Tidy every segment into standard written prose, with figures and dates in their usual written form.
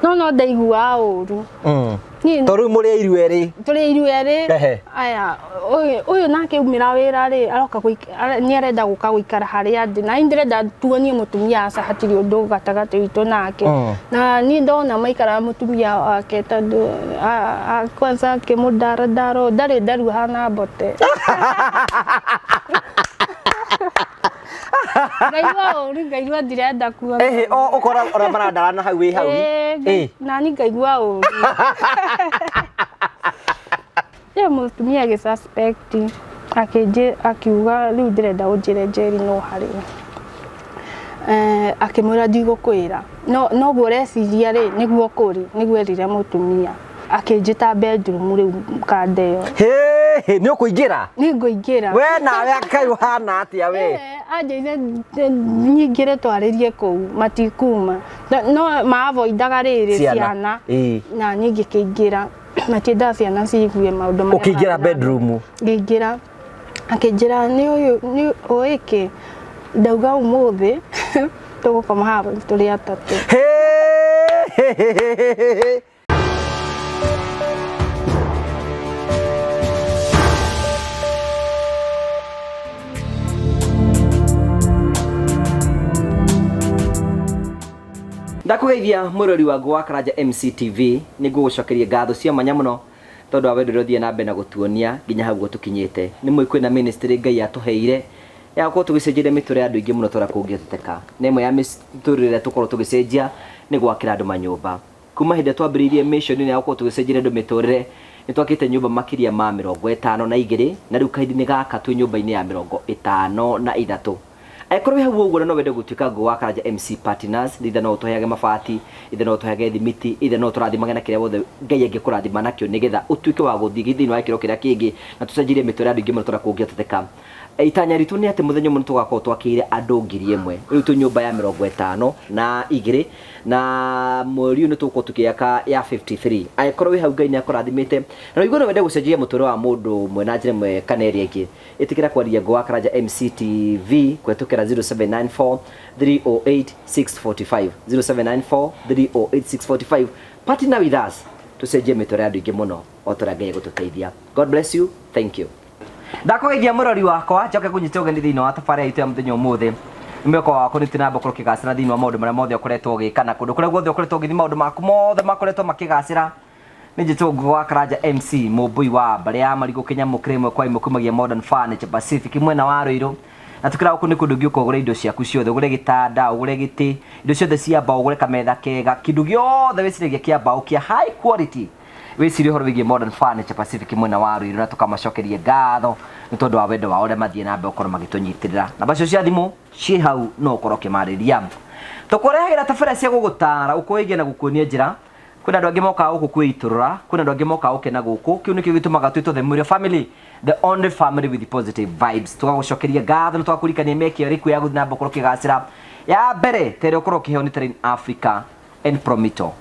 No no ndaiguaga ũru. Niĩ To rĩu mũrĩ airu erĩ. Tũrĩ airu erĩ. Ehe. Aya, ũyũ ũyũ nake aumĩra wĩra rĩ, aroka nĩ arenda gũka gũikara harĩa ndĩ. Na niĩ ndĩrenda tuonie mũtumia aca hatirĩ ũndũ gatagatĩ witũ nake. Na niĩ ndona maikara mũtumia wake tondũ kwanza akĩmũndaradara ũũ, ndarĩ ndaru hana mbote. Ngaigua ũru, ngaigua ndirenda kuona. Ehe, o ũkora ũrĩa marandarana hau wĩ hau. Ĩĩ, nani ngaigua ũru. Rĩu mũtumia agĩ suspect akĩnjĩ akiuga rĩu ndĩrenda ũnjĩre Njeri no harĩ we. Eh, akĩmwĩra ndigũkwĩra no noguo ũreciria rĩ nĩguo kũrĩ nĩguo erire mũtumia akĩnjĩta bedroom rĩu kanda ĩyo. Hĩ, nĩ ũkũingĩra? Nĩ ngũingĩra. We nawe kaĩ ũhana atĩa we? Eh, anjĩrire nyingĩre twarĩrie kũu matikuma no maavoidaga rĩrĩ Ciana. ciana Ĩĩ. na niĩ ngĩkĩingĩra matiendaga ciana ciigue maũndũ marĩa Ũkĩingĩra marathiĩ na mbere. bedroom? Ngĩingĩra akĩnjĩra nĩ ũyũ nĩ ũĩ kĩ ndauga ũmũthĩ tũgũkoma haha tũrĩ atatũ. Hĩ, hĩ, hĩ, hĩ, hĩ, hĩ. Ndakũgeithia mwĩrori wa Ngũ wa Karanja MCTV, nĩ ngũgũcokeria ngatho cia mwanya mũno tondũ wa wendo ũrĩa ũthiĩ na mbere na gũtuonia nginya hau ũguo tũkinyĩte. Nĩ mũĩ kwĩna ministry Ngai atũheire ya gũkorwo tũgĩcenjeria mĩtũrĩre ya andũ aingĩ mũno tũrĩa kũngĩhoteteka. Na ĩmwe ya mĩtũrĩre ĩrĩa tũkoragwo tũgĩcenjia nĩ gwakĩra andũ manyũmba. Kuma hĩndĩ ĩrĩa twambĩrĩirie mission ĩno ya gũkorwo tũgĩcenjeria andũ mĩtũrĩre, nĩ twakĩte nyũmba makĩria ma 52 na rĩu kahinda-inĩ gaka twĩ nyũmba-inĩ ya 53. Angĩkorwo wĩ hau ũguo na no wende gũtuĩka Ngũ wa Karanja MC Partners, either no ũtũheage mabati, either no ũtũheage thimiti, either no ũtũrathimage na kĩrĩa wothe Ngai angĩkũrathima nakĩo nĩgetha ũtuĩke wa gũthiĩ thĩinĩ wa gĩkĩro kĩrĩa kĩngĩ na tũcenjerie mĩtũrĩre ya andũ aingĩ mũno tũrĩa kũngĩhoteteka. Itanya ritũ nĩ atĩ mũthenya ũmwe nĩ tũgakorwo twakĩire andũ 1000. Rĩu twĩ nyũmba ya 52 na mweri ũyũ nĩ tũgũkorwo tũkĩaka ya 53. Angĩkorwo wĩ hau Ngai nĩ akũrathimĩte na ũigue no wende gũcenjia mũtũrĩre wa mũndũ ũmwe na njĩra ĩmwe kana ĩrĩa ĩngĩ, ĩtĩkĩra kwaria Ngũ wa Karanja MCTV kũhetũkĩra 0794 308 645, 0794 308 645. Partner with us tũcenjie mĩtũrĩre ya andũ aingĩ mũno o ta ũrĩa Ngai egũtũteithia. God bless you. Thank you. Ndakũgeithia mũrori wakwa njoke ngũnyite ũgeni thĩinĩ wa tabarĩra itũ ya mũthenya ũmũthĩ. Nĩ mwĩhoko wakwa nĩ ũthiĩ na mbere gũkorwo ũkĩgacĩra thĩinĩ wa maũndũ marĩa mothe ũkoretwo ũgĩka na kũndũ kũrĩa guothe ũkoretwo ũgĩthiĩ maũndũ maku mothe makoretwo makĩgacĩra. Nĩ njĩtwo Ngũgĩ wa Karanja MC mũmbũi wa mbarĩ ya Marigũ Kĩnyamũ kĩrĩ ĩmwe kwa ĩmwe kumagia Modern Furniture Pacific mwena wa Rũirũ. Na tũkĩra gũkũ nĩ kũndũ ũngĩũka ũgũre indo ciaku ciothe, ũgũre gĩtanda, ũgũre gĩtĩ, indo ciothe cia mbaũ, ũgũre kametha kega, kĩndũ gĩothe wĩciragia kĩa mbaũ kĩa high quality. Wĩcirie ũhoro wĩgiĩ Modern Furniture Pacific mwena wa Ruiru na tũkamacokeria ngatho nĩ tondũ wa wendo wao ũrĩa mathiĩ na mbere gũkorwo magĩtũnyitĩrĩra. Namba cio cia thimũ ciĩ hau no ũkorwo ũkĩmarĩria. Tũkũrehagĩra tabarĩra cia gũgũtara, gũkũĩgia na gũkuonia njĩra. Kwĩna andũ angĩ mokaga gũkũ kwĩitũrũra, kwĩna andũ angĩ mokaga gũkena gũkũ. Kĩu nĩkĩo gĩtũmaga twĩtwo The Mũrĩo Family, the only family with positive vibes. Tũgagũcokeria ngatho na tũgakũririkania mĩeke ĩrĩkũ ya gũthiĩ na mbere gũkorwo ũkĩgacĩra. Ya mbere ta ĩrĩa ũkorwo ũkĩheo nĩ Terrain Africa and Promito.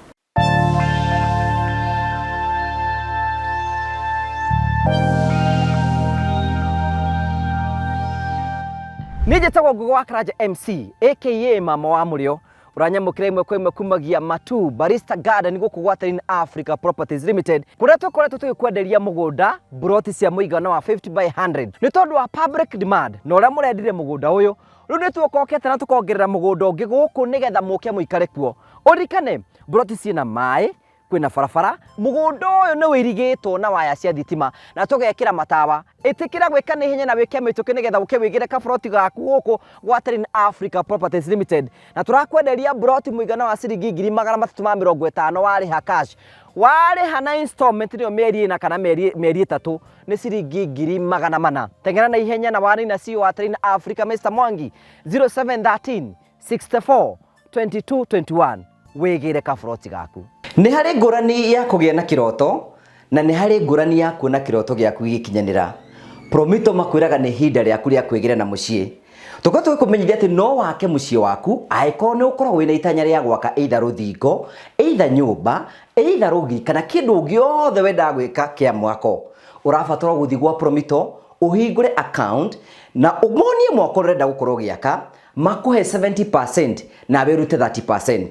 Niĩ njĩtagwo Ngũgĩ wa Karanja MC aka mama wa mũrĩo ũranyamũkĩra ĩmwe kwa ĩmwe kumagia Matu Barista Garden gũkũ gwa Terrain Africa Properties Limited kũrĩa tũkoretwo tũgĩkwenderia mũgũnda mburoti cia mũigana wa 50 by 100 nĩ tondũ wa public demand na ũrĩa mũrendire mũgũnda ũyũ rĩu nĩ tuokokete na tũkongerera mũgũnda ũngĩ gũkũ nĩgetha mũke mũikare kuo ũririkane mburoti ciĩna maĩ kwĩna barabara mũgũnda ũyũ nĩ wĩirigĩtwo na waya cia thitima na tũgekĩra matawa ĩtĩkĩra gwĩka na ihenya na wĩke mĩtũkĩ nĩgetha ũke wĩgĩre kaburoti gaku gũkũ gwa Terrain Africa Properties Limited na tũrakwenderia mburoti mũigana wa ciringi 350,000 warĩha cash warĩha na installment nĩyo mĩeri ĩna kana mĩeri 3 nĩ ciringi 400,000 teng'era na ihenya na warĩ na CEO wa Terrain Africa Mr Mwangi 0713 64 22 21 wĩgĩre kaburoti gaku. Nĩ harĩ ngũrani ya kũgĩa na kĩroto na nĩ harĩ ngũrani ya kuona kĩroto gĩaku gĩgĩkinyanĩra. Promito makwĩraga nĩ ihinda rĩaku rĩa kwĩgĩra na mũciĩ. Tũkoretwo tũgĩkũmenyithia atĩ no wake mũciĩ waku angĩkorwo nĩ ũkoragwo wĩna itanya rĩa gwaka either rũthingo, either nyũmba, either rũgiri kana kĩndũ gĩothe wendaga gwĩka kĩa mwako. Ũrabatara gũthiĩ gwa Promito ũhingũre account na ũmonie mwako ũrĩa ũrenda gũkorwo ũgĩaka makũhe 70% nawe ũrute 30%.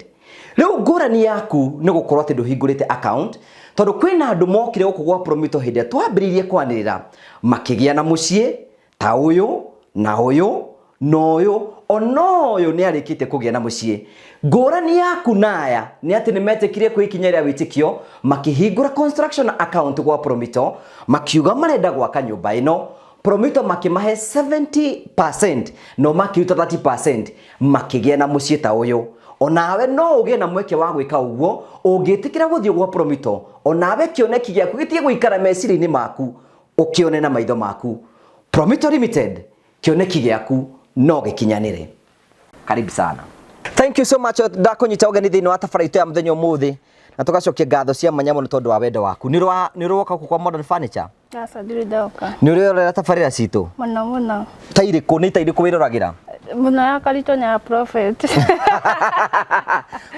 Rĩu ngũrani yaku nĩ gũkorwo atĩ ndũhingũrĩte account, tondũ kwĩna andũ mokire gũkũ gwa Promito hĩndĩ ĩrĩa twambĩrĩirie kwanĩrĩra, makĩgĩa na mũciĩ ta ũyũ na ũyũ na ũyũ, ona ũyũ nĩ arĩkĩtie kũgĩa na mũciĩ. Ngũrani yaku na aya nĩ atĩ nĩ metĩkire kwĩ ikinya rĩa wĩtĩkio, makĩhingũra construction account gwa Promito, makiuga marenda gwaka nyũmba ĩno. Promito makĩmahe 70% no makĩruta 30% makĩgĩa na mũciĩ ta ũyũ. Onawe no ũgĩe na mweke wa gwĩka ũguo ũngĩtĩkĩra gũthiĩ gwa Promito, onawe kĩoneki gĩaku gĩtige gũikara meciria-inĩ maku, ũkĩone na maitho maku. Promito Limited, kĩoneki gĩaku no gĩkinyanĩre. Karibu sana. Thank you so much ndakũnyita ũgeni thĩinĩ wa tabara itũ ya mũthenya ũmũthĩ na tũgacokia ngatho cia mwanya mũno tondũ wa wendo waku. Nĩ ũroka gũkũ kwa Modern Furniture? Aca ndirĩ ndoka. Nĩ ũrerorera tabarĩra citũ? Mũno mũno. Ta irĩkũ? Nĩ ta irĩkũ wĩroragĩra? Mũno ya Karitũ na ya Prophet.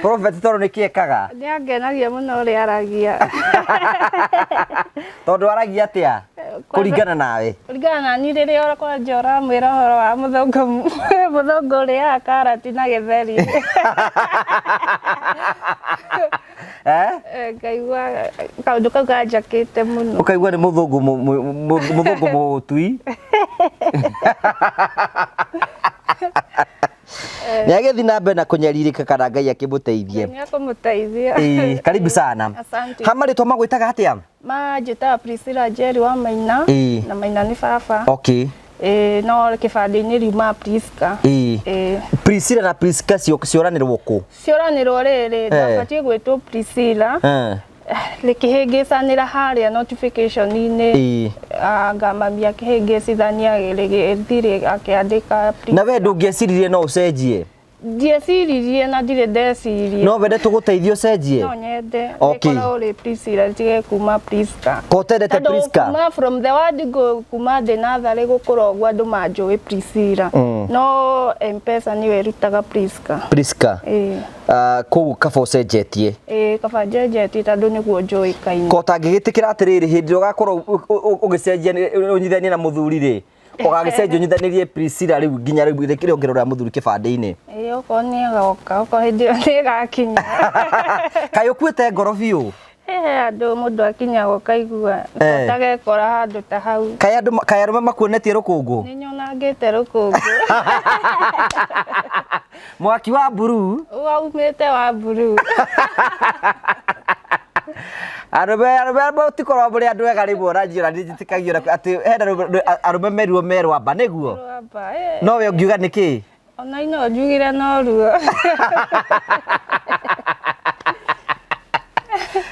Prophet tondũ nĩ kĩ ekaga? Nĩ angenagia mũno ũrĩa aragia. Tondũ aragia atĩa? Kũringana nawe? Kũringana na niĩ rĩrĩa kwanja ũramwĩra ũhoro wa mũthũngũ mũthũngũ ũrĩaga karati na gĩtheri. Eh? Eh, ngaigua kaũndũ kau kanjakĩte mũno. Ũkaigua nĩ mũthũngũ mũthũngũ mũtui. Nĩ agĩthiĩ na mbere na kũnyarirĩka kana Ngai akĩmũteithie. Nĩ akũmũteithia. Ĩĩ, karibu sana. Asante. Ha marĩtwa magwĩtaga atĩa? Manjĩtaga Priscilla Njeri wa Maina. Ĩĩ. Na Maina nĩ baba. Okay. Ĩĩ, no kĩbandĩ-inĩ riuma Priska. Ĩĩ. Ĩĩ. Priscilla na Priska cioranĩrwo kũ? Cioranĩrwo rĩrĩ, ndabatiĩ gwĩtwo Priscilla. Rĩkĩhĩngĩcanĩra harĩa notification-inĩ. Ĩĩ. Anga mami akĩhĩngĩcithania rĩgĩthiĩ akĩandĩka Na we ndũngĩeciririe no ũcenjie? Ndieciririe na ndirĩ ndeciria. No wende tũgũteithie ũcenjie? No nyende. Okay. Rĩkorwo rĩ Priscilla rĩtige kuma Priska. Ko ũtendete Tondũ Priska? kuma from the word go kuma ndĩ natharĩ gũkũra ũguo andũ manjũĩ Priscilla. No M-Pesa nĩyo ĩrutaga Priska. Priska. Ĩĩ. Kũu kaba ũcenjetie. Ĩĩ kaba njenjetie tondũ nĩguo njũĩkaine. Ko ũtangĩgĩtĩkĩra atĩrĩrĩ hĩndĩ ĩrĩa ũgakorwo ũgĩcenjia ũnyitithanie na mũthuri rĩ, ũgagĩcenjia ũnyithanĩrie Priscilla rĩu nginya rĩu rĩongererwo rĩa mũthuri kĩbandĩ-inĩ. Ĩĩ okorwo nĩ ĩgoka, okorwo hĩndĩ ĩyo nĩ ĩgakinya. Kaĩ ũkuĩte ngoro biũ? He handũ mũndũ akinyaga ũkaigua ũtagekora handũ ta hau. Kaĩ andũ kaĩ arũme makuonetie rũkũngũ? Nĩ nyonangĩte rũkũngũ. Mwaki wa mburuu? Waumĩte wa mburuu. Arũme arũme mũtikoragwo mũrĩ andũ ega rĩmwe ona niĩ ona nĩnjĩtĩkagia ona atĩ hena arũme merirwo me rwamba nĩguo? Rwamba, ĩĩ. No we ũngiuga nĩkĩ? Ona no njugire no ruo.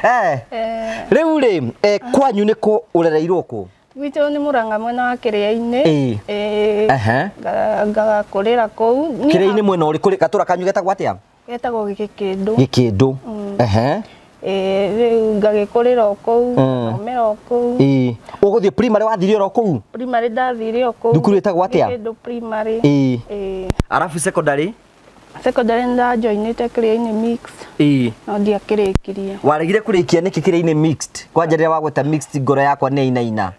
Eh. Rĩu rĩ, kwanyu nĩ kũ ũrereirwo kũ? Gwitũ nĩ Mũrang'a mwena wa Kĩrĩa-inĩ. Ĩĩ. Ĩĩ. Ehe. Ngagakũrĩra kũu. Kĩrĩa-inĩ mwena ũrĩkũ? Gatũra kanyu getagwo atĩa? Getagwo Gĩkĩndũ. Gĩkĩndũ. Ehe. Ĩĩ, rĩu ngagĩkũrĩra o kũu, ngathomera o kũu. Ĩĩ. Ũgũthiĩ primary wathire oro kũu? Primary ndathire o kũu. Thukuru ĩtagwo atĩa? Gĩkĩndũ primary. Ĩĩ. Ĩĩ. Arabu secondary? Secondary nĩndajoinĩte Kĩrĩa-inĩ mixed. Ĩĩ. No ndiakĩrĩkirie. Waregire kũrĩkia nĩkĩ Kĩrĩa-inĩ mixed? Kwanja rĩrĩa wagweta mixed ngoro yakwa nĩ yainaina.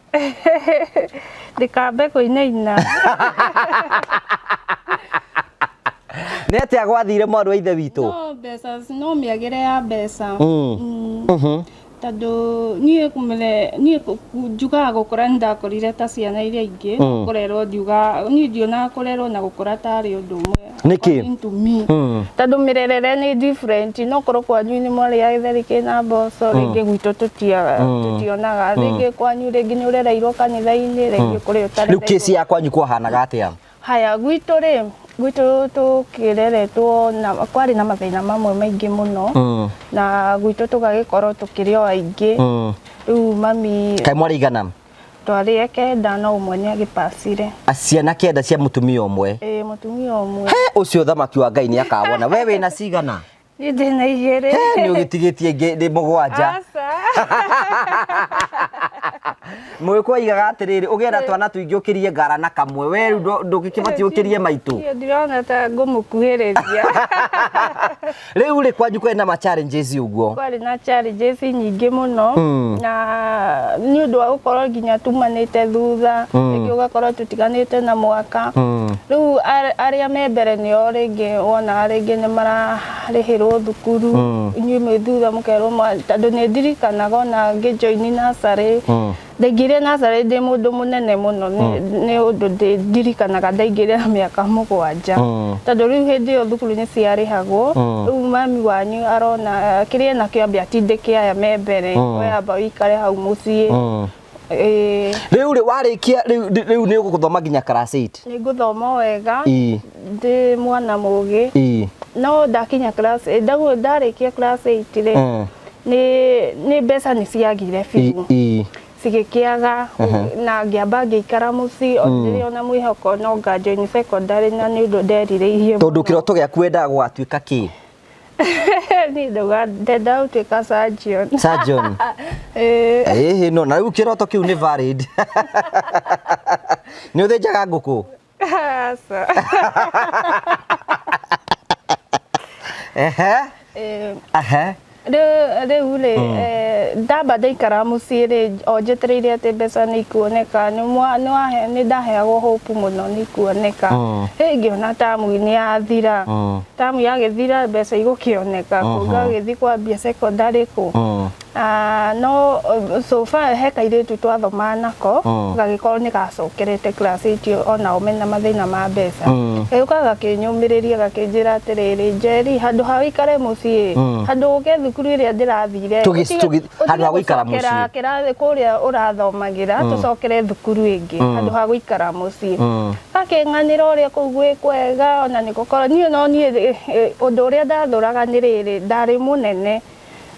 Ndĩkambe kũinaina. Nĩ atĩa gwathire mwarĩ wa ithe witũ? No mbeca, no mĩagĩre ya mbeca. Tondũ niĩ kũmere niĩ njugaga gũkũra nĩ ndakũrire ta ciana iria ingĩ. Kũrerwo ndiuga niĩ ndionaga kũrerwo na gũkũra tarĩ ũndũ ũmwe. Nĩkĩ? According to me. Tondũ mĩrerere nĩ different, no korwo kwanyu nĩ mwarĩaga gĩtheri kĩna mboco, rĩngĩ gwitũ tũtionaga, rĩngĩ kwanyu rĩngĩ nĩ ũrereirwo kanitha-inĩ, rĩngĩ kũrĩa Rĩu ũtarereirwo. kĩci ya kwanyu kwahanaga atĩa? Haya, gwitũ rĩ, gwitũ tũkĩreretwo na kwarĩ na mathĩna mamwe maingĩ mũno. Na gwitũ tũgagĩkorwo tũkĩrĩ o aingĩ. Rĩu mami Kaĩ mwarĩ igana? Twarĩ kenda no ũmwe nĩ agĩpacire. Ciana kenda cia mũtumia ũmwe? Ĩĩ, mũtumia ũmwe. He, ũcio thamaki wa Ngai nĩ akawona. We wĩna cigana? Niĩ ndĩna igĩrĩ. He, nĩ ũgĩtigĩtie ingĩ nĩ mũgwanja. Aca. Mũgĩkũyũ oigaga atĩrĩrĩ, ũgĩe na twana tũingĩ ũkĩrie ngara na kamwe. We rĩu ndũngĩkĩbatiĩ ũkĩrie maitũ. Niĩ ndirona ta ngũmũkuhĩrĩria. Rĩu rĩ, kwanyu kwarĩ na ma challenges ũguo? Kwarĩ na challenges nyingĩ mũno, na nĩ ũndũ wa gũkorwo nginya tumanĩte thutha, rĩngĩ ũgakorwo tũtiganĩte na mwaka. Rĩu arĩa me mbere nĩo rĩngĩ wonaga rĩngĩ nĩ mararĩhĩrwo thukuru, inyuĩ mwĩ thutha mũkerwo, tondũ nĩ ndirikanaga ona ngĩjoini nursery, ndaingĩrire nursery ndĩ mũndũ mũnene mũno, nĩ ũndũ ndirikanaga ndaingĩrire na mĩaka 7, tondũ rĩu hĩndĩ ĩyo thukuru nĩ ciarĩhagwo. Rĩu mami wanyu arona kĩrĩa enakĩo ambe atindĩke aya me mbere, we amba ũikare hau mũciĩ. Ĩĩ. Rĩu rĩ, warĩkia rĩu nĩ ũgũthoma nginya class 8? Nĩ ngũthoma wega, ndĩ mwana mũgĩ. No ndakinya class, ndarĩkia class 8 rĩ, nĩ mbeca nĩ ciagire biũ. Cigĩkĩaga, na ngĩamba ngĩikara mũciĩ o ndĩrĩ ona mwĩhoko no ngajoin secondary, na nĩ ũndũ nderirĩirie Tondũ kĩroto gĩaku wendaga gũgatuĩka kĩ? Niĩ ndauga ndendaga gũtuĩka surgeon. Surgeon. Ĩĩ. Ĩhĩ, no na rĩu kĩroto kĩu nĩ valid. Nĩ ũthĩnjaga ngũkũ? Aca. Ehe. Ĩĩ. Ehe. Rĩu rĩ, ndamba ndaikara mũciĩ rĩ, o njetereire atĩ mbeca nĩ ikuoneka, nĩ ndaheagwo hope mũno nĩ ikuoneka. Rĩu ngĩona tamu nĩ yathira. Tamu yagĩthira mbeca igũkĩoneka, kũ ngagĩthiĩ kwambia secondary kũ. No so far he kairĩtu twathomaga nako, gagĩkorwo nĩ gacokerete class 8, onao mena mathĩna ma mbeca. Gagĩũka gakĩnyũmĩrĩria, gakĩnjĩra atĩrĩrĩ, Njeri, handũ ha ũikare mũciĩ, handũ ũke thukuru ĩrĩa ndĩrathire, Handũ ha gũikara ũtige mũciĩ. gũcokera kĩrathi kũrĩa ũrathomagĩra, tũcokere thukuru ĩngĩ, handũ ha gũikara mũciĩ. Gakĩng'anĩra ũrĩa kũu gwĩ kwega, ona nĩ gũkorwo niĩ no niĩ, ũndũ ũrĩa ndathũraga nĩ rĩrĩ, ndarĩ mũnene.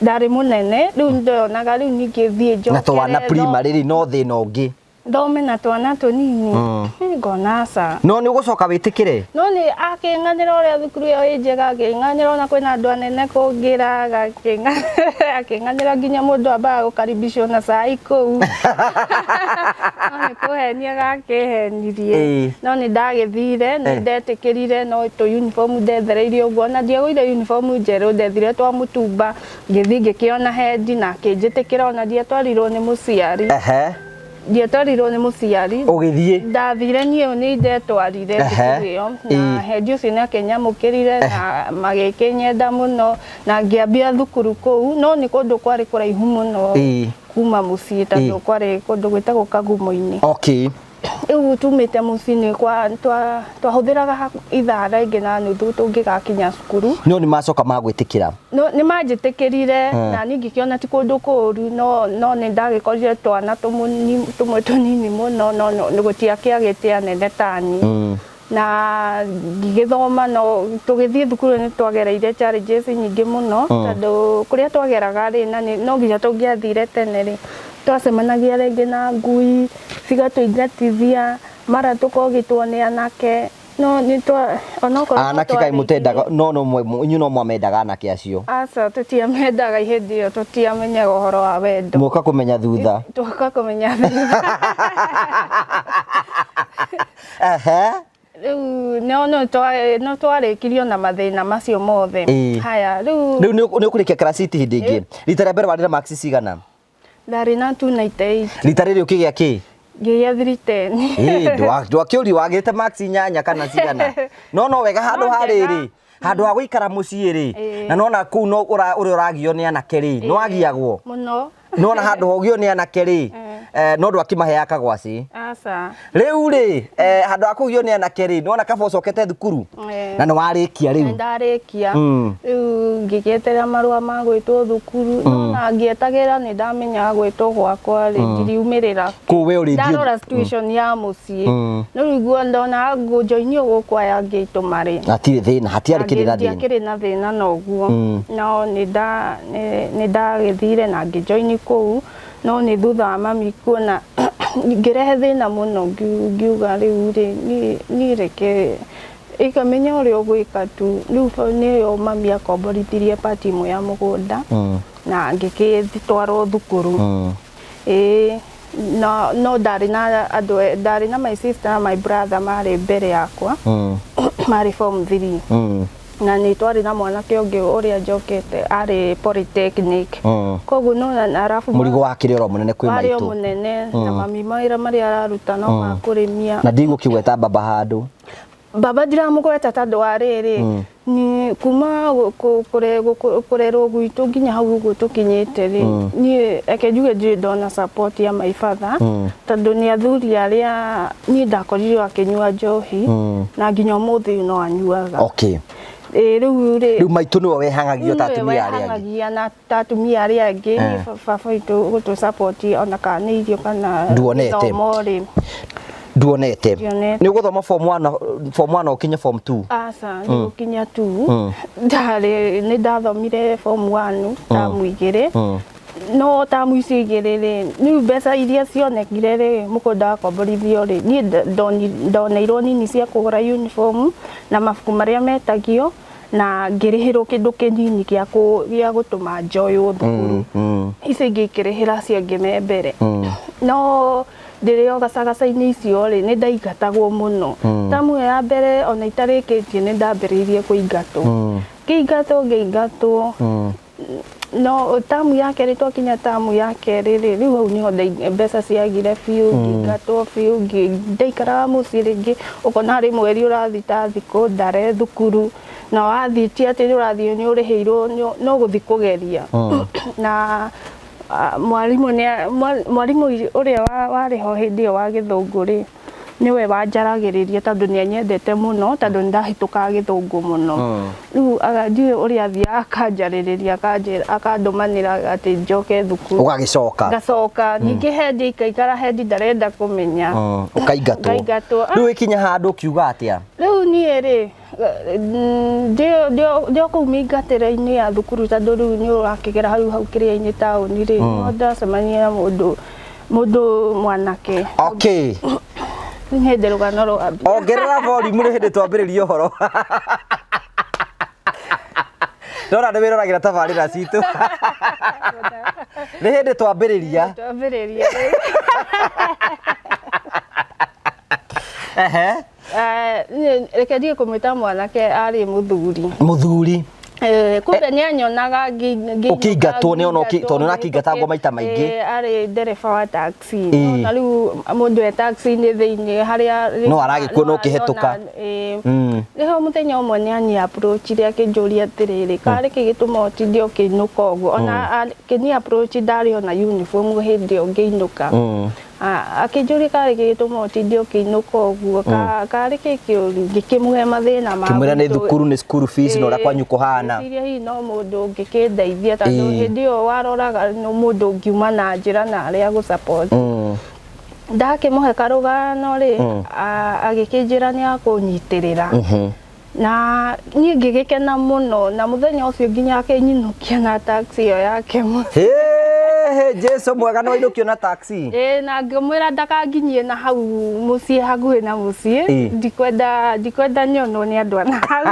Ndarĩ mũnene, rĩu ndonaga rĩu ningĩ thiĩ Na twana njokere primary rĩ, no thĩna ũngĩ. Thome na twana tũnini. Ngona aca. No nĩ ũgũcoka wĩtĩkĩre? No nĩ akĩng'anĩra ũrĩa thukuru ĩyo ĩ njega, akĩng'anĩra ona kwĩna andũ anene kũngĩra, akĩng'anĩra nginya mũndũ ambaga gũkaribicwo na cai kũu. No nĩ kũhenia gakĩhenirie. No nĩ ndagĩthire, nĩ ndetĩkĩrire, no tũ uniform ndethereirie ũguo, ona ndiagũire uniform njerũ, ndethire twa mũtumba, ngĩthiĩ ngĩkĩona hendi na akĩnjĩtĩkĩra, ona ndiatwarirwo nĩ mũciari. Ndiatwarirwo nĩ mũciari. Ũgĩthiĩ? Ndathire niĩ nĩ ndetwarire thukuru ĩyo, na hendi ũcio nĩ akĩnyamũkĩrire na magĩkĩnyenda mũno, na ngĩambia thukuru kũu, no nĩ kũndũ kwarĩ kũraihu mũno kuma mũciĩ, tondũ kwarĩ kũndũ gwĩtagwo Kagumo-inĩ. Rĩu tumĩte mũciĩ nĩ twahũthĩraga ithaa rĩngĩ na nuthu tũngĩgakinya cukuru. No nĩ macoka magwĩtĩkĩra? No nĩ manjĩtĩkĩrire, na niĩ ngĩkĩona ti kũndũ kũũru, no nĩ ndagĩkorire twana tũmwe tũnini mũno, no gũtiakĩagĩte anene ta niĩ. Na ngĩgĩthoma, no tũgĩthiĩ thukuru nĩ twagereire challenges nyingĩ mũno, tondũ kũrĩa twageraga rĩ, na no nginya tũngĩathire tene rĩ, twacemanagia rĩngĩ na ngui cigatũingatithia, mara tũkogitwo nĩ anake. No nĩ twa, onokorwo no Anake kaĩ twarĩkirie. mũtendaga, no, no, mwe, inyuĩ no mwamendaga anake acio? Aca, tũtiamendaga hĩndĩ ĩyo, tũtiamenyaga ũhoro wa wendo. Mwoka kũmenya thutha? Twoka kũmenya thutha. Rĩu no twarĩkirio na mathĩna macio mothe. Haya, rĩu Rĩu nĩ ũkũrĩkia class 8 hĩndĩ ĩngĩ. Rita rĩa mbere warĩ na marks cigana? Ndarĩ na 298. Rita rĩrĩ ũkĩgĩa kĩ? Ngĩgĩa 310. Ĩĩ, ndwakĩũrio wagĩte marks 8 kana cigana. No, no wega handũ No ha njega. rĩrĩ, handũ ha gũikara mũciĩ rĩ, na nona kũu no ũrĩa ũragio nĩ anake rĩ, nĩ wagiagwo? Mũno. Nona handũ hogio nĩ anake rĩ, no ndwakimaheaga kagwacĩ. Aca. Rĩu rĩ, handũ ha kũgio nĩ anake rĩ, nĩwona kaba ũcokete thukuru? Na nĩ warĩkia rĩu? Nĩ ndarĩkia. Rĩu ngĩgĩeterera marũa ma gwĩtwo thukuru, no na ngĩetagĩrĩra nĩ ndamenyaga gwĩtwo gwakwa rĩ, ndiriumĩrĩra. Kũu we ũrĩ thiĩ- Ndarora situation ya mũciĩ. No rĩu guo ndona ngũjoinio gũkũ aya angĩ aitũ marĩ. Hatirĩ thĩna, hatiarĩ kĩrĩ na thĩna. Ndiakĩrĩ na thĩna na ũguo. No nĩ ndagĩthire na ngĩjoini kũu, no nĩ thutha wa mami kuona ngĩrehe thĩna mũno, ngiuga rĩu rĩ, niĩ reke ikamenya ũrĩa ũgwĩka tu. Rĩu nĩyo mami akomborithirie part ĩmwe ya mũgũnda, na ngĩgĩtwarwo thukuru. Ĩĩ, No ndarĩ na andũ, ndarĩ na my sister na my brother marĩ mbere yakwa, marĩ form 3, na nĩ twarĩ na mwanake ũngĩ ũrĩa njokete arĩ polytechnic. Koguo no na arabu Mũrigo wakĩrĩ oro mũnene kwĩ warĩ o maitũ. Mũnene, na mami mawĩra marĩa araruta no ma kũrĩmia. Na ndigũkĩgweta baba handũ. Baba ndiramũgweta tondũ wa rĩrĩ, ni kuma kũrerwo gwitũ nginya hau ũguo tũkinyĩte rĩ, niĩ reke njuge ndirĩ ndona support ya my father, tondũ nĩ athuri arĩa niĩ ndakorire akĩnyua njohi, na nginya ũmũthĩ ũyũ no anyuaga. Ĩ rĩu rĩ, Rĩu maitũ nĩwe wehang'agio ta nĩwe atumia arĩa angĩ. Wehang'agia na ta atumia arĩa angĩ. Baba witũ gũtũ support ona kana nĩ irio kana Nduonete. gĩthomo rĩ, Nduonete. Ndionete. Nĩ ũgũthoma form 1, form 1 ũkinye form 2? Aca, nĩ gũkinya tu ndarĩ, nĩ ndathomire form 1 tamu 2, no tamu icio 2 rĩ, rĩu mbeca iria cionekire rĩ, mũgũnda wakomborithio rĩ, niĩ ndoneirwo nini cia kũgũra uniform na mabuku marĩa metagio, na ngĩrĩhĩrwo kĩndũ kĩnini gĩa gũtũma njoywo thukuru. Icio ingĩ ikĩrĩhĩra acio angĩ me mbere. No ndĩrĩ o gacagaca-inĩ icio rĩ, nĩ ndaingatagwo mũno. Tamu ĩyo ya mbere ona itarĩkĩtie nĩ ndambĩrĩirie kũingatwo, ngĩingatwo, ngĩingatwo. No tamu ya kerĩ, twakinya tamu ya kerĩ rĩ, rĩu hau niho mbeca ciagire biũ, ngĩingatwo biũ. Ndaikaraga mũciĩ rĩngĩ ũkona harĩ mweri ũrathiĩ ta thikũ ndare thukuru, na wathiĩ ti atĩ nĩ ũrathiĩ nĩ ũrĩhĩirwo, no gũthiĩ kũgeria. Na mwarimũ mwarimũ ũrĩa warĩ ho hĩndĩ ĩyo wa gĩthũngũ rĩ, nĩwe wanjaragĩrĩria tondũ nĩ anyendete mũno, tondũ nĩ ndahĩtũkaga gĩthũngũ mũno. Rĩu ndiũĩ ũrĩa athiaga akanjarĩrĩria, akanjĩra, akandũmanĩra atĩ njoke thukuru. Ũgagĩcoka. Ngacoka ningĩ, hendi ikaikara hendi ndarenda kũmenya. Ũkaingatwo. Ngaingatwo. Rĩu ĩkinya handũ ũkiuga atĩa? Rĩu niĩ rĩ, ndĩ o kũu mĩingatĩre-inĩ ya thukuru, tondũ rĩu nĩ ũrakĩgera hau hau kĩrĩa-inĩ taũni rĩ, no ndacemania na mũndũ mwanake. Nĩ hĩndĩ rũgano rwambia. Ongerera volume, nĩ hĩndĩ twambĩrĩria ũhoro. Ndona nĩ wĩroragĩra tabarĩra citũ, nĩ hĩndĩ twambĩrĩria. Twambĩrĩria rĩu. Reke ndiĩ kũmwĩta mwanake, arĩ mũthuri. Mũthuri. Kumbe nĩ anyonaga Ũkĩingatwo, nĩ ona tondũ nĩ ũrakĩingatangwo maita maingĩ. Arĩ ndereba wa taxi. Na rĩu mũndũ e taxi-inĩ thĩinĩ harĩa No aragĩkuona ũkĩhetũka. Rĩho mũthenya ũmwe nĩ ani approachire akĩnjũria atĩrĩrĩ, karĩ kĩ gĩtũma ũtinde ũkĩinũka ũguo? Ona akĩni approach ndarĩ ona uniform hĩndĩ ĩyo ngĩinũka. Akĩnjũria karĩ kĩ gĩtũma ũtinde ũkĩinũka ũguo, karĩ kĩ kĩũru? Ngĩkĩmũhe mathĩna ma Kĩmwĩra nĩ gwitũ. Thukuru, nĩ school fees na ũrĩa kwanyu kũhana. Ngĩciria hihi no mũndũ ũngĩkĩndeithia, tondũ hĩndĩ ĩyo waroraga no mũndũ ũngiuma na njĩra na arĩa gũ support. Ndakĩmũhe karũgano rĩ, agĩkĩnjĩra nĩ akũnyitĩrĩra, na niĩ ngĩgĩkena mũno, na mũthenya ũcio nginya akĩnyinũkia na taxi ĩyo yake mũciĩ. Hĩ, Jesu mwega, nĩ wainũkio na taxi? Ĩĩ, na ngĩmwĩra ndakanginyie na hau mũciĩ, hakuhĩ na mũciĩ. Ndikwenda nyonwo nĩ andũ ana hau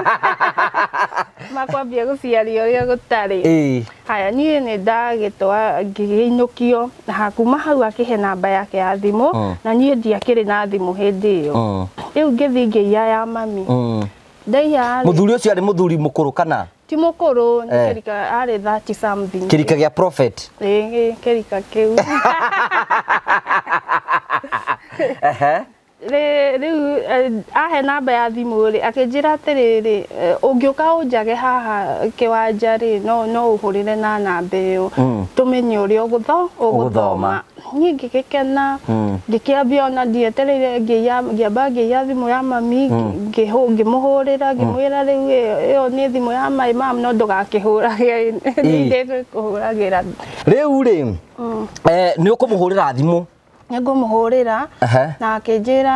makwambia gũciaria ũrĩa gũtarĩ. Haya, niĩ nĩ ndagĩtwa ngĩinũkio, na kuma hau akĩhe namba yake ya thimũ. Na niĩ ndiakĩrĩ na thimũ hĩndĩ ĩyo. Rĩu ngĩthiĩ ngĩiya ya mami. Ndaiya rĩ, Mũthuri ũcio arĩ mũthuri mũkũrũ kana? Ti mũkũrũ, nĩ kĩrika arĩ 30 something. Kĩrika gĩa prophet? Ĩĩ, kĩrika kĩu. Rĩu ahe namba ya thimũ rĩ, akĩnjĩra atĩrĩrĩ, ũngĩũka ũnjage haha kĩwanja rĩ, no ũhũrĩre na namba ĩyo, tũmenye ũrĩa ũgũthoma. Niĩ ngĩgĩkena, ngĩkĩambia, ona ndietereire, ngĩiya, ngĩamba ngĩiya thimũ ya mami, ngĩmũhũrĩra, ngĩmwĩra rĩu ĩyo nĩ thimũ ya my mom, no ndũgakĩhũrage, nĩ ndĩkũhũragĩra. Rĩu rĩ, nĩ ũkũmũhũrĩra thimũ? Nĩ ngũmũhũrĩra. Na akĩnjĩra,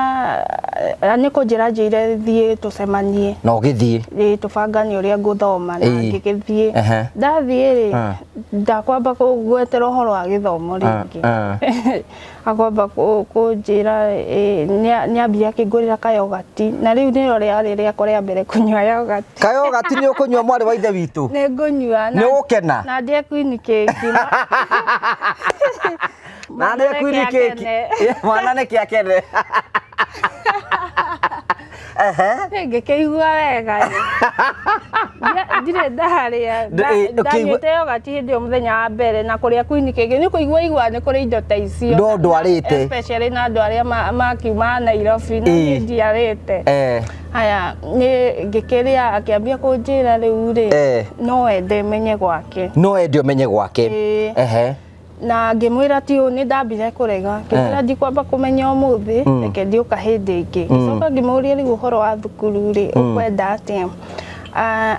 nĩ kũnjĩra njĩire thiĩ tũcemanie. Na ũgĩthiĩ? Ĩ, tũbangane ũrĩa ngũthoma, na ngĩgĩthiĩ. Ndathiĩ rĩ, ndakwamba gwetera ũhoro wa gĩthomo rĩngĩ, akwamba kũnjĩra nĩambia akĩngũrĩra kayogati, na rĩu nĩrĩo rĩarĩ rĩakwa rĩa mbere kũnyua yogati. Kayogati nĩ ũkũnyua, mwarĩ wa ithe witũ? Nĩ ngũnyua. Nĩ ũgũkena? Na ndĩe queen cake. Na Mwana nĩ kwini nĩkĩ keki. akene. Mwana nĩkĩ akene. Ehe. Ngĩkĩigua wega ĩ. Ndirĩ ndarĩa. Ũkĩigua- Ndanyuĩte yogati hĩndĩ ĩyo mũthenya wa mbere na kũrĩa queen cake nĩ kũigua igua nĩ kũrĩ indo ta icio. No ndwarĩte. Especially na andũ arĩa makiuma Nairobi na niĩ ndiarĩte. Haya, nĩ ngĩkĩrĩa akĩambia kũnjĩra rĩu rĩ no ende menye gwake. No ende ũmenye gwake. Ĩĩ. Ehe. Na ngĩmwĩra ti ũũ nĩ ndambire kũrega, ngĩmwĩra ndikwamba kũmenya ũmũthĩ, reke ndiũka hĩndĩ ĩngĩ. Ngĩcoka ngĩmũria rĩu ũhoro wa thukuru rĩ, ũkwenda atĩa?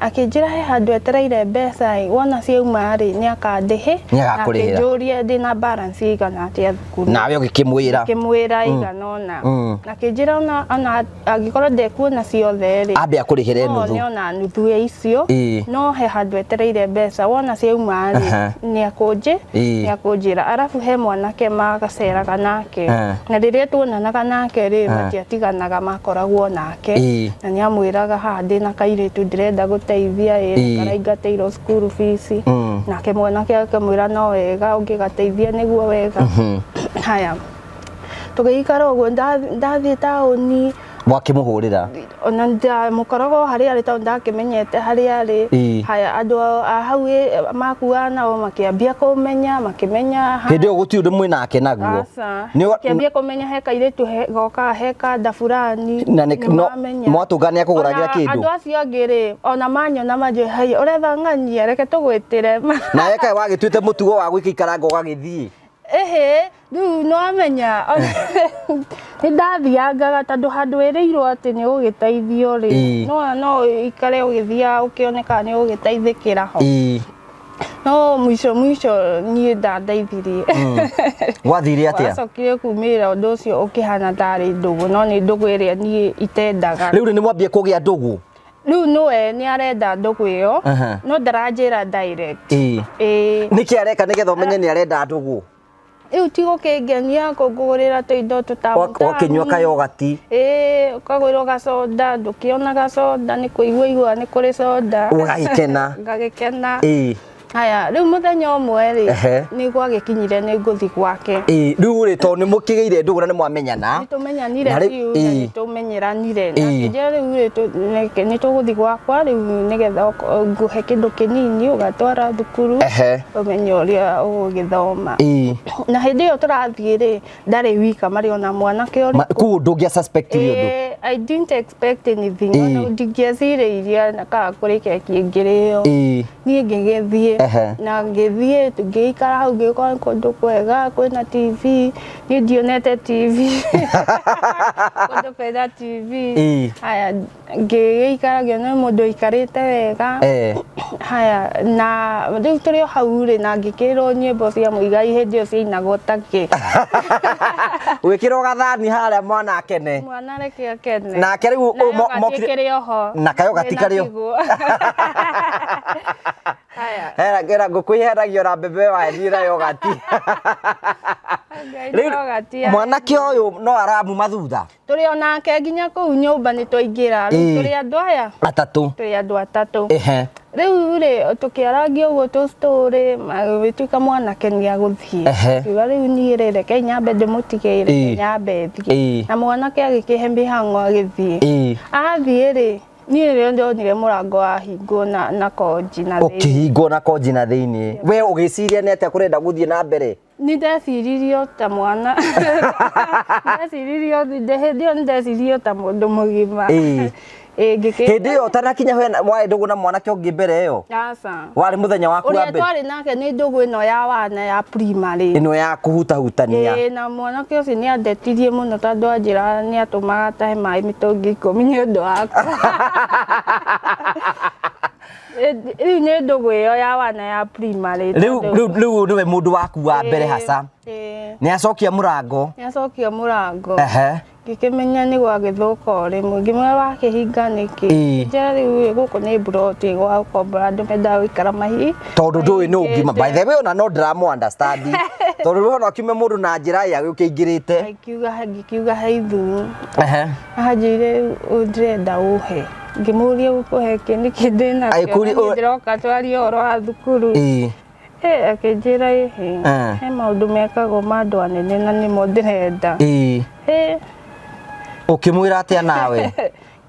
Akĩnjĩra he handũ etereire mbeca ĩ, wona ciauma rĩ, nĩ akandĩhĩ. Nĩ agakũrĩhĩra. Na akĩnjũria ndĩna balance ĩigana atĩa thukuru. Nawe ũgĩkĩmwĩra. Ngĩmwĩra ĩigana ũna. Na akĩnjĩra ona angĩkorwo ndekuona ciothe rĩ, Ambe akũrĩhĩre no nuthu. one ona nuthu ya icio, no he handũ etereire mbeca, wona ciauma rĩ, nĩ akũnjĩ nĩ akũnjĩra. Arabu he mwanake magaceraga nake, na rĩrĩa tuonanaga nake rĩ, matiatiganaga, makoragwo nake, na nĩ amwĩraga haha ndĩna kairĩtu ndĩrenda gũteithia ĩ, karaingatĩirwo cukuru fees, nake mwanake akamwĩra no wega ũngĩgateithia nĩguo wega. Haya, tũgĩikara ũguo, ndathiĩ taũni. Wakĩmũhũrĩra? Ona ndamũkoraga o harĩa arĩ tondũ ndakĩmenyete harĩa arĩ. Haya, andũ a hau makuaga nao makĩambia kũmenya, makĩmenya Hĩndĩ ĩyo gũtirĩ ũndũ mwĩnake naguo? Aca. Makĩambia kũmenya he kairĩtu gokaga he kanda fulani. Na nĩ mwatũngana nĩ akũgũragĩra kĩndũ? Andũ acio angĩ rĩ, ona manyona manjĩra, hai ũretha ng'ania, reke tũgwĩtĩre. Nawe kaĩ wagĩtuĩte mũtugo wa gũgĩikaranga ũgagĩthiĩ? Ĩhĩ, rĩu nĩ wamenya nĩ ndathiangaga tondũ handũ wĩrĩirwo atĩ nĩ ũgũgĩteithio rĩ, no ũikare ũgĩthiaga ũkĩonekaga nĩ ũgũgĩteithĩkĩra ho. No mwisho mwisho niĩ ndandeithirie. Gwathire atĩa? Gwacokire kumĩrĩra ũndũ ũcio ũkĩhana tarĩ ndũgũ, no nĩ ndũgũ ĩrĩa niĩ itendaga. Rĩu nĩ mwambia kũgĩa ndũgũ? Rĩu nĩwe nĩ arenda ndũgũ ĩyo, no ndaranjĩra direct. Nĩkĩ areka nĩgetha ũmenye nĩ arenda ndũgũ? Rĩu ti gũkĩngenia kũngũgũrĩra tũindo tũtamu. Ũgakĩnyua kayogati. Ĩĩ, ũkagũrĩrwo gacoda, ndũkĩona gacoda, nĩ kũigua igua nĩ kũrĩ coda. Ũgagĩkena. Ngagĩkena. Haya, rĩu mũthenya ũmwe rĩ, nĩ gwagĩkinyire nĩ ngũthiĩ gwake. Rĩu rĩ, tondũ nĩ mũkĩgĩire ndũgũ na nĩ mwamenyana. Nĩ tũmenyanire biũ na nĩ tũmenyeranire. Na akĩnjĩra rĩu rĩ, nĩ tũgũthiĩ gwakwa rĩu nĩgetha ngũhe kĩndũ kĩnini ũgatwara thukuru, ũmenye ũrĩa ũgũgĩthoma. Na hĩndĩ ĩyo tũrathiĩ rĩ, ndarĩ wika, marĩ ona mwanake ũrĩkũ. Kũu ndũngĩa suspect ũndũ. I didn't expect anything. Ona ndingĩecirĩirie kana kũrĩ keki ĩngĩrĩo. Niĩ ngĩgĩthiĩ. Na ngĩthiĩ ngĩikara hau ngĩkora kũndũ kwega kwĩna TV. Niĩ ndionete TV. Kũndũ kwĩna TV. Haya, ngĩgĩikara ngĩona mũndũ aikarĩte wega. Haya, na rĩu tũrĩ o hau rĩ, na ngĩkĩrwo nyĩmbo cia Muigai hĩndĩ ĩyo ciainagwo ta kĩ. Gwĩkĩrwo gathani harĩa mwana akene. Mwana reke akene. Nake rĩu Na yogati ĩkĩrĩ oho. Na kayogati karĩ oho. Haya. Hera ngũkũ iheragio na mbembe wathiĩ na yogati. Rĩu mwanake ũyũ no aramuma thutha. Tũrĩ onake nginya kũu nyũmba nĩ twaingĩra. Rĩu tũrĩ andũ aya atatũ. Tũrĩ andũ atatũ. Rĩu rĩ, tũkĩarangia ũguo tũ story, magĩtuĩka mwanake nĩ agũthiĩ. Kiuga rĩu niĩ rĩ, reke nyambe ndĩmũtige, reke nyambe thiĩ. Na mwanake agĩkĩhe mĩhang'o agĩthiĩ. Athiĩ rĩ, niĩ rĩrĩa ndonire mũrango wahingwo na konji na thĩinĩ. Ũkĩhingwo na konji na thĩinĩ. We ũgĩciria nĩ atĩa kũrenda gũthiĩ na mbere? Nĩ ndeciririe ta mwana. Ndeciririe, hĩndĩ ĩyo nĩ ndeciririe ta mũndũ mũgima. Hĩndĩ ĩyo ũtanakinya warĩ ndũgũ na mwanake ũngĩ mbere ĩyo? Aca. Warĩ mũthenya waku wa Ũrĩa mbere? twarĩ nake nĩ ndũgũ ĩno ya wana ya primary. Ĩno ya kũhutahutania. Ĩĩ, na mwanake ũcio nĩ andetirie mũno tondũ anjĩraga nĩ atũmaga tahe maĩ mĩtũngi 10 nĩ ũndũ wakwa. Rĩu nĩ ndũgũ ĩyo ya wana ya primary. Rĩu nĩwe mũndũ waku wa mbere haca. Nĩ acokia mũrango. Nĩ acokia mũrango. Ngĩkĩmenya nĩ gwagĩthũka o rĩmwe, ngĩmwĩra wakĩhinga nĩkĩ? Njĩra rĩu gũkũ nĩ mburoti gwa gũkombora andũ mendaga gũikara mahi. Tondũ ndũĩ nũ ũngiuma. By the way ona no ndĩramũ understand. Tondũ rĩu ona ũkiume mũndũ na njĩra ĩrĩa ũkĩingĩrĩte. Ngĩkiuga he ithuru. Anjĩrire ndĩrenda ũhe. Ngĩmũria gũkũhe kĩ nĩkĩ ndĩnakĩo? Niĩ ndĩroka twarie ũhoro wa thukuru. Akĩnjĩra ĩhĩ, he maũndũ mekagwo ma andũ anene na nĩmo ndĩrenda. Ũkĩmwĩra atĩa nawe?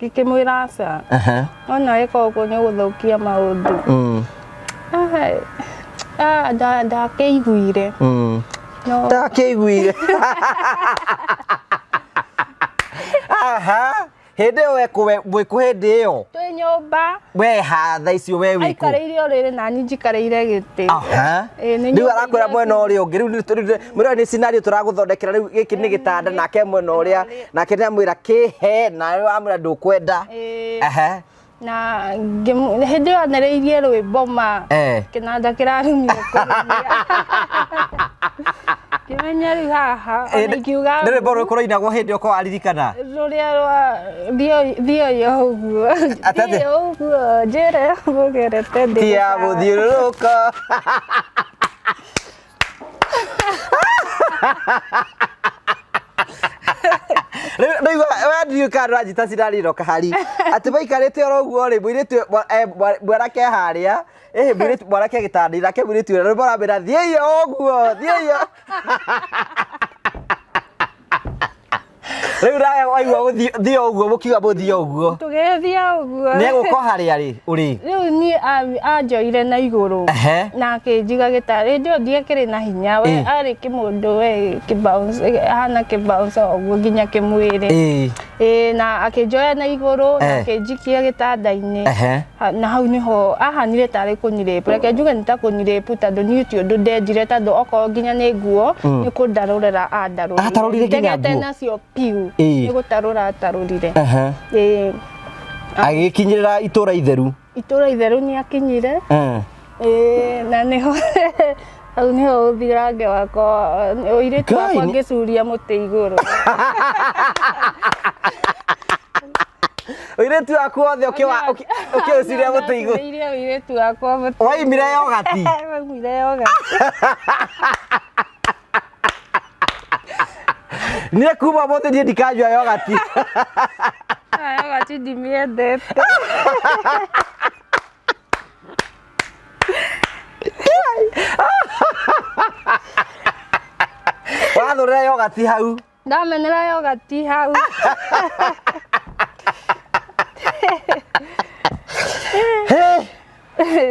Ngĩkĩmwĩra aca. Ona weka ũguo nĩ ũgũthũkia maũndũ. Ndakĩiguire. No Ndakĩiguire. Aha. Hĩndĩ ĩyo wekũ mwĩkũ hĩndĩ ĩyo? Twĩ nyũmba. We ha thaa icio we wĩkũ? Aikarĩire ũrĩrĩ na niĩ njikarĩire gĩtĩ. Ĩĩ, nĩ Rĩu nyũmba arakwĩra iria mwena ũrĩa ũngĩ. Rĩu mwĩra nĩ scenario tũragũthondekera rĩu gĩkĩ nĩ gĩtanda nake mwena ũrĩa nake nĩamwĩra kĩhe nawe wamwĩra ndũkwenda. Na hĩndĩ ĩyo anĩrĩirie rwĩmbo ma. Kĩnanda kĩrarumio kũrumia. Ngĩmenya rĩu haha, ona ingiuga Nĩ rwĩmbo rũrĩkũ rũinagwo hĩndĩ ĩyo ko waririkana? Rũrĩa rwa thiĩ ũguo. Atĩ atĩa? Thiĩ ũguo, njĩra mũgerete ndĩ Ti ya gũcaya. mũthiũrũrũko. Rĩu ndaigua we ndiũĩ kana ndũranjita scenario ĩno kahari. Atĩ maikarĩte oro ũguo rĩ, mũirĩtu mwanake harĩa, ĩhĩ mũirĩtu mwanake gĩtanda-inĩ nake mũirĩtu ũrĩa rwĩmbo ũramwĩra thiĩi ũguo, thiĩi. Rĩu nawe waigua gũthiĩ ũguo mũkiuga mũthiĩ ũguo. Tũgĩthiĩ ũguo. Nĩ egũka harĩa rĩ ũrĩ? Rĩu niĩ anjoire na igũrũ. Na akĩnjiga gĩtanda. Hĩndĩ ĩyo ndiakĩrĩ na hinya. We arĩ kĩmũndũ we kĩ-bounce, ahana kĩ-bounce ũguo nginya kĩmwĩrĩ. Na akĩnjoya na igũrũ na akĩnjikia gĩtanda-inĩ. Na hau nĩho ahanire tarĩ kũnyirĩpu. Reke njuge nĩ ta kũnyirĩpu tondũ niĩ ti ũndũ ndendire tondũ okorwo nginya nĩ nguo nĩ kũndarũrĩra andarũrire. Atarũrire nginya Ndegete nguo? nacio piũ. Nĩ gũtarũra atarũrire. Agĩkinyĩrĩra itũra itheru. Itũra itheru nĩ akinyire. Na nĩho hau nĩho ũthirange wakwa, ũirĩtu Ngai, wakwa nĩ- ngĩcuria mũtĩ igũrũ. Ũirĩtu waku wothe ũkĩũcuria mũtĩ igũrũ. Ndacurĩirie ũirĩtu wakwa mũtĩ. Waimire yogati? Waimire yogati. Niĩ kuma ũmũthĩ niĩ ndikanyua yogati. Yogati ndimĩendete. Wathũrĩra yogati hau. Ndamenera yogati hau.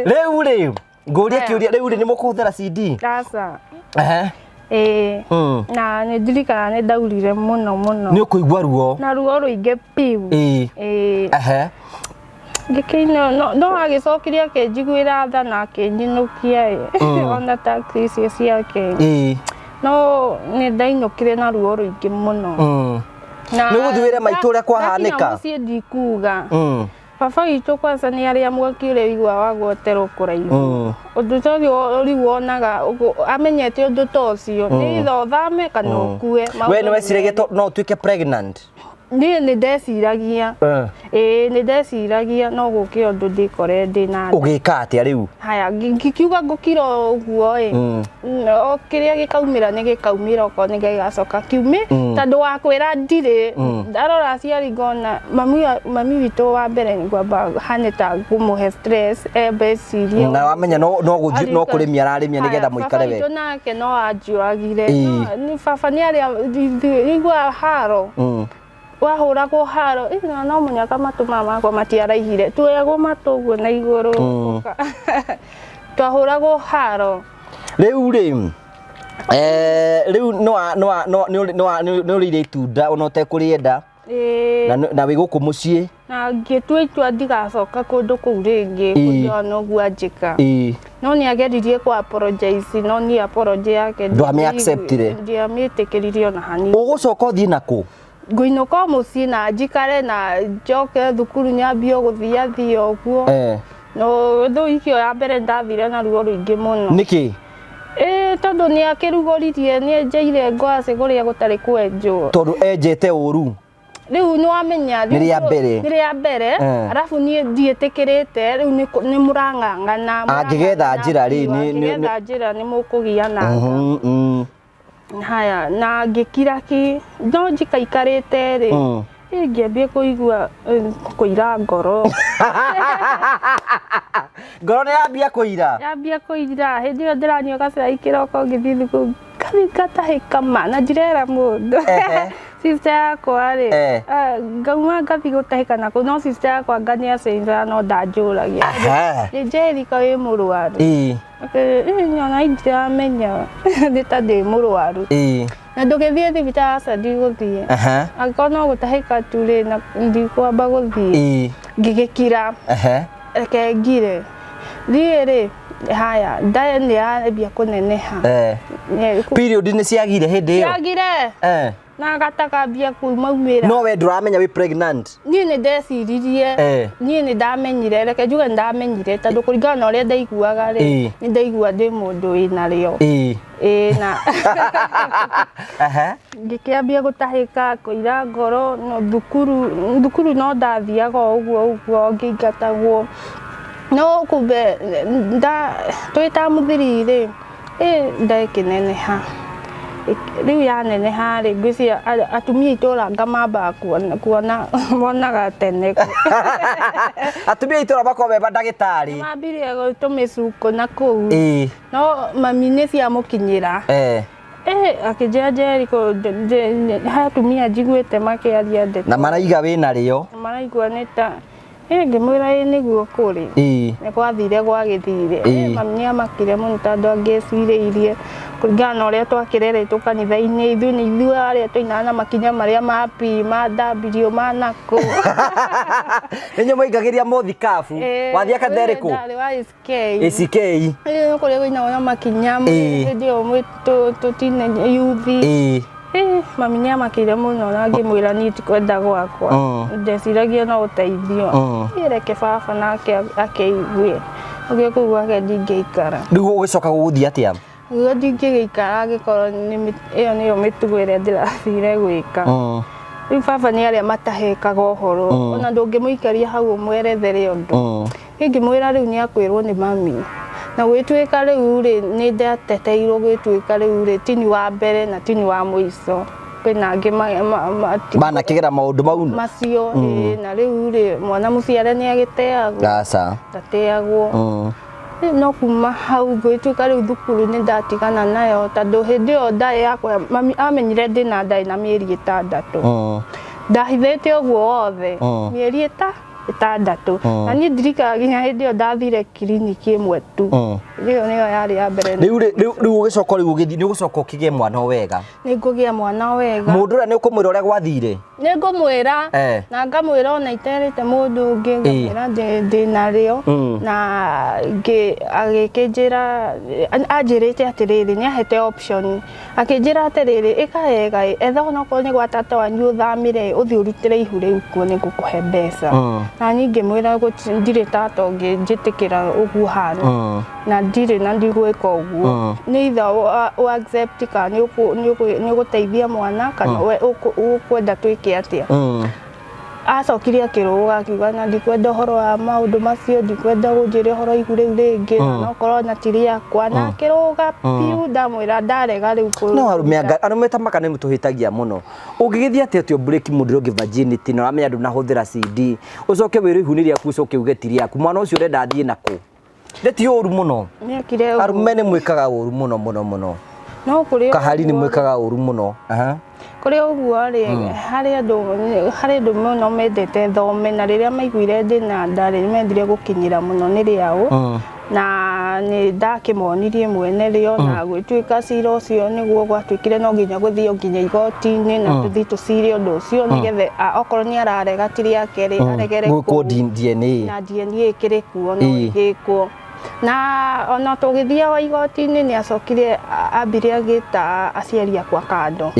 Rĩu rĩ, ngũrie kĩũria, rĩu rĩ nĩ mũkũhũthĩra CD? Aca. Na nĩ ndirikanaga nĩ ndaurire mũno mũno. Nĩ ũkũigua ruo. Na ruo rũingĩ piũ. Ngĩkĩina no agĩcokirie akĩnjiguĩra tha na akĩnyinũkia ona taxi icio ciake. No nĩ ndainũkire na ruo rũingĩ mũno. Na Nĩ ũgũthiĩ wĩre maitũ ũrĩa kwahanĩka? Ndakinya mũciĩ ndikuga. Baba witũ kwanza nĩ arĩa mwaki ũrĩa ũiguaga wa gwoterwo kũraihu. Ũndũ ta ũcio rĩu wonaga amenyete ũndũ ta ũcio. Nĩ either ũthame kana ũkue. We nĩ weciragia no ũtuĩke pregnant? Niĩ nĩ ndeciragia. Ĩĩ nĩ ndeciragia no gũke ũndũ ndĩkore ndĩ na nda. Ũgĩka atĩa rĩu? Haya, ngikiuga ngũkira ũguo ĩ. O kĩrĩa gĩkaumĩra nĩ gĩkaumĩra okorwo nĩ gĩgacoka kiume. Tondũ wa kwĩra ndirĩ, ndarora aciari ngona mami witũ wa mbere nĩ ngwamba hane ta ngũmũhe stress, embe ecirie. Na wamenya no gũthiĩ, no kũrĩmia ararĩmia nĩgetha Haya, mũikare baba wega. witũ nake no anjũragire. No, nĩ baba nĩ arĩa iguaga haro. Wahũragwo haro, na no mũnyaka matũ maya makwa matiaraihire. Tuoyagwo matũ ũguo na igũrũ. Twahũragwo haro. Rĩu rĩ, rĩu nĩ ũrĩire itunda ona ũtekũrĩenda. Na wĩ gũkũ mũciĩ. Na ngĩtua itua ndigacoka kũndũ kũu rĩngĩ, kũndũ ona ũguo anjĩka. No nĩ ageririe kũ apologize, no niĩ apology yake Ndwamĩ acceptire? Ndiamĩtĩkĩririe ona hanini. Ũgũcoka ũthiĩ nakũ? Ngũinũka o mũciĩ na njikare na njoke thukuru nyambie gũthiathia ũguo. No thũ ikio ya mbere ndathire na ruo rũingĩ mũno. Nĩkĩ? Tondũ nĩ akĩrugũririe, nĩ enjeire ngwacĩ kũrĩa gũtarĩ kwenjwo. Tondũ enjete ũru. Rĩu nĩ wamenya, Nĩ rĩa mbere. Nĩ rĩa mbere. Arabu niĩ ndiĩtĩkĩrĩte, rĩu nĩ mũrang'ang'ana, Angĩgetha njĩra rĩ, Angĩgetha njĩra nĩ mũkũgiana. Haya, na ngĩkira ki, no njikaikarĩte rĩ, Ngĩambia kũigua kũira ngoro. Ngoro nĩ yambia kũira. Yambia kũira hĩndĩ ĩyo ndĩranyua gacai kĩroko ngĩthiĩ thukuru ngathiĩ ngatahĩka ma na ndirera mũndũ. Sister yakwa rĩ, ngauma ngathiĩ gũtahĩka nakũu no sister yakwa anga nĩ acenjaga no ndanjũragia. Nĩ Jerica wĩ mũrwaru? Ona ndiramenya nĩ ta ndĩ mũrwaru. Na ndũgĩthiĩ thibitarĩ aca ndigũthiĩ. Angĩkorwo no gũtahĩka tu rĩ na ndikwamba gũthiĩ. Ngĩgĩkira. Reke ngire. Thiĩ rĩ, haya nda nĩ yambia kũneneha. Period nĩ ciagire hĩndĩ ĩyo? Ciagire. Na gatakambia kumaumĩra. No we ndũramenya wĩ pregnant? Niĩ nĩ ndeciririe, niĩ nĩ ndamenyire, reke njuge nĩ ndamenyire tondũ kũringana na ũrĩa ndaiguaga rĩ, nĩ ndaigua ndĩ mũndũ wĩna rĩo. Ĩĩ na ngĩkĩambia gũtahĩka, kũira ngoro, no thukuru no ndathiaga o ũguo ũguo ngĩingatagwo. No kumbe twĩ ta mũthiri rĩ, nda ĩkĩneneha. Rĩu yaneneha rĩ, ngwĩciria atumia itũra anga mambaga kuona monaga tene. Atumia itũra makoragwo me mandagĩtarĩ. Mambirie tũmĩcuko na kũu. No mami nĩ ciamũkinyĩra. Akĩnjĩra Jericho, he atumia njiguĩte makĩaria ndeto. Na maraiga wĩna rĩo. Maraigua nĩ ta ngĩmwĩra ĩ nĩguo kũrĩ. Nĩ gwathire gwagĩthire. Mami nĩ amakire mũno tondũ angĩecirĩirie kũringana na ũrĩa twakĩreretwo kanitha-inĩ, ithuĩ nĩ ithuĩ arĩa twainaga na makinya marĩa ma P, ma W, ma nakũ. Nĩ inyuĩ mwaingagĩria mũthikabu. Wathiĩ kanitha ĩrĩkũ? Ndarĩ wa ACK. ACK. Nĩ kũrĩa kũinagwo na makinya, hĩndĩ ĩyo tũtine yuthi. Mami nĩ amakire mũno na ngĩmwĩra niĩ tikwenda gwakwa. Ndeciragia no ũteithio. Reke baba nake akĩigue. Ũgĩe kũu gwake ndingĩikara. Rĩu ũgĩcoka gũgũthiĩ atĩa? Rĩu ndingĩgĩikara angĩkorwo ĩyo nĩyo mĩtugo ĩrĩa ndĩrathire gwĩka. Rĩu baba nĩ arĩa matahekaga ũhoro. Ona ndũngĩmũikaria hau ũmwerethere ũndũ. Ngĩmwĩra rĩu nĩ akwĩrwo nĩ mami. Na gwĩtuĩka rĩu rĩ, nĩ ndateteirwo gwĩtuĩka rĩu rĩ, tini wa mbere na tini wa mũico. Kwĩna angĩ manakĩgera maũndũ mau macio, na rĩu rĩ, mwana mũciare nĩ agĩteagwo. Aca. Ndateagwo. No kuma hau gwĩtuĩka rĩu thukuru nĩ ndatigana nayo tondũ hĩndĩ ĩyo nda yakwa mami amenyire ndĩna nda ĩna mĩeri 6. Ndahithĩte ũguo wothe mĩeri 6. Na niĩ ndirikanaga nginya hĩndĩ ĩyo ndathire kiriniki ĩmwe tu. Ĩyo nĩyo yarĩ ya mbere. Rĩu ũgĩcoka rĩu ũgĩthiĩ nĩ ũgũcoka ũkĩgĩe mwana wega. Nĩ ngũgĩa mwana wega. Mũndũ ũrĩa nĩ ũkũmwĩra ũrĩa gwathire? Nĩ ngũmwĩra. Na ngamwĩra ona iterĩte mũndũ ũngĩ, ngamwĩra ndĩna rĩo. Na agĩkĩnjĩra, anjĩrĩte atĩrĩrĩ, nĩ ahete option. Akĩnjĩra atĩrĩrĩ, ĩka wega ĩ, etha onokorwo nĩ gwa tata wanyu ũthamĩre, ũthiĩ ũrutĩre ihu rĩu kuo nĩ ngũkũhe mbeca. Na niĩ ngĩmwĩra ndirĩ tata ũngĩ njĩtĩkĩra ũguo hana. Na ndirĩ na ndigwĩka ũguo. Nĩ either ũ accept kana nĩ ũgũteithia mwana kana ũkwenda twĩke atĩa. Acokire akĩrũga akiuga na ndikwenda ũhoro wa maũndũ macio, ndikwenda gũnjĩra ũhoro ihu rĩu rĩngĩ, na okorwo na ti rĩakwa. Na akĩrũga biũ, ndamwĩra ndarega rĩu. No arũme ta maka nĩ mũtũhĩtagia mũno. Ũngĩgĩthiĩ atĩa atĩ ũbreak mũndũ ũngĩ virginity na ũramenya ndũnahũthĩra CD, ũcoke wĩrwo ihu nĩ rĩaku ũcoke uge ti rĩaku, mwana ũcio ũrenda athiĩ nakũ? Nĩ ti ũru mũno. Arũme nĩ mwĩkaga ũru mũno mũno mũno. No kũrĩ kahari nĩ mwĩkaga ũru mũno. Kũrĩ ũguo rĩ, harĩ andũ mũno mendete thome, na rĩrĩa maiguire ndĩna nda rĩ, mendire gũkinyĩra mũno nĩ rĩao. Na nĩ ndakĩmonirie mwene rĩo, na gwĩtuĩka cira ũcio nĩguo gwatuĩkire no nginya gũthiĩ nginya igoti-inĩ, na tũthiĩ tũcire ũndũ ũcio nĩgetha okorwo nĩ ararega ti rĩake rĩ, aregere gwĩkwo DNA. Na DNA ĩkĩrĩ kuo no ĩgĩkwo. Na ona tũgĩthiĩ igoti-inĩ nĩ acokire ambire agĩta aciari akwa kando.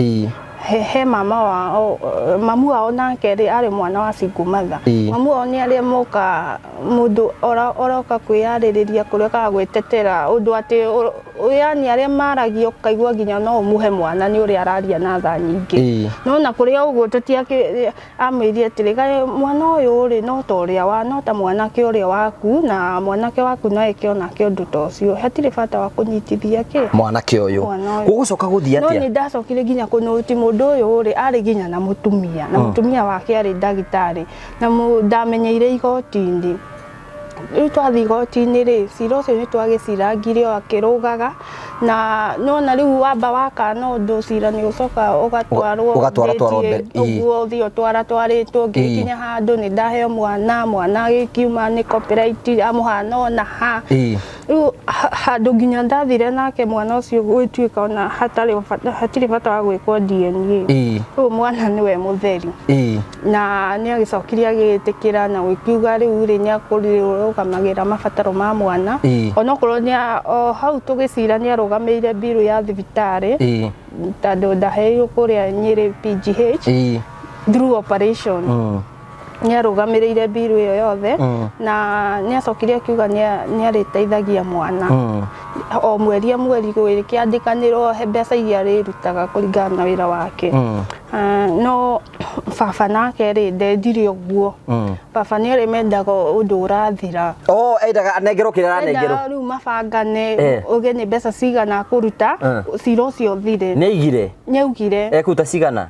He mama wao, mamu wao nake rĩ, arĩ mwana wa single mother. Mamu wao nĩ arĩa moka mũndũ oroka kwĩyarĩrĩria kũrĩa kana gwĩtetera ũndũ atĩ Yani arĩa maragia ũkaigua nginya no ũmũhe mwana nĩ ũrĩa araria na tha nyingĩ. No na kũrĩa ũguo tũtiakĩ amwĩrire atĩrĩ, "Kaĩ mwana ũyũ rĩ, no ta ũrĩa wa no ta mwanake ũrĩa waku, na mwanake waku no eke onake ũndũ ta ũcio, hatirĩ bata wa kũnyitithia kĩ Mwanake ũyũ. Mwana ũyũ. Gũgũcoka gũthiĩ No atĩa? nĩ ndacokire nginya kũnũti mũndũ ũyũ rĩ, arĩ nginya na mũtumia, na mũtumia wake arĩ ndagĩtarĩ, na ndamenyeire igoti-inĩ. Rĩu twathiĩ igoti-inĩ rĩ, cira ũcio nĩ twagĩcirangire o akĩrũgaga, na nona rĩu wamba wakana ũndũ cira nĩ ũcoka ũgatwarwo Ũgatwaratwarwo date mbere, ĩĩ. ũguo ũthiĩ ũtwaratwarĩtwo ngĩkinya handũ nĩ ndaheo mwana, mwana agĩkiuma nĩ copyright amũhana ona ha. Rĩu handũ nginya ndathire nake mwana ũcio gwĩtuĩka ona hatarĩ bata, hatirĩ bata wa gwĩkwo DNA. Rĩu mwana nĩwe mũtheri. Na nĩ agĩcokire agĩtĩkĩra na gũkiuga rĩu rĩ nĩ akũrũgamagĩra mabataro ma mwana. Onokorwo nĩ o hau tũgĩcira nĩ arũgamĩire mbiru ya thibitarĩ, tondũ ndaheirwo kũrĩa Nyĩrĩ PGH through operation. Nĩ arũgamĩrĩire mbiru ĩyo yothe, na nĩ acokire akiuga nĩ arĩteithagia mwana o mweri mweri gwĩkĩandĩkanĩrwo he mbeca iria arĩrutaga kũringana na wĩra wake. No baba nake rĩ, ndendire ũguo. Baba nĩ arĩ mendaga ũndũ ũrathira. Oh, endaga anengerwo kĩrĩa aranengerwo. Endaga rĩu mabangane, uge nĩ mbeca cigana akũruta, cira ũcio ũthire. Nĩ aigire? Nĩ augire. Ekũruta cigana?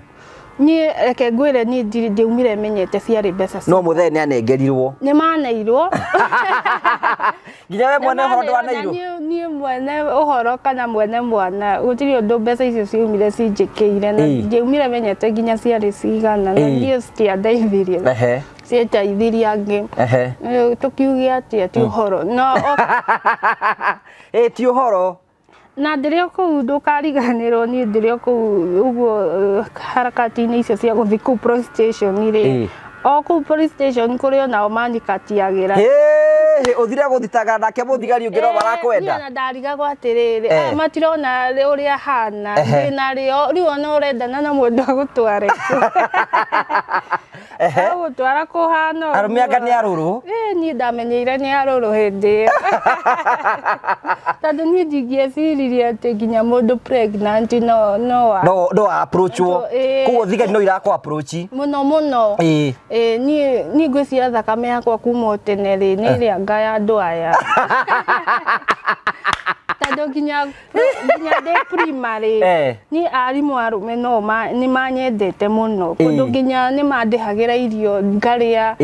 Niĩ reke ngwĩre, niĩ ndiaumire menyete ciarĩ mbeca. No mũthee nĩ anengerirwo. Nĩ maneirwo. Nginya we mwene ũhoro ndwaneirwo? Niĩ mwene ũhoro kana mwene mwana, gũtirĩ ũndũ mbeca icio ciaumire cinjĩkĩire, na ndiaumire menyete nginya ciarĩ cigana, na niĩ citiandeithirie. Ciateithirie angĩ. Tũkiuge atĩa, ti ũhoro. No Ĩ ti ũhoro. Na ndĩrĩ o kũu, ndũkariganĩrwo, niĩ ndĩrĩ o kũu ũguo harakati-inĩ icio cia gũthiĩ kũu police station rĩ, o kũu police station kũrĩ o nao manikatiagĩra. Ũthire gũthitanga nake mũthigari ũngĩ no marakwenda. Niĩ ona ndarigagwo atĩrĩrĩ, aya matirona ũrĩa hana, ndĩna rĩo, rĩu ona ũrendana na mũndũ agũtware kũ? Agũtwara kũhana ũguo. Arũme anga nĩ arũrũ? Niĩ ndamenyeire nĩ arũrũ hĩndĩ ĩyo. Tondũ niĩ ndingĩeciririe atĩ nginya mũndũ pregnant no no No no approachwo. Koguo thigari no irakũ approach. Mũno mũno. Niĩ ngwĩciria thakame yakwa kuma o tene rĩ, nĩ ĩrĩa nga ya andũ aya. Tondũ nginya ndĩ primary, niĩ arimũ arũme no nĩ manyendete mũno. Kũndũ nginya nĩ mandĩhagĩra irio ngarĩa.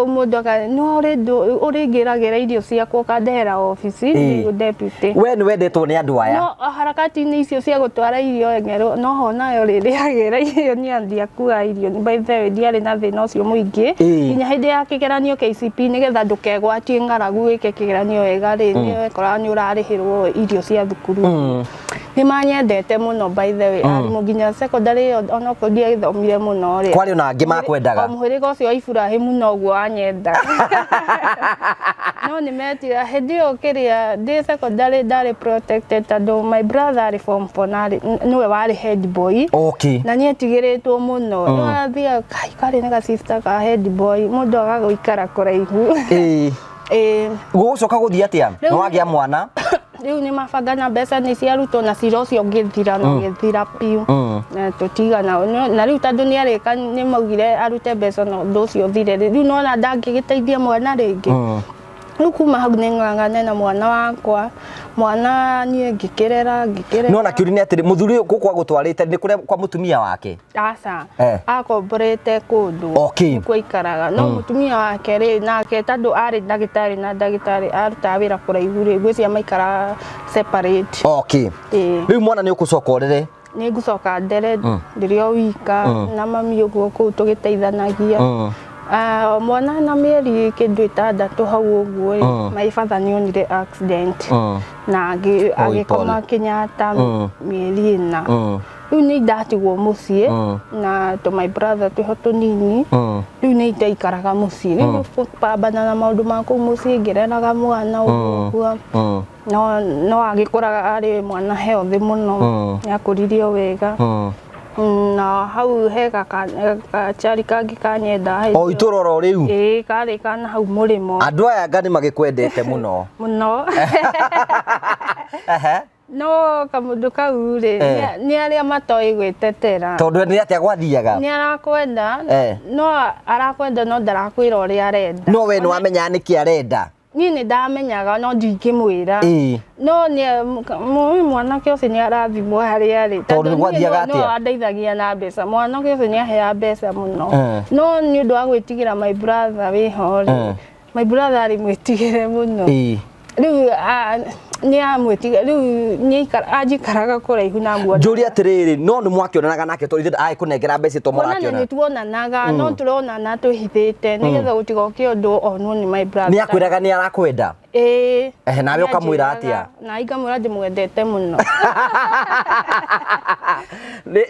Mũndũ aka no ũrĩngĩragĩra irio ciakwa ũkandehera obici, ndĩ deputy. We nĩ wendetwo nĩ andũ aya. No harakati-inĩ icio cia gũtwara irio ng'ero, no ho nayo rĩrĩagĩra irio niĩ ndiakuaga irio. By the way, ndiarĩ na thĩna ũcio mũingĩ. Nginya hĩndĩ ya kĩgeranio KCPE, nĩgetha ndũkegwatie ng'aragu wĩke kĩgeranio wega rĩ, nĩ wekoraga nĩ ũrarĩhĩrwo irio cia thukuru. Nĩ manyendete mũno by the way, arimũ nginya secondary ĩyo onokorwo ndiagĩthomire mũno rĩ. Kwarĩ ona angĩ makwendaga. O mũhĩrĩga ũcio wa Iburahĩmu noguo wanyenda. No nĩ metire hĩndĩ ĩyo kĩrĩa ndĩ secondary ndarĩ protected tondũ my brother arĩ form 4 na nĩwe warĩ head boy. Na nĩ etigĩrĩtwo mũno. No athiaga kai karĩ na ga sister ka head boy, mũndũ agagũikara kũraihu. Gũgũcoka gũthiĩ atĩa? Nĩ wagĩa mwana? Rĩu nĩ mabangana mbeca nĩ ciarutwo na cira ũcio ũgĩthira na ũgĩthira biũ. Na tũtigana na rĩu tondũ nĩ arĩka nĩ maugire arute mbeca na ũndũ ũcio ũthire rĩ, rĩu nona ndangĩgĩteithia mwana rĩngĩ. Rĩu kuma hau nĩ ng'ang'ane na mwana wakwa, mwana niĩ ngĩkĩrera ngĩkĩrera. No na kĩũria nĩ atĩrĩ, mũthuri ũyũ gũkũ agũtwarĩte nĩ kũrĩa kwa mũtumia wake? Aca. Akomborete kũndũ. Nĩkuo aikaraga. No mũtumia wake rĩ, nake tondũ arĩ ndagĩtarĩ na ndagĩtarĩ arutaga wĩra kũraihu rĩ, ngwĩciria maikaraga separate. Rĩu mwana nĩ ũgũcoka ũrere? Nĩ ngũcoka ndere ndĩrĩ o wika na mami ũguo kũu tũgĩteithanagia. Mwana na mĩeri kĩndũ ĩtandatũ hau ũguo rĩ, my father nĩ onire accident na agĩkoma Kenyatta mĩeri 4. Rĩu nĩ ndatigwo mũciĩ na to my brother twĩho tũnini. Rĩu nĩ ndaikaraga mũciĩ. Rĩu kũpambana na maũndũ ma kũu mũciĩ, ngĩreraga mwana ũguo. No agĩkũraga arĩ mwana healthy mũno, nĩ akũririo wega. Na hau he gakachari kangĩ kanyenda. O itũra oro rĩu? Ĩĩ, karĩ kana hau mũrĩmo. Andũ aya anga nĩ magĩkwendete mũno. Mũno. No kamũndũ kau rĩ, nĩ arĩa matoĩ gwĩtetera. Tondũ nĩ atĩa gwathiaga? Nĩ arakwenda, no arakwenda no ndarakwĩra ũrĩa arenda. No we nĩ wamenyaga nĩkĩ arenda? Niĩ nĩ ndamenyaga no ndingĩmwĩra. No nĩ mwanake ũcio nĩ arathimwo harĩa arĩ. Tondũ nĩ gwathiaga atĩa? No andeithagia na mbeca. Mwanake ũcio nĩ aheaga mbeca mũno. No nĩ ũndũ wa gwĩtigĩra my brother wĩho rĩ, my brother arĩ mwĩtigĩre mũno. Rĩu nĩ amwĩtigĩra, rĩu nĩ anjikaraga kũraihu na muona. Njũrie atĩrĩrĩ, no nĩ mwakĩonanaga nake tondũ ithe agĩkũnengera mbeca to mũrakĩonana? Nĩ tuonanaga, no tũronana twĩhithĩte nĩgetha gũtigoke ũndũ onwo nĩ my brother. Nĩ akwĩraga nĩ arakwenda? Ĩĩ. Ehe, nawe ũkamwĩra atĩa? Na ngamwĩra ndĩmwendete mũno.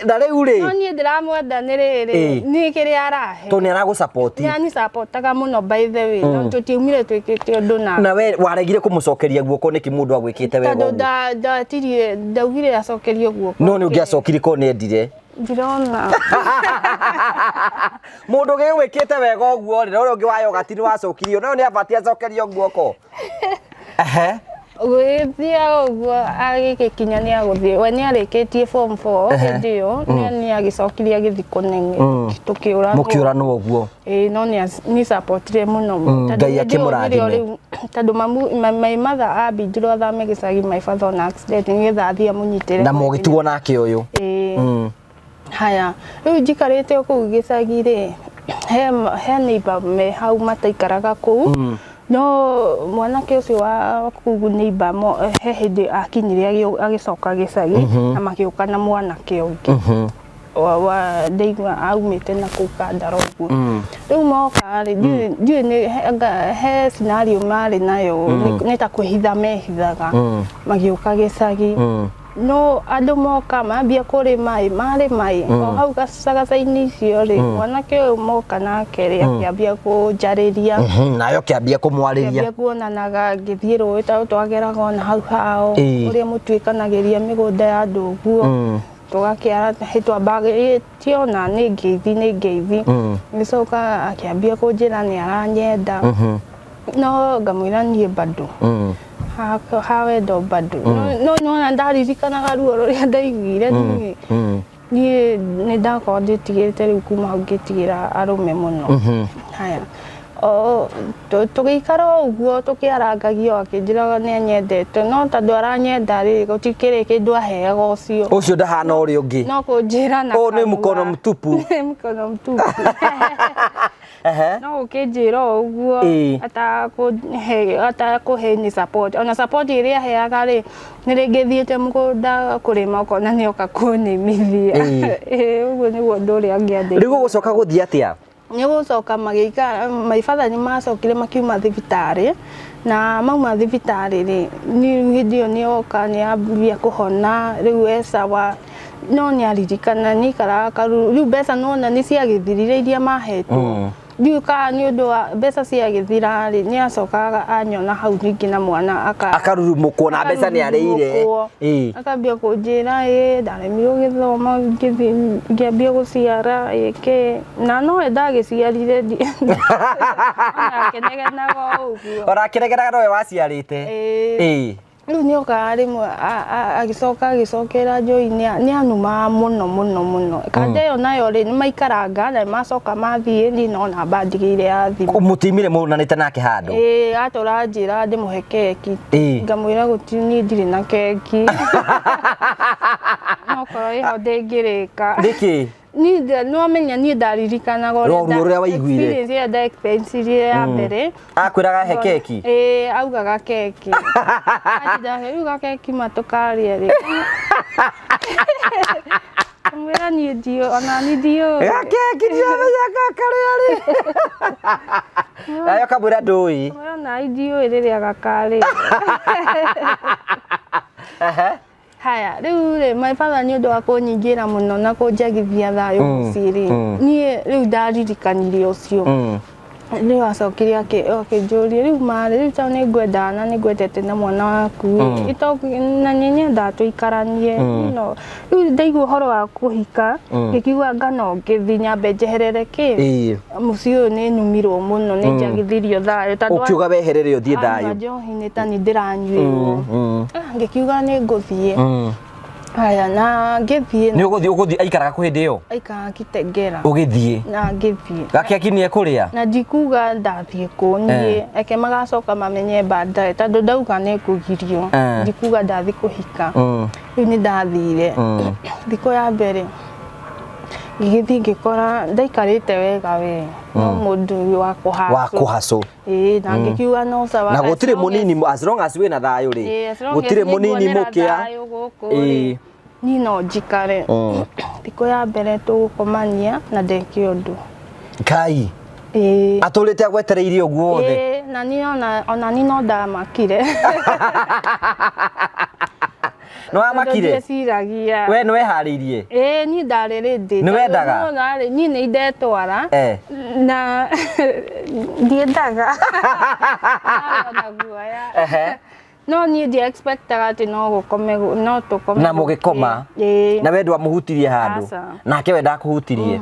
Na rĩu rĩ? No niĩ ndĩramwenda nĩ rĩrĩ, nĩ kĩrĩa arahe. Tondũ nĩ aragũ-support. Nĩ ani-supportaga mũno by the way, no tũtiumire twĩkĩte ũndũ nake. Na we waregire kũmũcokeria guoko nĩkĩ mũndũ agwĩkĩte wega ũguo? Tondũ ndatirire, ndaugire acokerio guoko. No nĩ ũngĩacokirie korwo nĩ endire. Ndirona. Mũndũ ũgĩgwĩkĩte wega ũguo rĩ, na ũrĩa ũngĩ wa yogati nĩ wacokirio, no nĩ abatiĩ acokerio guoko. Ehe. Gũgĩthiaga ũguo agĩgĩkinya nĩ agũthiĩ, we nĩ arĩkĩtie form 4 hĩndĩ ĩyo, nĩ agĩcokire agĩthiĩ kũnene, tũkĩũranwo. Mũkĩũranwo ũguo. Ĩĩ, no nĩ supportire mũno. Ngai akĩmũrathime. Tondũ mamu, my mother ambindirwo athame gĩcagi my father on accident nĩgetha athiĩ amũnyitĩre. Na mũgĩtigwo nake ũyũ. Ĩĩ. Haya, rĩu njikarĩte o kũu gĩcagi rĩ, he neighbor me hau mataikaraga kũu, no mwanake ũcio wa kũu neighbor he hĩndĩ akinyire agĩcoka gĩcagi na magĩũka na mwanake ũngĩ. Wa ndaigua aumĩte na kũu Kandara ũguo. Rĩu moka rĩ, ndiũĩ nĩ he scenario marĩ nayo, nĩ ta kwĩhitha mehithaga magĩũka gĩcagi. No andũ moka mambia kũrĩma ĩ, marĩma ĩ, o hau gacagaca-inĩ icio rĩ, mwanake ũyũ moka nake rĩ, akĩambia kũnjarĩria. Nawe ũkĩambia kũmwarĩria. Akĩambia kuonanaga ngĩthiĩ rũĩ tondũ twageraga ona hau hao, ũrĩa mũtuĩkanagĩria mĩgũnda ya andũ ũguo. Tũgakĩara twambaga tiona nĩ ngeithi nĩ ngeithi. Gĩcoka akĩambia kũnjĩra nĩ aranyenda. No ngamwĩra niĩ bado. Ha wendo bado. No nona ndaririkanaga ruo rũrĩa ndaiguire niĩ. Niĩ nĩ ndakorwo ndĩtigĩrĩte rĩu kuma hau ngĩtigĩra arũme mũno. Haya. Tũgĩikara o ũguo tũkĩarangagio akĩnjĩraga nĩ anyendete, no tondũ aranyenda rĩ, gũtikĩrĩ kĩndũ aheaga ũcio. Ũcio ndahana ũrĩa ũngĩ. No kũnjĩra na Ũyũ nĩ mkono mtupu. Nĩ mkono mtupu. No ũkĩnjĩra o ũguo atakũhe ni support. Ona support ĩrĩa aheaga rĩ, nĩ rĩngĩ thiĩte mũgũnda kũrĩma ũkona nĩ oka kũnĩmithia. Ũguo nĩguo ũndũ ũrĩa angĩandeithia. Rĩu gũgũcoka gũthiĩ atĩa? Nĩ gũcoka magĩikara, my father nĩ macokire makiuma thibitarĩ, na mauma thibitarĩ rĩ, hĩndĩ ĩyo nĩ oka nĩ ambia kũhona, rĩu e sawa, no nĩ aririkana nĩ aikaraga karuru, rĩu mbeca nĩwona nĩ ciagĩthirire iria mahetwo. Ndiũĩ kana nĩ ũndũ wa mbeca ciagĩthira rĩ, nĩ acokaga anyona hau ningĩ na mwana akarurumũkwo na mbeca nĩ arĩire. Akambia kũnjĩra ĩ ndaremirwo gĩthomo ngĩambia gũciara ĩkĩ, na nowe ndagĩciarire ona akĩnegenaga o ũguo. Ona akĩnegenaga nowe waciarĩte. Ĩĩ. Rĩu nĩ okaga rĩmwe agĩcoka agĩcokera Joy nĩ anumaga mũno mũno mũno. Kanda ĩyo nayo rĩ, nĩ maikaranga na macoka mathiĩ, niĩ no namba ndigĩire ya thimũ. Mũtiumire mũnanĩte nake handũ? Ĩĩ, atũra anjĩra ndĩmũhe keki. Ngamwĩra gũtirĩ, niĩ ndirĩ na keki. No korwo ĩho ndĩngĩrĩka. Nĩkĩ? Niĩ no amenya niĩ ndaririkanaga ũrĩa ruo rũrĩa waiguire. Experience ĩrĩa nda experience ya mbere. Akwĩraga he keki? Ĩĩ, augaga keki. Atinda rĩu gakeki matũkarĩa rĩ. Kamwĩra niĩ ndiũĩ, ona niĩ ndiũĩ. Gakeki ndiramenya gakarĩa rĩ. Nawe ũkamwĩra ndũĩ. Kamwĩra ona niĩ ndiũĩ rĩrĩa gakarĩa. Haya, rĩu rĩ, my father nĩ ũndũ wa kũnyingĩra mũno na kũnjagithia thayũ mũciĩ rĩ, niĩ rĩu ndaririkanire ũcio. Rĩu acokire akĩnjũria rĩu marĩ rĩu tondũ nĩ ngwendaga na nĩ ngwendete na mwana waku na nĩ nyendaga tũikaranie no rĩu ndaigua ũhoro wa kũhika ngĩkiuga ngano ngĩthiĩ nyambe njeherere kĩ mũciĩ ũyũ nĩ nyumirwo mũno nĩ njagithirio thayũ tondũ Ũkiuga weherere ũthiĩ anyua thayũ. njohi nĩ ta nĩ ndĩranyuĩrwo. Ngĩkiuga nĩ ngũthiĩ. Haya na ngĩthiĩ. Nĩ ũgũthiĩ ũgũthiĩ aikaraga kũ hĩndĩ ĩyo? Aikaraga Kitengela. Ũgĩthiĩ. Na ngĩthiĩ. Gakeki nĩ ekũrĩa? Na ndikuga ndathiĩ kũ niĩ eke magacoka mamenye baadaye tondũ ndauga nĩ ngũgirio. Ndikuga ndathiĩ kũhika. Rĩu nĩ ndathire. Thikũ ya mbere ngĩgĩthiĩ ngĩkora ndaikarĩte wega we no mũndũ wa kũhacũ. Wa kũhacũ. Ĩĩ na ngĩkiuga no sawa. Na gũtirĩ mũnini as long as wĩna thayũ rĩ. Gũtirĩ mũnini mũkĩa. Ĩĩ. Niĩ no njikare. Thikũ ya mbere tũgũkomania na ndeke ũndũ. Ngai. Ĩĩ. Atũrĩte agwetereire ũguo wothe. Ĩĩ na niĩ ona niĩ no ndamakire. Nĩ wamakire? Ndieciragia. We nĩ weharĩirie? Ĩĩ niĩ ndarĩ ready. Nĩ wendaga? Niĩ nĩ indetwara. Na ndiendaga. Ona guoya. No niĩ ndi expectaga atĩ no gũkome no tũkome. Na mũgĩkoma. Ĩĩ. Na we ndwamũhutirie handũ. Aca. Nake we ndakũhutirie.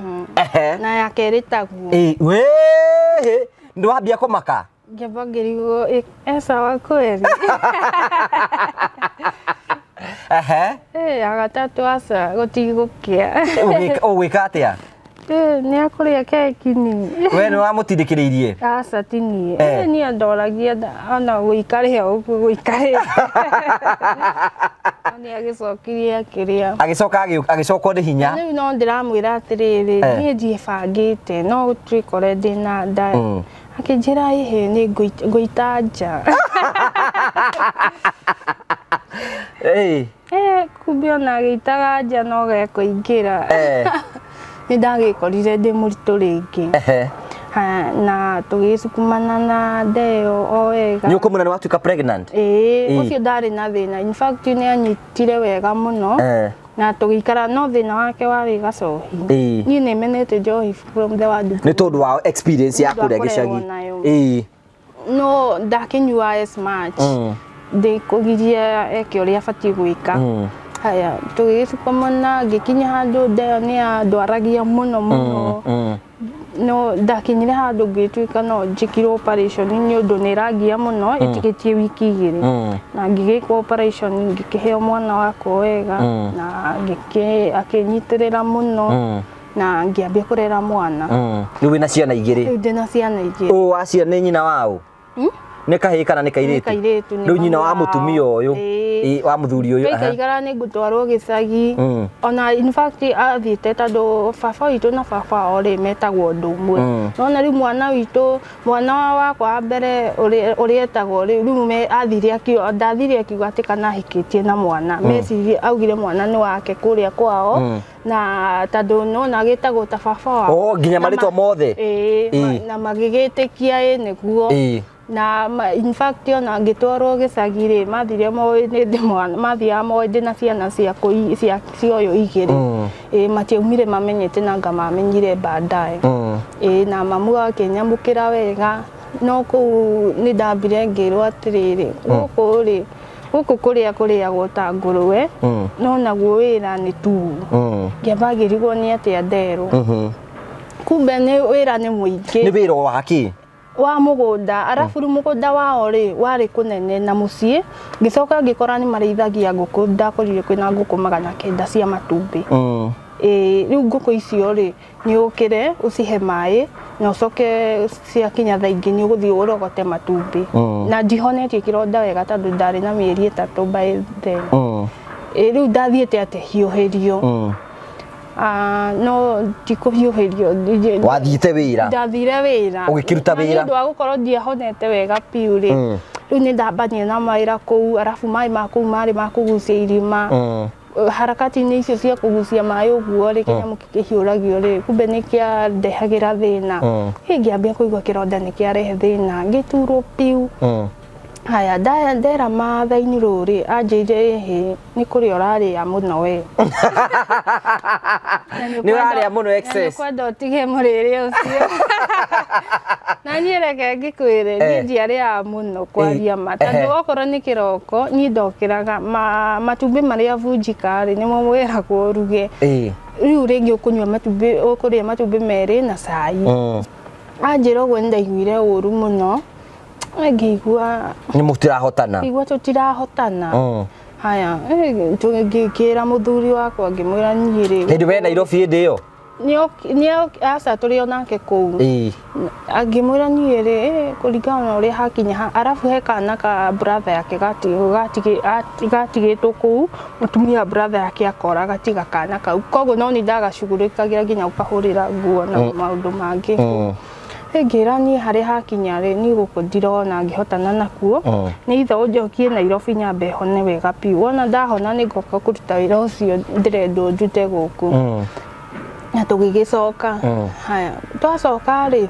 Na ya kerĩ taguo. Ĩĩ wee ndwambia kũmaka? Ngĩamba ngĩrigwo e sawa kweli. Ya gatatũ aca gũtigũkĩa. Ũgwĩka atĩa? Nĩ akũrĩa keki ni. We nĩ wamũtindĩkĩrĩirie? Aca ti niĩ. Niĩ ndoragia ona gũikarĩte ũguo gũikarĩte. Nĩ agĩcokirie akĩrĩa. Agĩcoka agĩcokwo nĩ hinya. Rĩu no ndĩramwĩra atĩrĩrĩ niĩ ndiĩbangĩte no twĩkore ndĩna nda. Akĩnjĩra ĩhĩ nĩ ngũita nja. Kumbe ona agĩitaga nja no gekũingĩra. Nĩ ndagĩkorire ndĩ mũritũ rĩngĩ. Na tũgĩcukumana na nda ĩyo o wega. Nĩ ũkũmwĩra nĩ watuĩka pregnant? Ĩĩ, ũcio ndarĩ na thĩna. In fact nĩ anyitire wega mũno. Na tũgĩikara no thĩna wake warĩ gacohi. Niĩ nĩ menete njohi from the word. Nĩ tondũ wa experience ya kũrĩa gĩcagi. No ndakĩnyua as much. Ndĩkũgiria eke ũrĩa abatiĩ gwĩka. Haya tũgĩgĩcukumana ngĩkinya handũ nda ĩyo nĩ yandwaragia mũno mũno. No ndakinyire handũ ngĩtuĩka no njĩkirwo operation nĩ ũndũ nĩ ĩrangia mũno ĩtigĩtie wiki igĩrĩ. Na ngĩgĩkwo operation ngĩkĩheo mwana wakwa wega na akĩnyitĩrĩra mũno na ngĩambia kũrera mwana. Rĩu wĩna ciana igĩrĩ? Rĩu ndĩna ciana igĩrĩ. Ũũ wa ciana nĩ nyina waũ? Nĩ kahĩĩ kana nĩ kairĩtu? Nĩ kairĩtu. Rĩu nyina wa mũtumia ũyũ, wa mũthuri ũyũ. Twaikaikara nĩ ngũtwarwo gĩcagi. Ona in fact athiĩte tondũ baba witũ na baba wao rĩ metagwo ũndũ ũmwe. Nona rĩu mwana witũ, mwana wakwa wa mbere ũrĩa etagwo rĩ, rĩu athire akiuga, ndathire akiuga atĩ kana ahikĩtie na mwana. Mecirie augire mwana nĩ wake kũrĩa kwao. Na tondũ nona agĩtagwo ta baba wao. Nginya marĩtwa mothe? Ĩĩ, na magĩgĩtĩkia ĩ nĩguo. Na in fact ona ngĩtwarwo gĩcagi rĩ mathire moĩ nĩ ndĩ mwana mathiaga moĩ ndĩna ciana cia cia ũyũ igĩrĩ. Ĩĩ matiaumire mamenyete na ngamamenyire baadaye. Ĩĩ na mamu akĩnyamũkĩra wega no kũu nĩ ndambire ngĩrwo atĩrĩrĩ gũkũ rĩ gũkũ kũrĩa kũrĩagwo ta ngũrwe no naguo wĩra nĩ tu. Ngĩamba ngĩrigwo nĩ atĩa nderwo. Kumbe nĩ wĩra nĩ mũingĩ. Nĩ wĩra wa kĩ? Wa mũgũnda arabu rĩu mũgũnda wao rĩ warĩ kũnene na mũciĩ ngĩcoka ngĩkora nĩ marĩithagia ngũkũ ndakorire kwĩna ngũkũ 900 cia matumbĩ. Rĩu ngũkũ icio rĩ nĩ ũkĩre ũcihe maĩ na ũcoke ciakinya thaa ingĩ nĩ ũgũthiĩ ũrogote matumbĩ. Na ndihonetie kĩronda wega tondũ ndarĩ na mĩeri 3 by then. Rĩu ndathiĩte atĩ hiũhĩrio. No ndikũhiũhĩrio. Wathiĩte wĩra? Ndathire wĩra. Ũgĩkĩruta wĩra? Na nĩ ũndũ wa gũkorwo ndiahonete wega biũ rĩ, rĩu nĩ ndambanie na mawĩra kũu arabu maĩ ma kũu marĩ ma kũgucia irima. Harakati-inĩ icio cia kũgucia maĩ ũguo rĩ kĩnyamũ kĩhiũragio rĩ kumbe nĩ kĩandehagĩra thĩna. Ngĩambia kũigua kĩronda nĩ kĩarehe thĩna ngĩturwo biũ. Haya, ndera mathaini rũrĩ anjĩire ĩhĩ nĩ kũrĩa ũrarĩa mũno we. Na Nĩ ũrarĩa mũno excess. Na nĩ ũkwenda ũtige mũrĩre ũcio. Na niĩ reke ngĩkwĩre niĩ ndiarĩaga mũno kwaria ma tondũ okorwo nĩ kĩroko niĩ ndokĩraga matumbĩ marĩa bunjika rĩ nĩmo wĩragwo ũruge. Rĩu rĩngĩ ũkũnyua matumbĩ ũkũrĩa matumbĩ merĩ na cai. Anjĩra ũguo nĩ ndaiguire ũru mũno ngĩigua Nĩ mũtirahotana. Ngĩigua tũtirahotana. Haya, ngĩkĩra mũthuri wakwa ngĩmwĩra niĩ rĩ Hĩndĩ we Nairobi hĩndĩ ĩyo? Aca tũrĩ o nake kũu. Ngĩmwĩra niĩ rĩ kũringana na ũrĩa hakinya haha, arabu he kana ka brother yake gatigĩtwo kũu, mũtumia wa brother yake akora agatiga kana kau. Koguo no niĩ ndagacugurĩkagĩra nginya gũkahũrĩra nguo na maũndũ mangĩ. Ngĩra niĩ harĩa hakinya rĩ, niĩ gũkũ ndirona ngĩhotana nakuo, nĩ itha ũnjokie Nairobi nyambe hone wega biũ. Wona ndahona nĩ ngoka kũruta wĩra ũcio ndĩrendwo ndute gũkũ. Na tũgĩgĩcoka. Haya, twacoka rĩ,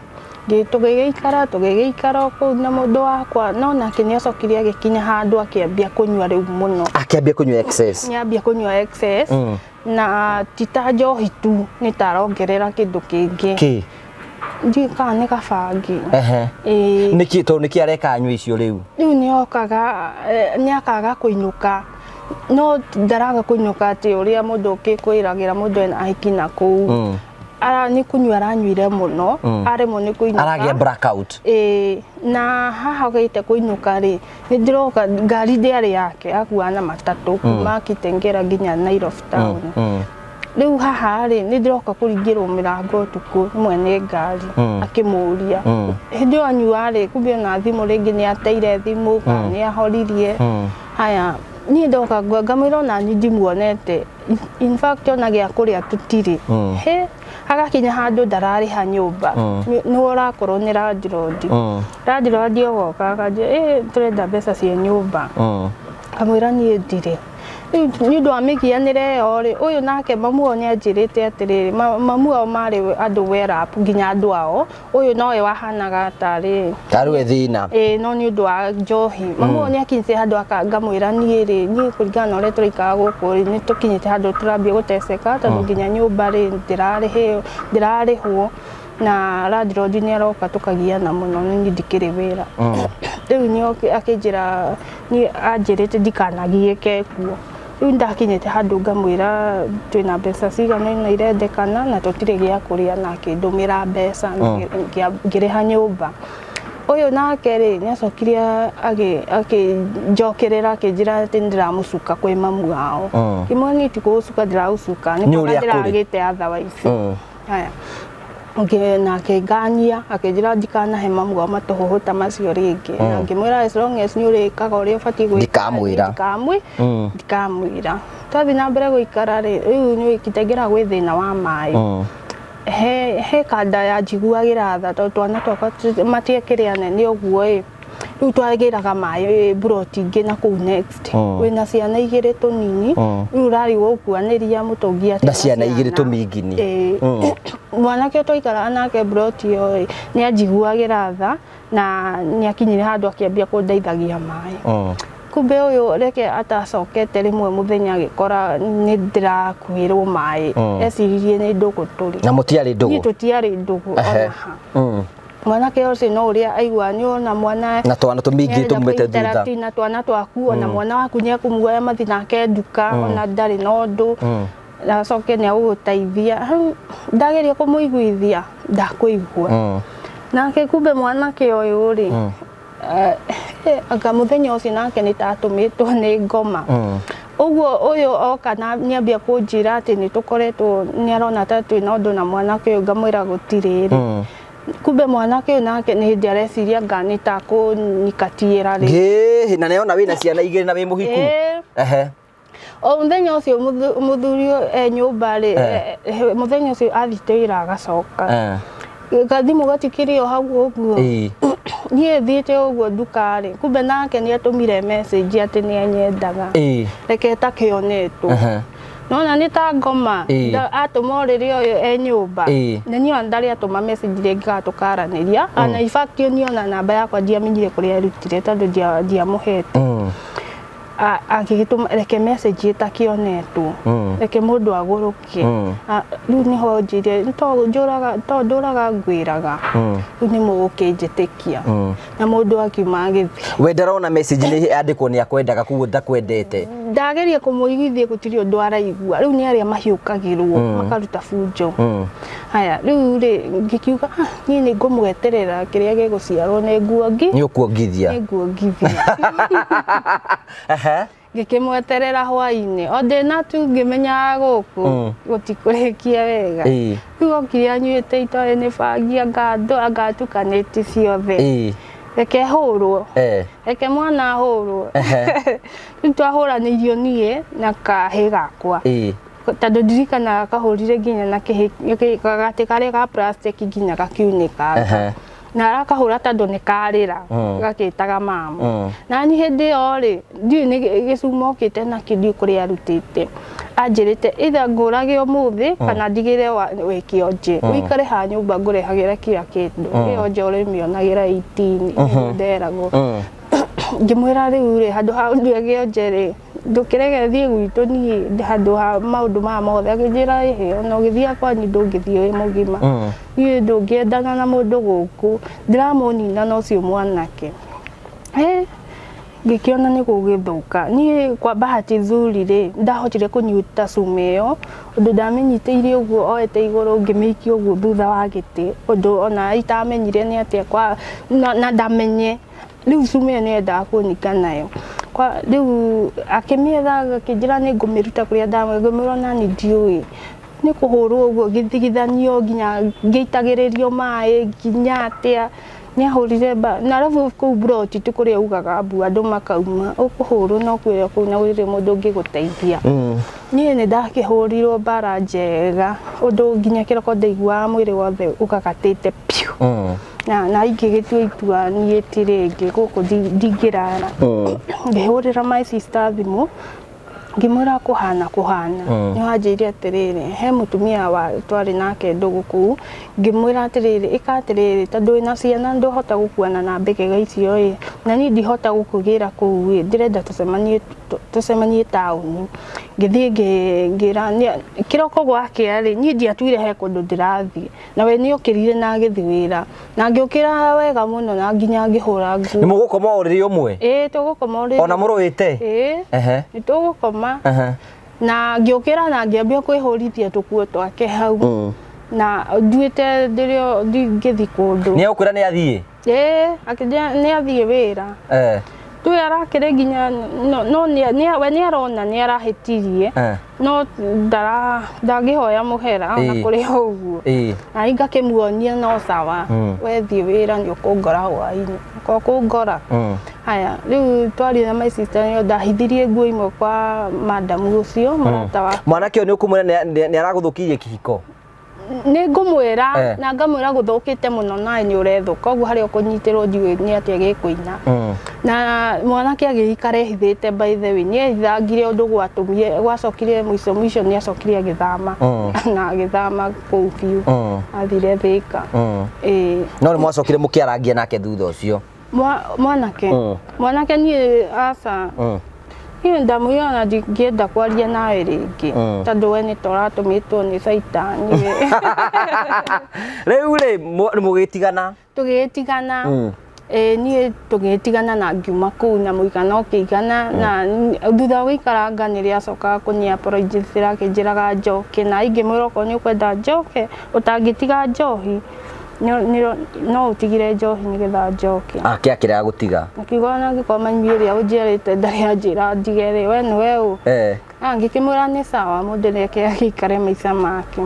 tũgĩgĩikara o kũu na mũndũ wakwa, no nake nĩ acokire agĩkinya handũ akĩambia kũnyua rĩu mũno. Akĩambia kũnyua excess. Nĩ ambia kũnyua excess. Na ti ta njohi tu, nĩ ta arongerera kĩndũ kĩngĩ. Kĩ? Ndiũĩ kana nĩ kabangi. Ĩĩ. Nĩkĩ, tondũ nĩkĩ areka anyue icio rĩu? Rĩu nĩ okaga, nĩ akaga kũinũka. No ndaraga kũinũka atĩ ũrĩa mũndũ ũkĩkwĩragĩra mũndũ ena ahiki na kũu. Nĩ kũnyua aranyuire mũno, aremwo nĩ kũinũka. Aragĩa blackout. Ĩĩ, na haha ogĩte kũinũka rĩ, nĩ ndĩroka ngari ndĩarĩ yake, akuaga na matatũ kuma Kitengela nginya Nairobi town. Rĩu haha rĩ, nĩ ndĩroka kũringĩrwo mĩrango ũtukũ nĩ mwene ngari akĩmũria. Hĩndĩ ĩyo anyua rĩ, kumbe ona thimũ rĩngĩ nĩ ateire thimũ kana nĩ ahoririe. Haya, niĩ ndoka ngamwĩra ona niĩ ndimuonete. In fact ona gĩa kũrĩa tũtirĩ. He, hagakinya handũ ndararĩha nyũmba. Nĩwe ũrakorwo nĩ landlord. Landlord ogoka akanjĩra, tũrenda mbeca cia nyũmba. Ngamwĩra niĩ ndirĩ. Rĩu nĩ ũndũ wa mĩgianĩre ĩyo rĩ, ũyũ nake mamu wao nĩ anjĩrĩte atĩrĩrĩ, mamu wao marĩ andũ well up nginya andũ ao, ũyũ nowe wahanaga tarĩ Tarĩ we thĩna. Ĩĩ, no nĩ ũndũ wa njohi. Mamu wao nĩ akinyĩte handũ ngamwĩra niĩ rĩ, niĩ kũringana na ũrĩa tũraikara gũkũ rĩ, nĩ tũkinyĩte handũ tũrambia gũteceka tondũ nginya nyũmba rĩ, ndĩrarĩhwo na landlord nĩ aroka tũkagiana mũno nĩ niĩ ndikĩrĩ wĩra. Rĩu nĩ akĩnjĩra niĩ anjĩrĩte ndikanagiĩke kuo. Rĩu ndakinyĩte handũ ngamwĩra twĩna mbeca cigana ũna irendekana na tũtirĩ gĩa kũrĩa na akĩndũmĩra mbeca ngĩrĩha nyũmba. Ũyũ nake rĩ, nĩ acokire akĩnjokerera akĩnjĩra atĩ nĩndĩramũcuka kwĩ mamu wao. Ngĩmwĩra niĩ ti kũgũcuka ndĩragũcuka, nĩ Nĩ kwaga ũrĩa kũrĩ. ndĩragĩte otherwise. Haya. Na akĩngania, akĩnjĩra ndikanahe mamu wao matũhũhũ ta macio rĩngĩ. Na ngĩmwĩra as long as nĩ ũrĩkaga ũrĩa ũbatiĩ gwĩka, Ndikamwĩra. Ndikamwĩra. Twathiĩ na mbere gũikara rĩ, rĩu nĩ Kitengela gwĩ thĩna wa maĩ. He kanda yanjiguagĩra tha tondũ twana twakwa matiekĩrĩ anene ũguo ĩ. Rĩu twagĩraga maĩ mburoti ingĩ na kũu next. Wĩna ciana igĩrĩ tũnini, rĩu ũrarigwo gũkuanĩria mũtũngi atĩa Na ciana igĩrĩ tũmingini. Ĩĩ. Mwanake ũyũ twaikaraga nake mburoti ĩyo ĩ, nĩ anjiguagĩra tha na nĩ akinyire handũ akĩambia kũndeithagia maĩ. Kumbe ũyũ reke atacokete rĩmwe mũthenya agĩkora nĩ ndĩrakuĩrwo maĩ. Eciririe nĩ ndũgũ tũrĩ. Na mũtiarĩ ndũgũ? Niĩ tũtiarĩ ndũgũ ona ha. Mwanake ũcio no ũrĩa aigua nĩ ona mwana Na twana tũmingĩ nĩarenda tũmumĩte thutha. kũ-interact na twana twaku ona mwana waku nĩ ekũmuoya mathiĩ nake nduka ona ndarĩ na ũndũ. Na acoke nĩ agũgũteithia. Hau ndageria kũmũiguithia ndakũigua. Nake kumbe mwanake ũyũ rĩ, anga mũthenya ũcio nake nĩ tatũmĩtwo nĩ ngoma. Ũguo ũyũ oka na nĩambia kũnjĩra atĩ nĩ tũkoretwo nĩ arona ta twĩna ũndũ na mwanake ũyũ ngamwĩra gũtirĩ rĩ. Kumbe mwanake ũyũ nake nĩ hĩndĩ areciria anga nĩ ta kũnyikatiĩra rĩ. Gĩĩ, na nĩona wĩna ciana igĩrĩ na wĩ mũhiku. Ĩĩ. O mũthenya ũcio mũthuri ũyũ e nyũmba rĩ, mũthenya ũcio athiĩte wĩra agacoka. Gathimũ gatikĩrĩ o hau ũguo. Niĩ thiĩte ũguo nduka rĩ, kumbe nake nĩ atũmire message atĩ nĩ anyendaga. Reke takĩonetwo. Nona nĩ ta ngoma. Atũma ũrĩrĩ ũyũ e nyũmba. Na niĩ ona ndarĩ atũma message rĩngĩ kana tũkaranĩria. Ona in fact niĩ ona namba yakwa ndiamenyire kũrĩa erutire tondũ ndiamũhete. Agĩgĩtũma reke message ĩtakĩonetwo. Reke mũndũ agũrũke. Rĩu nĩho njĩrire to njũraga to ndũraga ngwĩraga. Rĩu nĩ mũgũkĩnjĩtĩkia. Na mũndũ akiuma agĩthiĩ. We ndarona message nĩ yandĩkwo nĩ akwendaga koguo ndakwendete. Ndageria kũmũiguithia gũtirĩ ũndũ araigua. Rĩu nĩ arĩa mahiũkagĩrwo makaruta bunjo. Haya rĩu rĩ ngĩkiuga, "Ah, niĩ nĩ ngũmweterera kĩrĩa gĩgũciarwo nĩ nguongi." Nĩ ũkuongithia. Nĩ nguongithia. Ngĩkĩmweterera hwainĩ o ndĩna tu ngĩmenyaga gũkũ gũtikũrĩkia wega. Rĩu okire anyuĩte itoĩ nĩ bangi anga atukanĩtie ciothe. Reke hũrwo. Reke mwana ahũrwo. Rĩu twahũranĩirio niĩ na kahĩ gakwa. Tondũ ndirikanaga kahũrire nginya na kĩhĩ gatĩ karĩa ga plastic nginya gakiunĩkanga. Na arakahũra tondũ nĩ karĩra gakĩtaga mama. Na niĩ hĩndĩ ĩyo rĩ ndiũĩ nĩ gĩcuma okĩte nakĩo ndiũĩ kũrĩa arutĩte. Anjĩrĩte either ngũrage ũmũthĩ kana ndigĩre wĩ kĩonje. Ũikare haha nyũmba ngũrehagĩra kila kĩndũ. Ĩyo nja ũrĩmĩonagĩra 18 nĩguo nderagwo. Ngĩmwĩra rĩu rĩ handũ ha ũndue kĩonje rĩ ndũkĩreke thiĩ gwitũ niĩ handũ ha maũndũ maya mothe. Akĩnjĩra ĩhĩ ona ũgĩthiĩ kwanyu ndũngĩthiĩ wĩ mũgima. Niĩ ndũngĩendana na mũndũ gũkũ ndĩramũnina na ũcio mwanake. Ngĩkĩona nĩ gũgĩthũka. Niĩ kwa bahati nzuri rĩ ndahotire kũnyita cuma ĩyo ũndũ ndamĩnyitĩire ũguo oete igũrũ ngĩmĩikia ũguo thutha wa gĩtĩ ũndũ ona itamenyire nĩ atĩa kwa na ndamenye rĩu cuma ĩyo nĩendaga kũninga nayo. Kwa rĩu akĩmĩetha akĩnjĩra nĩ ngũmĩruta kũrĩa ngĩmwĩra ona niĩ ndiũĩ. Nĩ kũhũrwo ũguo ngĩthigithanio nginya ngĩitagĩrĩrio maĩ nginya atĩa nĩ ahũrire na arabu kũu mburoti ti kũrĩa ugaga mbu andũ makauma ũkũhũrwo na ũkuĩre kũu na gũtirĩ mũndũ ũngĩgũteithia. Niĩ nĩ ndakĩhũrirwo mbara njega ũndũ nginya kĩroko ndaiguaga mwĩrĩ wothe ũgagatĩte piũ. Na ingĩgĩtua itua niĩ ti rĩngĩ gũkũ ndingĩrara. Ngĩhũrĩra my sister thimũ ngĩmwĩra kũhana kũhana. Nĩ wanjĩire atĩrĩrĩ he mũtumia wa twarĩ nake ndũgũ kũu ngĩmwĩra atĩrĩrĩ ĩka atĩrĩrĩ tondũ wĩna ciana ndũhota gũkuana na mbegega icio ĩ na niĩ ndihota gũkũgĩra kũu ĩ ndĩrenda tũcemanie taũni. Ngĩthiĩ ngĩra kĩroko gwakĩa rĩ niĩ ndiatuire he kũndũ ndĩrathiĩ na we nĩ okĩrire na agĩthiĩ wĩra na ngĩũkĩra wega mũno na nginya ngĩhũra nguo. Nĩ mũgũkoma ũrĩrĩ ũmwe? Ĩĩ tũgũkoma ũrĩrĩ. Ona mũrũĩte? Ĩĩ. Nĩ tũgũkoma. Na ngĩũkĩra na ngĩambia kwĩhũrithia tũkuo twake hau. Na nduĩte ndĩrĩo ndingĩthiĩ kũndũ. Nĩ egũkwĩra nĩ athiĩ? Ĩĩ akĩnjĩra nĩ athiĩ wĩra. Rĩu arakĩrĩ nginya no we nĩ arona nĩ arahĩtirie no ndangĩhoya mũhera ona kũrĩ o ũguo. Na niĩ ngakĩmuonia no sawa we thiĩ wĩra nĩ ũkũngora hwainĩ ko kũngora. Haya rĩu twaria na my sister nĩyo ndahithirie nguo imwe kwa madamu ũcio mũrata wa mwanake ũyũ nĩ ũkũmwĩra nĩ aragũthũkĩirie kĩhiko? Nĩ ngũmwĩra na ngamwĩra gũthũkĩte mũno nawe nĩ ũrethũka ũguo harĩa ũkũnyitĩrwo ndiũĩ nĩ atĩa gĩkũina. Na mwanake agĩikara ehithĩte by the way nĩ ehithangire ũndũ gwatũmire gwacokire mũico mũico nĩ acokire agĩthama na agĩthama kũu biũ athire Thĩka. No nĩ mwacokire mũkĩarangia nake thutha ũcio? Mwanake mwanake niĩ aca niĩ ndamwĩra ona ndingĩenda kwaria nawe rĩngĩ tondũ we nĩ ta ũratũmĩtwo nĩ caitani. Rĩu rĩ mũgĩtigana? Tũgĩtigana. Niĩ tũgĩtigana na ngiuma kũu na mũigana ũkĩigana na thutha wa gũikaranga nĩrĩo acokaga kũnyi apologize akĩnjĩraga njoke na ingĩmwĩra okorwo nĩ ũkwenda njoke ũtangĩtiga njohi no ũtigire njohi nĩgetha njoke. Akĩakĩrega gũtiga? Akiuga ona angĩkorwo mami ũrĩa ũnjiarĩte ndarĩ anjĩra ndige rĩ we nĩwe ũ? Ngĩkĩmwĩra nĩ sawa mũndũ reke agĩikare maica make.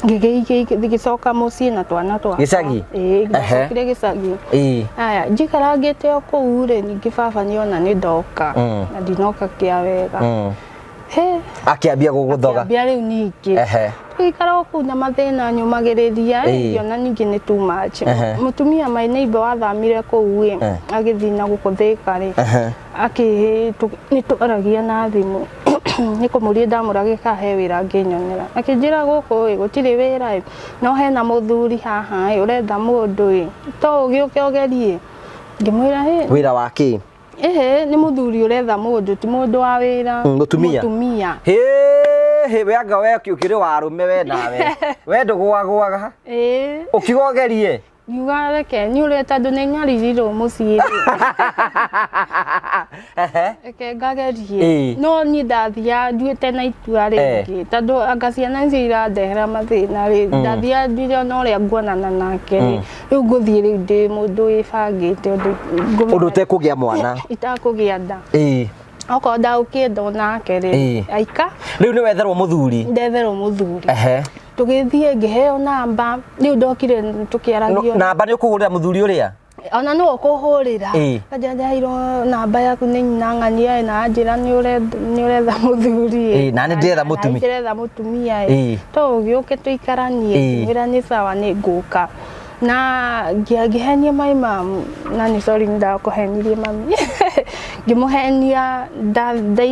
Ngĩgĩcoka mũciĩ na twana twakwa. Gĩcagi? Ĩĩ, ngĩcokire gĩcagi. Haya, njikarangĩte o kũu rĩ ningĩ baba nĩona nĩ ndoka na ndinoka kĩa wega. Akĩambia gũgũthoga? Akĩambia rĩu ningĩ. Tũgĩikara o kũu na mathĩna nyũmagĩrĩria ngĩona ningĩ nĩ too much. Mũtumia my neighbor wathamire kũu ĩ agĩthiĩ na gũkũ Thĩka rĩ nĩ twaragia na thimũ. Nĩ kũmũria ndamũragia kana he wĩra angĩnyonera. Akĩnjĩra gũkũ ĩ gũtirĩ wĩra ĩ, no hena mũthuri haha ĩ ũretha mũndũ ĩ, to ũgĩũke ũgerie. Ngĩmwĩra hĩ. Wĩra wa kĩ? Ĩhĩ, nĩ mũthuri ũretha mũndũ, ti mũndũ wa wĩra. Mũtumia? Mũtumia. Hĩ hĩ, we anga we ũkĩrĩ wa arũme we nawe. We ndũgũagũaga. Ĩĩ. Ũkiuga ũgerie? Ngiuga reke nyũre tondũ nĩ nyaririrwo mũciĩ rĩ. Ehe. Reke ngagerie. Ĩĩ. No niĩ ndathiaga nduĩte na itua rĩngĩ tondũ anga ciana icio irandehera mathĩna rĩ, ndathiaga nduire ona ũrĩa nguonana nake rĩ, rĩu ngũthiĩ rĩu ndĩ mũndũ wĩbangĩte ũndũ ngũmenya Ũndũ ũtekũgĩa mwana. itakũgĩa nda. Okorwo ndagũkĩenda onake rĩ, aika. Rĩu nĩ wetherwo mũthuri? Ndetherwo mũthuri. Ehe. Tũgĩthiĩ ngĩheo namba, rĩu ndokire tũkĩaragia. Namba nĩ ũkũhũrĩra mũthuri ũrĩa? Ona nĩwe ũkũhũrĩra. Anjĩra ndaheirwo namba yaku nĩ nyina ng'ania ĩ, na anjĩra nĩ ũretha mũthuri ĩ. Ĩĩ, na nĩ ndĩretha mũtumia. Na ndĩretha mũtumia ĩ. To ũgĩũke tũikaranie. Ngĩmwĩra nĩ sawa nĩ ngũka. Na ngĩhenia my mom, na nĩ sorry nĩ ndakũhenirie mami. Ngĩmũhenia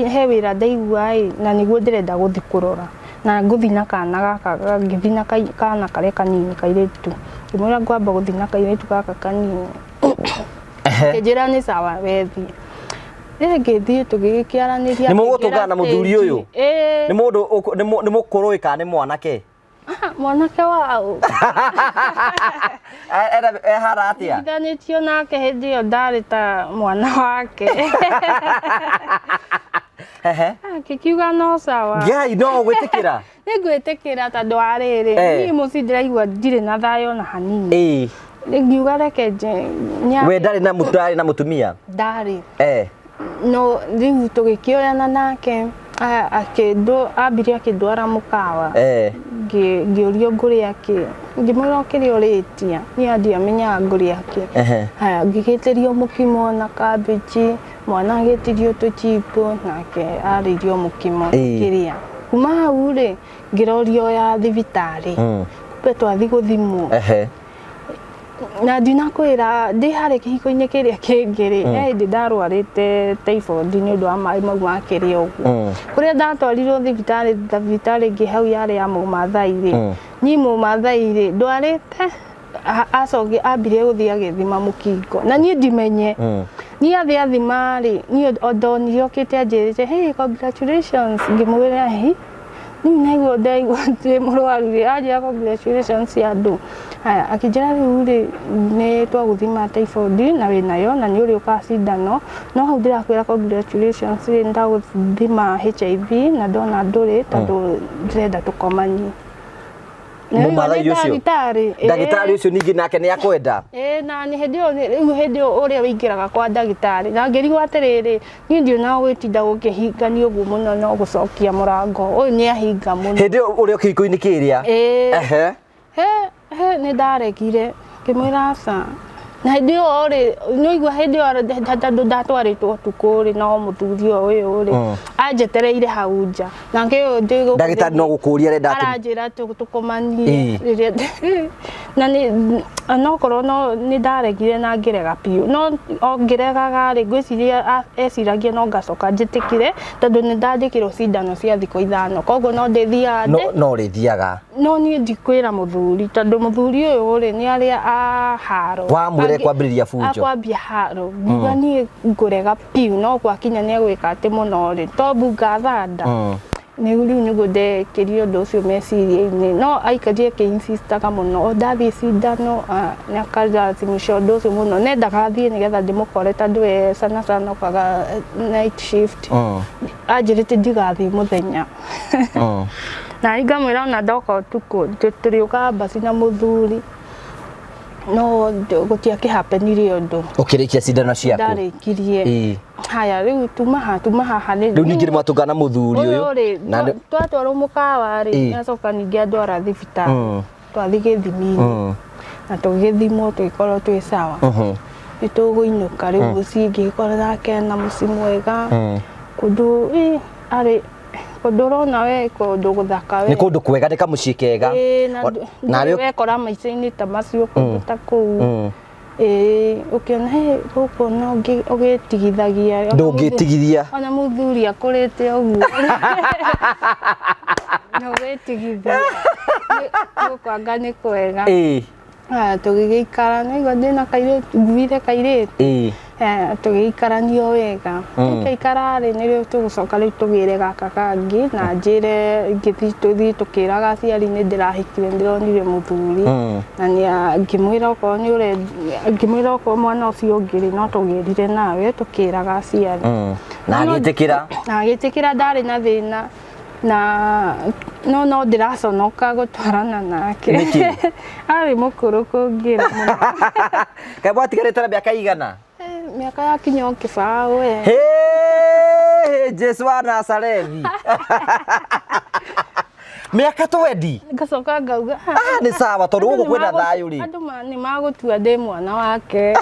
he wĩra ndaigua ĩ, na nĩguo ndĩrenda gũthiĩ kũrora. Na ngũthiĩ na kana gaka, ngĩthiĩ na kana karĩa kanini kairĩtu. Ngĩmwĩra ngwamba gũthiĩ na kairĩtu gaka kanini. Akĩnjĩra nĩ sawa we thiĩ. Ngĩthiĩ tũgĩkĩaranĩria. Nĩ mũgũtũngana na mũthuri ũyũ? Ĩĩ. Nĩ mũndũ nĩ mũkũrũ ĩ kana nĩ mwanake? Mwanake wa ũ? Ehana atĩa? Ndigithanĩtio nake hĩndĩ ĩyo ndarĩ ta mwana wake. Ehe. Akĩkiuga no sawa. Ngai no ũgwĩtĩkĩra? Nĩ ngwĩtĩkĩra tondũ wa rĩrĩ, niĩ mũciĩ ndĩraigua ndirĩ na thayũ ona hanini. Ngiuga reke We ndarĩ na ndarĩ na mũtumia? Ndarĩ. No rĩu tũgĩkĩoyana nake, ambire akĩndwara mũkawa. Ngĩũrio ngũrĩa kĩ. Ngĩmwĩra o kĩrĩa ũrĩtia. Niĩ ndiamenyaga ngũrĩa kĩ. Haya, ngĩgĩtĩrio mũkimo na cabbage, mwana agĩtirio tũchipo, nake arĩirio mũkimo kĩrĩa. Kuma hau rĩ, ngĩrorio ya thibitarĩ. Kumbe twathiĩ gũthimwo. Na ndinakwĩra ndĩ harĩa kĩhiko-inĩ kĩrĩa kĩngĩ rĩ, he hĩndĩ ndarwarĩte typhoid nĩ ũndũ wa maĩ mau ma kĩrĩa ũguo. Kũrĩa ndatwarirwo thibitarĩ, thibitarĩ ĩngĩ hau yarĩ ya Mũmathai rĩ, niĩ Mũmathai rĩ, ndwarĩte acoke ambire gũthiĩ agĩthima mũkingo na niĩ ndimenye. Niĩ athiĩ athima rĩ, niĩ ndonire okĩte anjĩrĩte hey, congratulations, ngĩmwĩra hey, niĩ naigua ndaigua ndĩ mũrwaru rĩ, anjĩra congratulations ya andũ. Haya, akĩnjĩra rĩu rĩ, nĩ twagũthima typhoid na wĩnayo na nĩ ũrĩũkaga cindano, no hau ndĩrakwĩra congratulations rĩ, ndagũthima HIV na ndona ndũrĩ tondũ ndĩrenda tũkomanie. Mũmathai ũcio? Ndagĩtarĩ. Ndagĩtarĩ ũcio ningĩ nake nĩ akwenda? Ĩĩ, na nĩ hĩndĩ ĩyo rĩu hĩndĩ ĩyo ũrĩa wĩingĩraga kwa ndagĩtarĩ na ngĩrigwo atĩrĩrĩ, niĩ ndiona gwĩtinda gũkĩhingania ũguo mũno no gũcokia mũrango ũyũ nĩ ahinga mũno. Hĩndĩ ĩyo ũrĩa kĩhiko-inĩ kĩrĩa? Ĩĩ. Ehe. He nĩ ndaregire ngĩmwĩra aca. Na hĩndĩ ĩyo rĩ, nĩ ũigua hĩndĩ ĩyo tondũ ndatwarĩtwo ũtukũ rĩ, no mũthuri ũyũ rĩ, anjetereire hau nja. Nake ũyũ ndĩ gũkũ Ndagĩtarĩ no gũkũria arenda atĩ aranjĩra tũkomanie rĩrĩa na nĩ onokorwo no nĩ ndaregire na ngĩrega biũ, no o ngĩregaga rĩ, ngwĩciria eciragia no ngacoka njĩtĩkĩre tondũ nĩ ndandĩkĩrwo cindano cia thikũ 5, koguo no ndĩthiaga ndĩ No ũrĩthiaga. No niĩ ndikwĩra mũthuri tondũ mũthuri ũyũ rĩ nĩ arĩa a haro. Wamwĩra ekwambĩrĩria bunjo. Akwambia haro. Ngiuga niĩ ngũrega biũ no gwakinya nĩ egwĩka atĩ mũno rĩ, to mbunga thanda. Nĩ rĩu nĩguo ndekĩrire ũndũ ũcio meciria-inĩ, no aikarire akĩ-insistaga mũno, o ndathiĩ cindano nĩ akalazimisha ũndũ ũcio mũno, nendaga thiĩ nĩgetha ndĩmũkore tondũ we sana sana okaga night shift. Anjĩrĩte ndigathiĩ mũthenya. Na niĩ ngamwĩra ona ndoka ũtukũ tũrĩũkaga mbaci na mũthuri, no gũtiakĩhapenire ũndũ. Ũkĩrĩkia cindano ciaku? Ndarĩkirie. Haya rĩu tuma haha nĩ Rĩu ningĩ nĩ mwatũngana na mũthuri ũyũ. Ũyũ rĩ, twatwarwo mũkawa rĩ, nĩacoka ningĩ andwara thibitarĩ. Twathiĩ gĩthimi-inĩ. Na tũgĩthimwo tũgĩkorwo twĩ sawa. Nĩ tũgũinũka rĩu mũciĩ ngĩgĩkora nake na mũciĩ mwega. Kũndũ arĩ kũndũ ũrona we kũndũ gũthaka we. Nĩ kũndũ kwega, nĩ kamũciĩ kega. Ĩĩ, na wekora maica-inĩ ta macio kũndũ ta kũu. Ĩĩ, ũkĩona hĩ gũkũ no ũgĩtigithagia. Ndũngĩtigithia. Ona mũthuri akũrĩte ũguo no wĩtigithia. Gũkũ anga nĩ kwega. Aya, tũgĩgĩikara naigua ndĩna kairĩtu, nguire kairĩtu. Tũgĩikarania o wega. Tũkĩikara rĩ, nĩrĩo tũgũcoka rĩu tũgĩre gaka kangĩ na njĩre ngĩthiĩ tũthiĩ tũkĩraga aciari nĩ ndĩrahikire nĩ ndĩronire mũthuri. Na ngĩmwĩra okorwo nĩ ngĩmwĩra okorwo mwana ũcio ũngĩ rĩ, no tũgĩrire nawe tũkĩraga aciari. Na agĩtĩkĩra? Na agĩtĩkĩra, ndarĩ na thĩna. Na no no ndĩraconoka gũtwarana nake. Nĩkĩ? Arĩ mũkũrũ kũngĩra mũno. Kaĩ mwatigarĩte na mĩaka igana? Mĩaka yakinya o kĩbaũ we. Hĩ, Jesu wa Nazarethi. Mĩaka 20? Ngacoka ngauga, Ah, nĩ sawa tondũ gũkũ kwĩna thayũ rĩ. Andũ nĩ magũtua ndĩ mwana wake.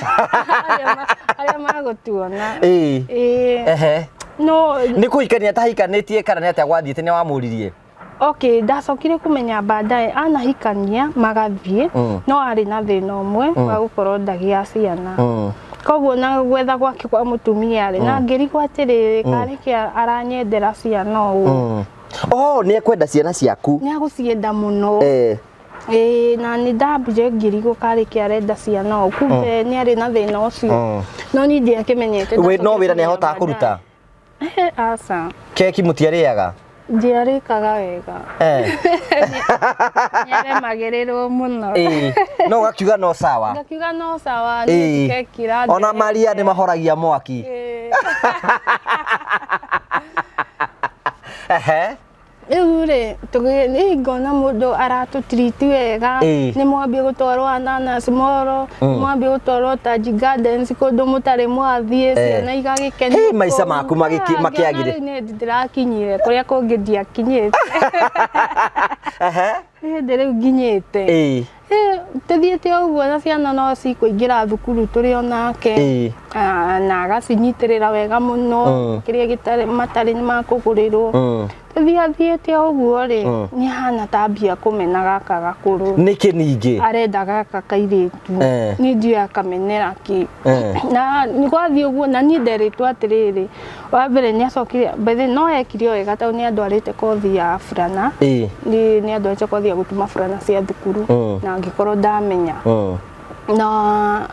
Arĩa magũtuona. Ĩĩ. Ĩĩ. Ehe. No nĩ kũhikania tahikanĩtie kana nĩ atĩa gwathiĩte nĩ wamũririe? Okay, ndacokire kũmenya baadaye anahikania magathiĩ, no arĩ na thĩna ũmwe wa gũkorwo ndagĩa ciana. Koguo na gwetha gwake kwa mũtumia rĩ, na ngĩrigwo atĩrĩrĩ, karĩ kĩ aranyendera ciana ũũ? Oh, nĩ ekwenda ciana ciaku. Nĩ agũcienda mũno. Ĩĩ, na nĩ ndambire ngĩrigwo karĩ kĩ arenda ciana ũũ, kumbe nĩ arĩ na thĩna ũcio. No niĩ ndiakĩmenyete. We no wĩra nĩ ahotaga kũruta? Aca. Keki mũtiarĩaga? Ndiarĩkaga wega. Nĩaremagĩrĩrwo mũno. Ĩĩ. No ũgakiuga no sawa. Ngakiuga no sawa, niĩ keki ĩrandehete. Ona Maria nĩ mahoragia mwaki. Ehe. Rĩu rĩ, niĩ ngona mũndũ aratũtiriti wega, nĩ mwambie gũtwarwo Ananas Mall, nĩ mwambie gũtwarwo Taji Gardens kũndũ mũtarĩ mwathiĩ, ciana igagĩkenio. Hĩ, maica maku makĩagire. Ngĩona rĩu nĩ ndĩrakinyire, kũrĩa kũngĩ ndiakinyĩte. Hĩndĩ rĩu nginyĩte. Tũthiĩte ũguo na ciana no cikũingĩra thukuru tũrĩ o nake. Na agacinyitĩrĩra wega mũno, kĩrĩa gĩtarĩ matarĩ nĩ makũgũrĩrwo. Tũthiathiĩte ũguo rĩ, nĩ ahana ta ambia kũmena gaka gakũrũ. Nĩkĩ ningĩ? Arenda gaka kairĩtu. Niĩ ndiũĩ akamenera kĩ. Na gwathiĩ ũguo, na niĩ nderĩtwo atĩrĩrĩ, wa mbere nĩ acokire, by the way, no ekire o wega tondũ nĩ andwarĩte kothi ya burana. Nĩ andwarĩte kothi ya gũtuma burana cia thukuru, na ngĩkorwo ndamenya. Na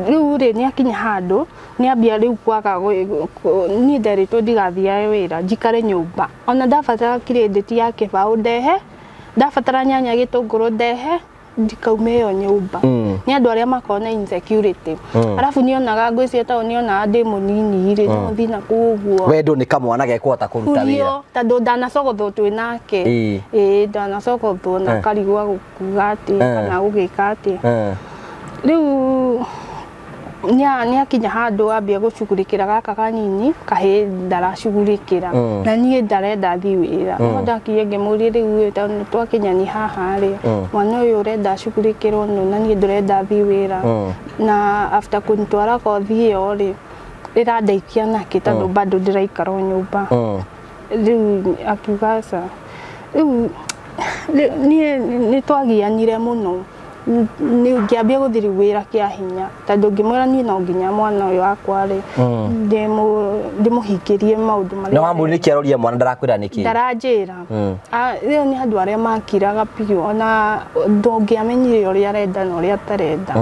rĩu rĩ, nĩ akinya handũ, nĩ ambia rĩu kwaga niĩ nderĩtwo ndigathiage wĩra, njikare nyũmba. Ona ndabatara credit ya kĩbaũ ndehe, ndabatara nyanya gĩtũngũrũ ndehe, ndikaume ĩyo nyũmba. Nĩ andũ arĩa makoragwo na insecurity. Arabu nĩonaga ngwĩciria tondũ nĩonaga ndĩ mũnini rĩ, no thiĩ na kũu ũguo. Wendo nĩ kamwana gekũhota kũruta wĩra. Hurio, tondũ ndanacogothwo twĩ nake. Ĩĩ, ndanacogothwo na karigwo gũkuga atĩ, kana gũgĩka atĩ. Rĩu nĩ akinya handũ ambia gũcugurĩkĩra gaka kanini, kahĩĩ ndaracugurĩkĩra. Na niĩ ndarenda thiĩ wĩra. No ndakinya ngĩmũria rĩu tondũ twakinya nĩ haha rĩ, mwana ũyũ ũrenda acugurĩkĩrwo nũ na niĩ ndĩrenda thiĩ wĩra. Na after kũntwara kothi ĩyo rĩ, ĩrandeithia nakĩ tondũ bado ndĩraikara o nyũmba. Rĩu akiuga aca. Rĩu niĩ nĩ twagianire mũno. Nĩ ngĩambia gũthiĩ rĩu wĩra kĩa hinya tondũ ngĩmwĩra niĩ no nginya mwana ũyũ wakwa rĩ, ndĩmũhingĩrie maũndũ marĩa. Na wamũria nĩkĩ aroria mwana ndarakwĩra nĩkĩ? Ndaranjĩra. Rĩu nĩ andũ arĩa makiraga biũ, ona ndũngĩamenyire ũrĩa arenda na ũrĩa atarenda.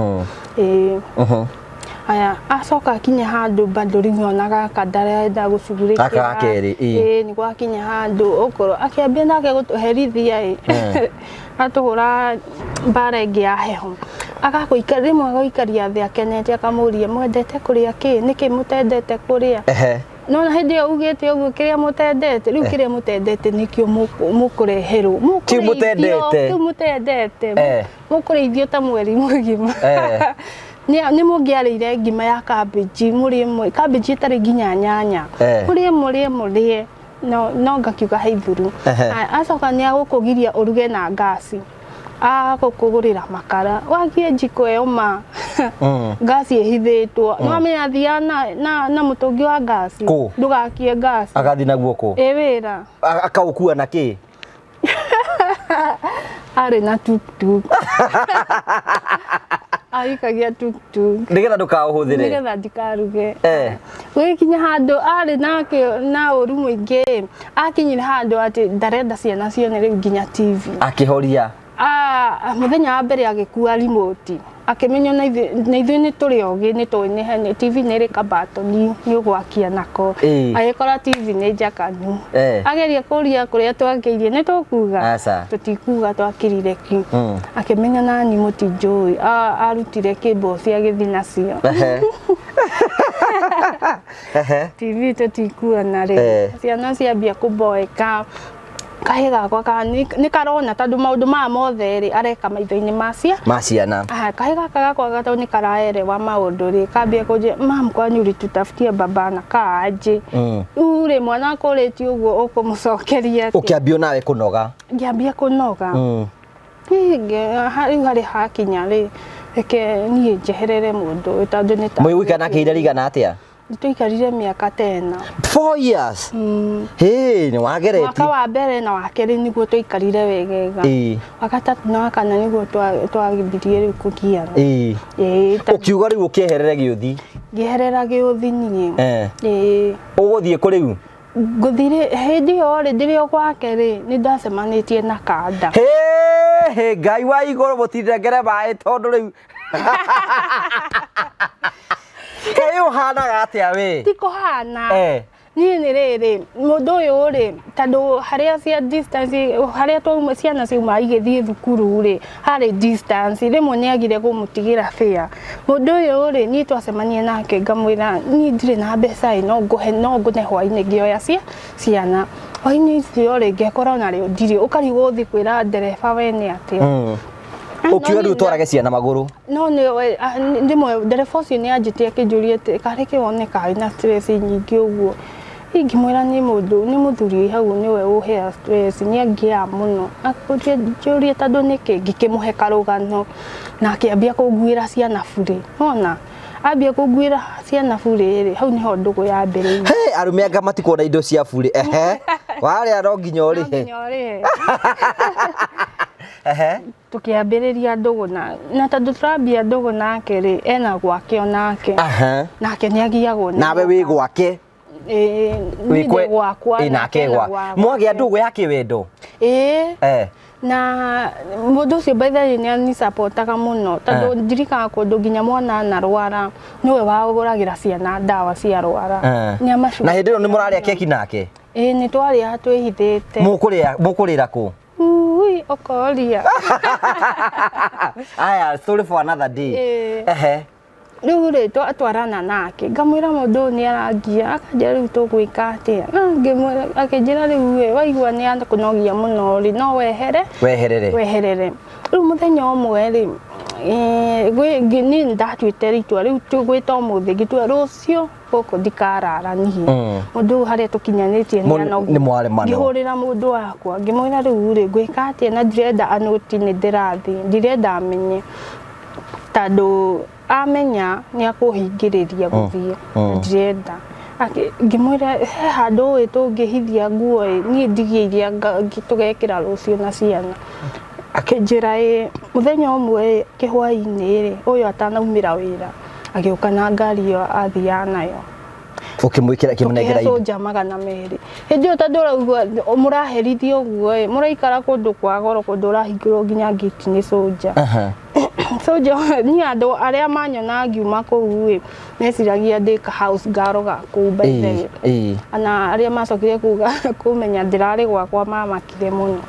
Ĩĩ. Aya, acoka akinya handũ bado rĩu ona gaka ndarenda gũcugurĩkĩra. Gaka ga kerĩ, ĩĩ. Ĩĩ, nĩ gwakinya handũ okorwo akĩambia nake gũtũherithia ĩ. Atũhũra mbara ĩngĩ ya heho. Agakũikaria, rĩmwe agũikaria thĩ akenete akamũria mwendete kũrĩa kĩ? Nĩkĩ mũtendete kũrĩa? No na hĩndĩ ĩyo ugĩte ũguo kĩrĩa mũtendete, rĩu kĩrĩa mũtendete nĩkĩo mũkũreherwo. Kĩu mũtendete. Kĩu mũtendete. Mũkũrĩithio ta mweri mũgima. Nĩ mũngĩarĩire ngima ya cabbage, mũrĩe cabbage ĩtarĩ nginya nyanya. Mũrĩe, mũrĩe, mũrĩe. No, no ngakiuga haithuru. Acoka nĩ agũkũgiria ũruge na ngasi. Agũkũgũrĩra makara. Wakie njiko ĩyo ma. Ngasi ĩhithĩtwo. Nĩ wamenya thiaga na mũtũngi wa ngasi. Kũ? Ndũgakie ngasi. Agathiĩ naguo kũ? Ĩ wĩra. Akaũkua na kĩ? Arĩ na tuktuk. Aikagia tuktuk. Nĩgetha ndũkaũhũthĩre. Nĩgetha ndikaruge. Eh. Gũgĩkinya handũ arĩ nake na ũru mũingĩ, akinyire handũ atĩ ndarenda ciana cione rĩu nginya TV. Akĩhoria. Ah, mũthenya wa mbere agĩkua remote, akĩmenya na ithuĩ nĩ tũrĩ ogĩ, nĩ tũĩ nĩ he TV nĩ ĩrĩ kabatoni nĩ ũgwakia nako. Agĩkora TV nĩ njakanu. Ageria kũria kũrĩa twakĩirie, nĩ tũkuga? Aca. Tũtikuga twakĩrire kĩ. Akĩmenya nani mũtinjũĩ, arutire cable agĩthiĩ nacio. TV tũtikuona rĩ. Ciana ciambia kũboeka, kahĩ gakwa nĩ karona tondũ maũndũ maya mothe rĩ areka maitho-inĩ ma ciana. Aha, kahĩ gaka gakwa tondũ nĩ karaerewa maũndũ rĩ, kambia kũnjĩra, "Mam, kwani ulitutafutia baba na kaa aje?" Rĩu rĩ, mwana akũrĩtie ũguo ũkũmũcokeria atĩa? Ũkĩambia nawe kũnoga. Ngĩambia kũnoga. Rĩu harĩ hakinya rĩ, reke niĩ njeherere mũndũ ũyũ tondũ nĩ ta Mũgũikara nake ihinda rĩigana atĩa? Tũikarire mĩaka ta ĩna. 4 years. Hĩ, nĩ wageretie. Mwaka wa mbere na wa kerĩ nĩguo twaikarire wegega. Wa gatatũ na wa kana nĩguo twambirie rĩu kũgiana. Ĩĩ. Ũkiuga rĩu ũkĩeherere gĩũthi. Ngĩeherera gĩũthi niĩ. Ĩĩ. Ũgũthiĩ kũ rĩu? Ngũthiĩ hĩndĩ ĩyo rĩ, ndĩrĩ o gwake rĩ, nĩ ndacemanĩtie na kanda. Hĩ, Ngai wa igũrũ mũtindengere maĩ tondũ rĩu. Kaĩ ũhanaga atĩa we? Ti kũhana. Niĩ nĩ rĩrĩ, mũndũ ũyũ rĩ, tondũ harĩa cia distance, harĩa twauma ciana ciauma igĩthiĩ thukuru rĩ, harĩ distance, rĩmwe nĩ agire kũmũtigĩra fare. Mũndũ ũyũ rĩ, niĩ twacemania nake ngamwĩra, niĩ ndirĩ na mbeca ĩ, no ngũhe, no ngũne hwainĩ ngĩoya ciana. Hwainĩ icio rĩ, ngekora ona rĩo ndirĩ, ũkarigwo ũthiĩ kwĩra ndereba we nĩ atĩa. Ũkiuga rĩu ũtwarage ciana magũrũ. No nĩ rĩmwe ndereba ũcio nĩ anjĩtie akĩnjũria atĩ karĩ kĩ wone karĩ na stress nyingĩ ũguo. Ingĩmwĩra nĩ mũndũ, nĩ mũthuri wĩ hau nĩwe ũhea stress, nĩ angiaga mũno. Akĩnjũria tondũ nĩkĩ, ngĩkĩmũhe karũgano na akĩambia kũnguĩra ciana burĩ. Wona? Ambia kũnguĩra ciana burĩ rĩ, hau nĩho ndũgũ yambĩrĩirie. He, arũme anga matikuona indo cia burĩ. Ehe. Warĩa no nginya ũrĩhe. No nginya ũrĩhe. Tũkĩambĩrĩria ndũgũ na tondũ tũrambia ndũgũ nake rĩ, ena gwake onake. Nake nĩ agiagwo nĩ Nawe wĩ gwake. Ĩĩ, niĩ ndĩ gwakwa. Nake gwa. Mwagĩa ndũgũ ya kĩwendo? Ĩĩ. Na mũndũ ũcio by the way nĩ anisupportaga mũno tondũ ndirikanaga kũndũ nginya mwana anarwara nĩwe wagũragĩra ciana ndawa ciarwara. Na hĩndĩ ĩyo nĩ mũrarĩa keki nake? Ĩĩ, nĩ twarĩaga twĩhithĩte. Mũkũrĩra kũ? Ui, ũkoria. Aya, story for another day. Ehe. Rĩu rĩ, twatwarana nake, ngamwĩra mũndũ ũyũ nĩ arangia, akanjĩra rĩu tũgwĩka atĩa? Ngĩmwĩra, akĩnjĩra rĩu ĩ, waigua nĩ akũnogia mũno rĩ, no wehere. Weherere. Weherere. Rĩu mũthenya ũmwe rĩ, niĩ nĩ ndatuĩte itua rĩu gwĩta ũmũthĩ, ngĩtua rũciũ gũkũ ndikarara niĩ. Mũndũ ũyũ harĩa tũkinyanĩtie nĩ anogu. Nĩ mwaremana. Ngĩhũrĩra mũndũ wakwa, ngĩmwĩra rĩu rĩ, ngwĩka atĩa na ndirenda anũti nĩ ndĩrathiĩ, ndirenda amenye. Tondũ amenya nĩ akũhingĩrĩria gũthiĩ, ndirenda. Ngĩmwĩra he handũ ũĩ tũngĩhithia nguo ĩ, niĩ ndigie iria tũgekĩra rũciũ na ciana. Akĩnjĩra ĩ, mũthenya ũmwe ĩ, kĩhwaĩ-inĩ rĩ, ũyũ atanaumĩra wĩra, agĩũka na ngari ĩyo athiaga nayo. Ũkĩmwĩkĩra, ũkĩmũnengera indo? Tũkĩhe cũnja 200. Hĩndĩ ĩyo tondũ ũraigua mũraherithio ũguo ĩ, mũraikara kũndũ kwa goro, kũndũ ũrahingĩrwo nginya ngĩti nĩ cũnja. Cũnja, niĩ andũ arĩa manyonaga ngiuma kũu ĩ, meciragia ndĩ ka house girl ga kũu by the way. Na arĩa macokire kuga kũmenya ndĩrarĩ gwakwa mamakire mũno.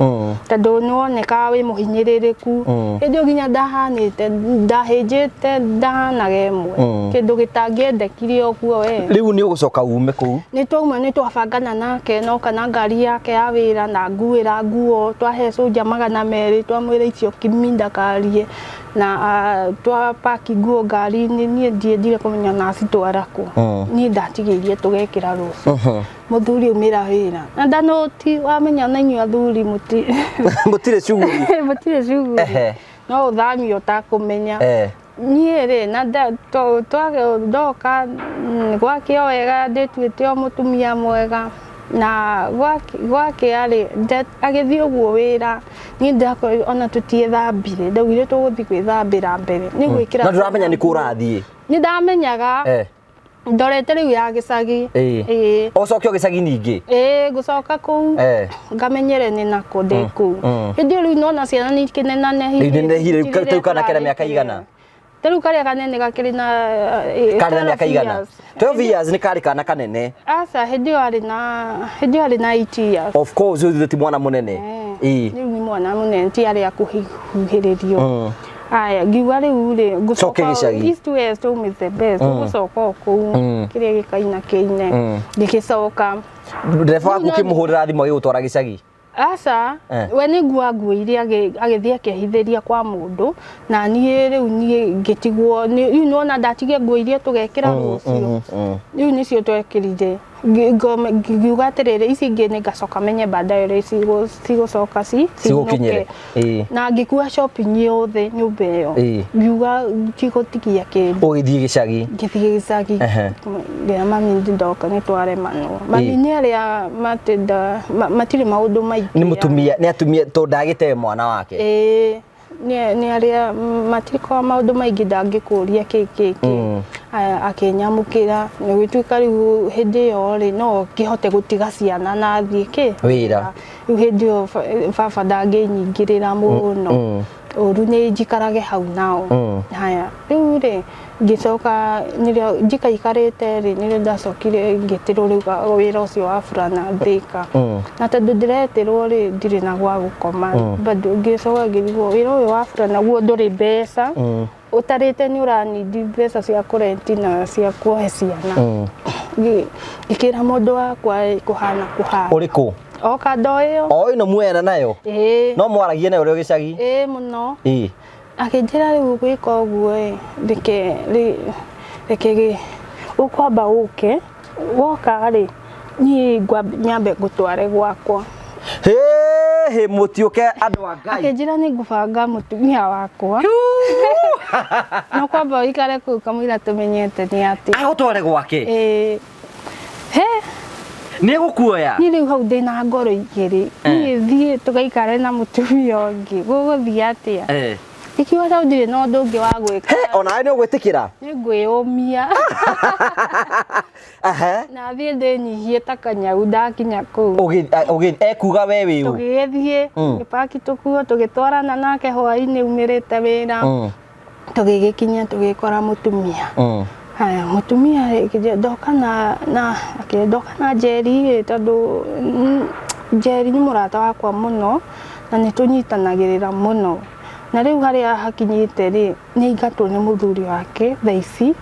Tondũ nĩ wonekaga wĩ mũhinyĩrĩrĩku. Hĩndĩ ĩyo nginya ndahanĩte, ndahĩnjĩte, ndahanaga ĩmwe. Kĩndũ gĩtangĩendekire ũguo we. Rĩu nĩ ũgũcoka ume kũu? Nĩ twauma, nĩ twabangana nake, noka na ngari yake ya wĩra na nguĩra nguo, twahe cũnja 200, twamwĩra icio kimi ndakarie. Na twapaki nguo ngari-inĩ, niĩ ndiendire kũmenya na acitwara kũ. Niĩ ndatigĩirie tũgekĩra rũciũ. Mũthuri aumĩra wĩra. Na ndanoti, wamenya na inyuĩ athuri mũtirĩ shughuli. Mũtirĩ shughuli. No ũthamio ũtakũmenya. Niĩ rĩ, na ndoka gwake o wega, ndĩtuĩte o mũtumia mwega. Na gwake rĩ, agĩthiĩ ũguo wĩra, Niĩ ndĩrakorwo ona tũtiethambire, ndaugire tũgũthiĩ gwĩthambĩra mbere nĩ gwĩkĩra. Na ndũramenya nĩ kũ ũrathiĩ? Nĩ ndamenyaga. Ndorete rĩu ya gĩcagi. Ĩĩ. Ũcoke o gĩcagi ningĩ? Ĩĩ, ngũcoka kũu ngamenyere nĩ nakũ ndĩ kũu. Hĩndĩ ĩyo rĩu nona ciana nĩ ikĩnenanehire. Rĩu nĩnehire, rĩu rĩu kana kena mĩaka igana? Ta rĩu karĩa kanene gakĩrĩ na Karĩ na mĩaka 12 igana? years. 12 years nĩ karĩ kana kanene. Aca, hĩndĩ ĩyo arĩ na 8 years. Of course, ũyũ ti mwana mũnene. Rĩu nĩ mwana mũnene, ti arĩa kũhuhĩrĩrio. Aya, ngiuga rĩu rĩ Coke ngũcoka gĩcagi. East West, home is the best. Ngũcoka o kũu, kĩrĩa gĩkaina kĩine. Ngĩgĩcoka. Ndereba waku Rĩu no- ũkĩmũhũrĩra thimũ agĩgũtwara gĩcagi? Aca. We nĩ ngua nguoire, agĩthiĩ akehithĩria kwa mũndũ, na niĩ rĩu niĩ ngĩtigwo rĩu nĩwona ndatigia nguo iria tũgekĩra rũciũ, rĩu nĩcio twekĩrire. Ngiuga atĩrĩrĩ, ici ingĩ nĩ ngacoka menye baadaye ũrĩa cigũcoka Cigũkinyĩre. ciinũke. Na ngĩkua shopping yothe nyũmba ĩyo. Ngiuga ndigũtigia kĩndũ. Ũgĩthiĩ gĩcagi? Ngĩthiĩ gĩcagi. Ngĩra mami ndoka nĩ twaremanwo. Mami nĩ arĩa matenda matirĩ maũndũ maingĩ. Nĩ mũtumia, nĩ atumia tondũ ndagĩte mwana wake. Ĩĩ, nĩ arĩa matirĩ maũndũ maingĩ, ndangĩkũria kĩ kĩ kĩ. Aya, akĩnyamũkĩra. Nĩ gũtuĩka rĩu hĩndĩ ĩyo rĩ, no ngĩhote gũtiga ciana na thiĩ kĩ Wĩra. Rĩu hĩndĩ ĩyo baba ndangĩnyingĩrĩra mũno, ũru nĩ njikarage hau nao. Haya, rĩu rĩ ngĩcoka, nĩrĩo njikaikarĩte rĩ, nĩrĩo ndacokire ngĩtĩrwo rĩu wĩra ũcio wa burana Thĩka. Na tondũ ndĩretĩrwo rĩ, ndirĩ na gwa gũkoma bado, ngĩcoka ngĩrigwo wĩra ũyũ wa burana guo ndũrĩ mbeca, ũtarĩte nĩ ũranindi mbeca cia kũrenti na cia kuohe ciana. Ngĩkĩra mũndũ wakwa ĩ, kũhana kũhana. Ũrĩkũ? O kando ĩyo. O ĩno muoyana nayo? Ĩĩ. No mwaragie nayo ũrĩ o gĩcagi? Ĩĩ, mũno. Akĩnjĩra rĩu gwĩka ũguo ĩ, reke ũkwamba ũke, woka rĩ, niĩ nyambe ngũtware gwakwa. Hĩ, mũtiũke andũ a Ngai. Akĩnjĩra nĩ ngũbanga mũtumia wakwa, no kwamba ũikare kũu kamũira tũmenyete nĩ atĩ. Agũtware gwake? Ĩĩ. He. Nĩ egũkuoya? Niĩ rĩu hau ndĩna ngoro igĩrĩ. Niĩ thiĩ tũgaikare na mũtumia ũngĩ, gũgũthiĩ atĩa? Ikiuga tondũ ndirĩ na ũndũ ũngĩ wa gwĩka. He, onawe nĩ ũgwĩtĩkĩra? Nĩ ngwĩyũmia. Na thiĩ ndĩnyihie ta kanyau ndakinya kũu. Ekuga we wĩ ũ? Tũgĩgĩthiĩ, ngĩpaki tũkuo, tũgĩtwarana nake hwaĩ-inĩ umĩrĩte wĩra. Tũgĩgĩkinya tũgĩkora mũtumia. Haya, mũtumia rĩ, ndoka na ndoka na Njeri rĩ, tondũ Njeri nĩ mũrata wakwa mũno na nĩ tũnyitanagĩrĩra mũno. Na rĩu harĩa hakinyĩte rĩ, nĩ aingatwo nĩ mũthuri wake thaa ici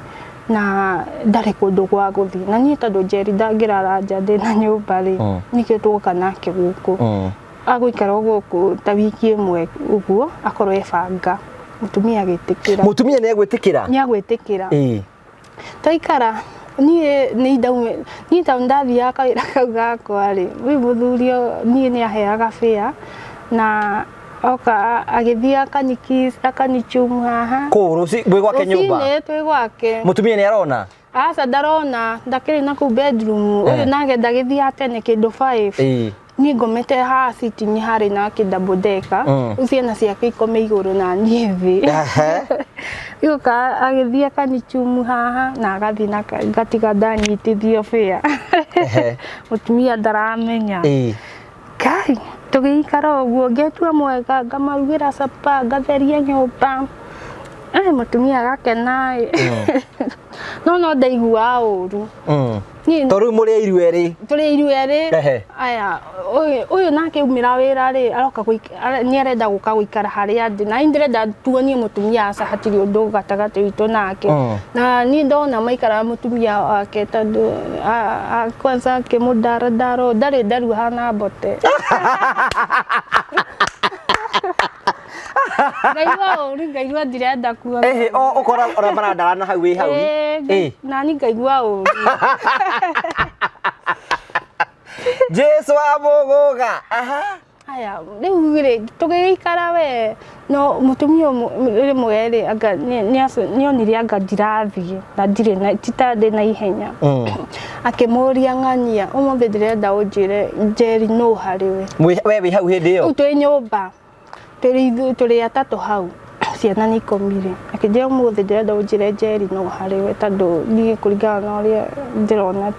na ndarĩ kũndũ gwa gũthiĩ. Na niĩ tondũ Njeri ndangĩrara nja ndĩna nyũmba rĩ, nĩkĩo twoka nake gũkũ. Agũikara o gũkũ ta wiki ĩmwe ũguo akorwo ebanga. Mũtumia agĩtĩkĩra. Mũtumia nĩ egwĩtĩkĩra? Nĩ agwĩtĩkĩra. Twaikara niĩ nĩ ndaume niĩ tondũ ndathiaga kawĩra kau gakwa rĩ, rĩu mũthuri niĩ nĩ aheaga fare na oka agĩthiĩ akanichumu haha. Kũu rũci mwĩ gwake nyũmba? Rũcinĩ twĩ gwake. Mũtumia nĩ arona? Aca, ndarona, ndakĩrĩ na kũu bedroom. Ũyũ nake ndagĩthiaga tene kĩndũ 5. Niĩ ngomete haha sitting harĩ na kĩ double decker. Rĩu ciana ciake ikome igũrũ na niĩ thĩ. Rĩu oka agĩthiĩ akanichumu haha na agathiĩ na ngatiga ndanyitithio fare. Mũtumia ndaramenya. Kai, tũgĩikara ũguo, ngetua mwega, ngamarugĩra capa, ngatheria nyũmba. Mũtumia agakena ĩ. No ndaiguaga ũru. Niĩ Tondũ rĩu mũrĩ airu erĩ. Tũrĩ airu erĩ. Aya, ũyũ nake aumĩra wĩra rĩ, aroka nĩ arenda gũka gũikara harĩa ndĩ. Na niĩ ndĩrenda tuonie mũtumia aca hatirĩ ũndũ gatagatĩ witũ nake. Na niĩ ndona maikara mũtumia wake tondũ kwanza akĩmũndaradara, ndarĩ ndaru hana mbote. Ngaigua ũru, ngaigua ndirenda kuona. Ehe, ũkora ona marandarana hau wĩ hau. Ĩĩ, nani ngaigua ũru. Jesu wa mũgũga. Aha. Haya, rĩu rĩ tũgĩgĩikara we, no mũtumia rĩmwe rĩ, anga nĩonire anga ndirathiĩ na ndirĩ na ti ta ndĩ na ihenya. Akĩmũria, ng'ania ũmũthĩ ndĩrenda ũnjĩre Njeri nũ harĩ we. We wĩ hau hĩndĩ ĩyo? Rĩu twĩ nyũmba. Tũrĩ atatũ hau, ciana nĩ ikomire. Akĩnjĩra ũmũthĩ ndĩrenda ũnjĩre Njeri no harĩ we, tondũ niĩ kũringana na ũrĩa ndĩrona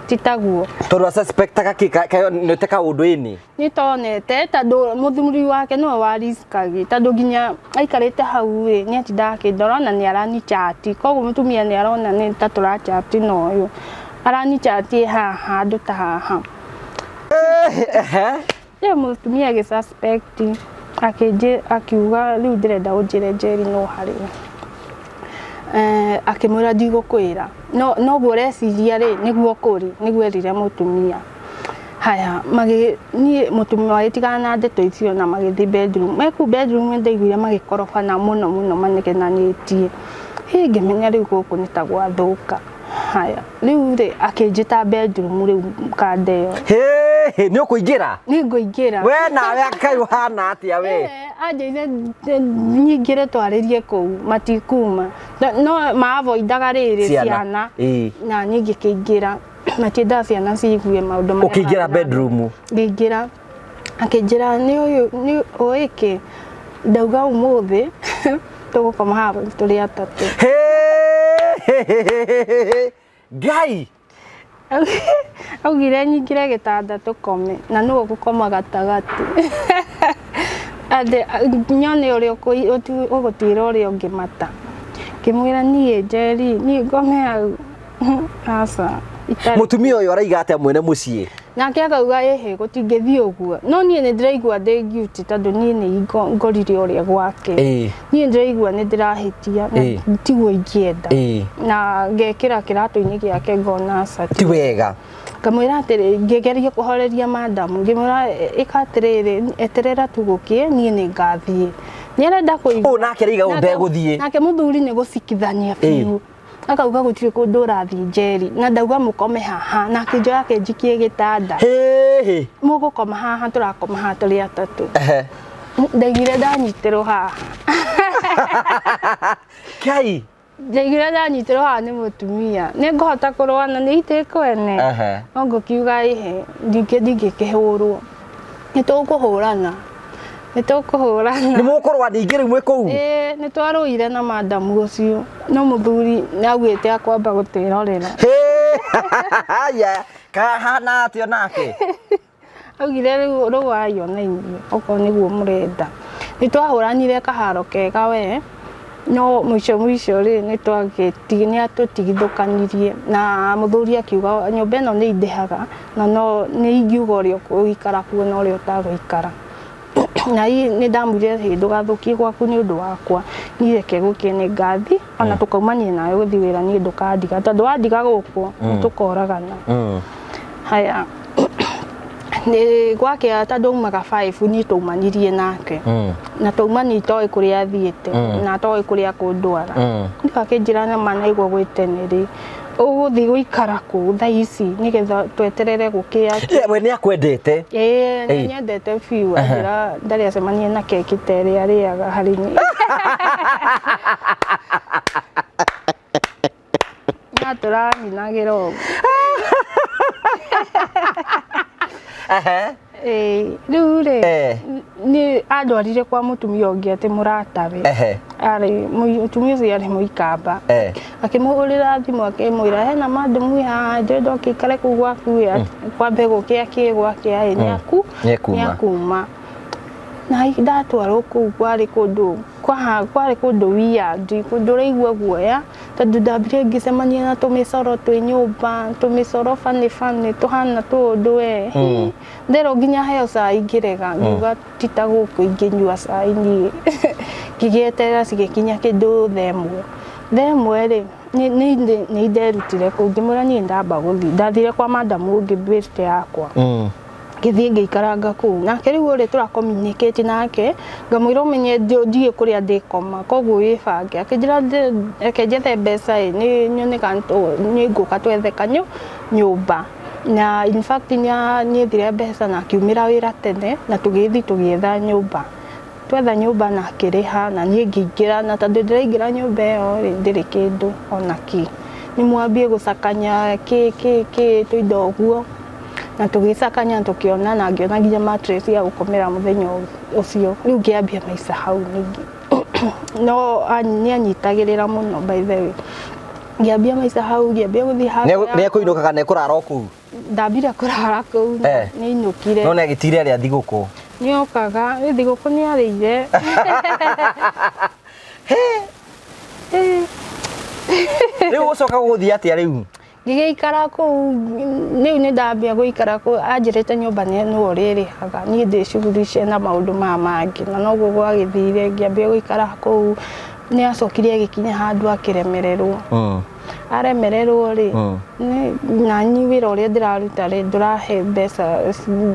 ti taguo. Tondũ asuspectaga kĩ nĩ ta kaũndũ ĩni. Nĩ tonete tondũ mũthuri wake nĩwe wariskagi, tondũ nginya aikarĩte hau rĩ, nĩ atindaga akĩndora na nĩ aranichati, koguo mũtumia nĩ arona nĩ ta tũrachati na ũyũ aranichati haha handũ ta haha. Rĩu mũtumia agĩ suspect, akiuga rĩu ndĩrenda ũnjĩre Njeri no harĩ we. Akĩmwĩra ndigũkwĩra, no noguo ũreciria rĩ, nĩguo kũrĩ, nĩguo erire mũtumia. Haya, niĩ mũtumia magĩtigana na ndeto icio na magĩthiĩ bedroom. Me kũu bedroom nĩ ndaiguire magĩkorobana mũno mũno manegenanĩtie. Hĩ, ngĩmenya rĩu gũkũ nĩ ta gwathũka. Haya, rĩu rĩ, akĩnjĩta bedroom rĩu kanda ĩyo. Hĩ, nĩ ũkũingĩra? Nĩ ngũingĩra. We nawe Ngai ũhana atĩa we? Anjĩrire nyingĩre twarĩrie kũu, matikuma. No maavoidaga rĩrĩ ciana. Na niĩ ngĩkĩingĩra. Matiendaga ciana ciigue maũndũ marĩa Ũkĩingĩra marathiĩ na mbere. bedroom? Ngĩingĩra. Akĩnjĩra nĩ ũyũ nĩ ũĩ kĩ, ndauga ũmũthĩ tũgũkoma haha tũrĩ atatũ. Ngai! Augire nyingĩre gĩtanda tũkome na nĩwe ũgũkoma gatagatĩ. Atĩ nyone ũrĩa ũgũtuĩra ũrĩa ũngĩ mata. Ngĩmwĩra niĩ Njeri, niĩ ngome hau. Aca. Mũtumia ũyũ araiga atĩa mwene mũciĩ? Nake akauga ĩhĩ gũtingĩthiĩ ũguo. No niĩ nĩ ndĩraigua ndĩ guilty tondũ niĩ nĩ ngorire ũrĩa gwake. Niĩ ndĩraigua nĩ ndĩrahĩtia na tiguo ingĩenda. Na ngekĩra kĩratũ-inĩ gĩake ngona aca. Ti wega. Ngamwĩra atĩrĩ, ngĩgeria kũhoreria madam, ngĩmwĩra ĩka atĩrĩrĩ, eterera tu gũkĩe, niĩ nĩ ngathiĩ. Nĩ arenda kũigua. Ũũ nake araiga ũũ ndegũthiĩ. Nake mũthuri nĩ gũcikithania biũ. Akauga gũtirĩ kũndũ ũrathiĩ Njeri, na ndauga mũkome haha, na akĩnjoya akĩnjikia gĩtanda. Mũgũkoma haha, tũrakoma haha tũrĩ atatũ. Ndaiguire ndanyitĩrwo haha. Kai. Ndaiguire ndanyitĩrwo haha nĩ mũtumia. Nĩ ngũhota kũrũa na nĩ itĩ kwene. No ngũkiuga ĩhĩ, ndingĩkĩhũrwo. Nĩ tũkũhũrana. Nĩ tũkũhũrana. Nĩ mũkũrũa ningĩ rĩu mwĩ kũu? Ĩĩ, nĩ twarũire na madam ũcio. No mũthuri nĩ augĩte akwamba gũtwĩrorera. Haya, kahana atĩa nake? Augire rĩu rũai ona inyuĩ okorwo nĩguo mũrenda. Nĩ twahũranire kaharo kega we, no mũico mũico rĩ, nĩ atũtigithũkanirie na mũthuri akiuga nyũmba ĩno nĩ indĩhaga na no nĩ ingiuga ũrĩa ũgũikara kuo na ũrĩa ũtagũikara. Na nĩ ndamwĩrire atĩ ndũgathũkie gwaku nĩ ũndũ wakwa, niĩ reke gũkĩe nĩ ngathi, ona tũkaumania nawe gũthiĩ wĩra niĩ ndũkandiga, tondũ wandiga gũkũ nĩ tũkoragana. Haya, nĩ gwakĩa tondũ aumaga 5 niĩ twaumanirie nake. Na twaumania itoĩ kũrĩa athiĩte, na atoĩ kũrĩa akũndwara. Nĩkĩo akĩnjĩra nĩma naigua gwĩ tene rĩ, ũgũthiĩ gũikara kũ thaa ici nĩgetha tweterere gũkĩa. We nĩ akwendete? Ĩĩ, nĩ nyendete biũ. Anjĩra ndarĩ acemania na keki ta ĩrĩa arĩaga harĩ niĩ. Na tũraninagĩra ũguo. Rĩu rĩ, nĩ andwarire kwa mũtumia ũngĩ atĩ mũratawe. Arĩ mũtumia ũcio arĩ mũikamba. Akĩmũhũrĩra thimũ akĩmwĩra hena madam wĩ haha ndĩrenda ũke ũikare kũu gwaku ĩ, kwambe gũkĩa kĩ gwakĩa ĩ, Nĩ nĩakuma. Na ndatwarwo kũu kwarĩ kũndũ kwarĩ kũndũ weird, kũndũ ũraigua guoya, tondũ ndambire ngĩcemania na tũmĩcoro twĩ nyũmba, tũmĩcoro funny funny tũhana tũũndũ we. Nderwo nginya heo cai ngĩrega, ngiuga ti ta gũkũ ingĩnyua cai niĩ. Ngĩgĩeterera cigĩkinya kĩndũ thaa ĩmwe. Thaa ĩmwe rĩ, nĩ nderutire kũu, ngĩmwĩra niĩ ndamba gũthiĩ. Ndathire kwa madam ũngĩ best yakwa. Ngĩthiĩ ngĩikaranga kũu. Nake rĩu ũrĩa tũra communicate nake, ngamwĩra ũmenye ndiũĩ kũrĩa ndĩkoma, koguo wĩbange. Akĩnjĩra reke njethe mbeca ĩ, nĩ nyone kana nĩ ngũka twethe nyũmba. Na in fact nĩethire mbeca na akiumĩra wĩra tene na tũgĩthiĩ tũgĩetha nyũmba. Twetha nyũmba na akĩrĩha na niĩ ngĩingĩra, na tondũ ndĩraingĩra nyũmba ĩyo rĩ, ndĩrĩ kĩndũ ona kĩ. Nĩ mwambie gũcakanya kĩ kĩ kĩ tũindo ũguo. Na tũgĩcakanya tũkĩona na ngĩona nginya mattress ya gũkomera mũthenya ũcio. Rĩu ngĩambia maica hau ningĩ. No nĩ anyitagĩrĩra mũno, by the way. Ngĩambia maica hau, ngĩambia gũthiĩ handũ. Nĩ ekũinũka kana ekũrara o kũu? Ndambire kũrara kũu. Nĩ ainũkire. No nĩ agĩtire arĩa thigũkũ? Nĩ okaga, thigũkũ nĩ arĩire. Rĩu ũcoka gũgũthiĩ atĩa rĩu? Ngĩgĩikara kũu, rĩu nĩ ndambia gũikara kũu, anjĩrĩte nyũmba nĩwe ũrĩrĩhaga, niĩ ndĩcugurice na maũndũ maya mangĩ, na noguo gwagĩthire, ngĩambia gũikara kũu, nĩ acokire agĩkinya handũ akĩremererwo. Aremererwo rĩ, naniĩ wĩra ũrĩa ndĩraruta rĩ, ndũrahe mbeca,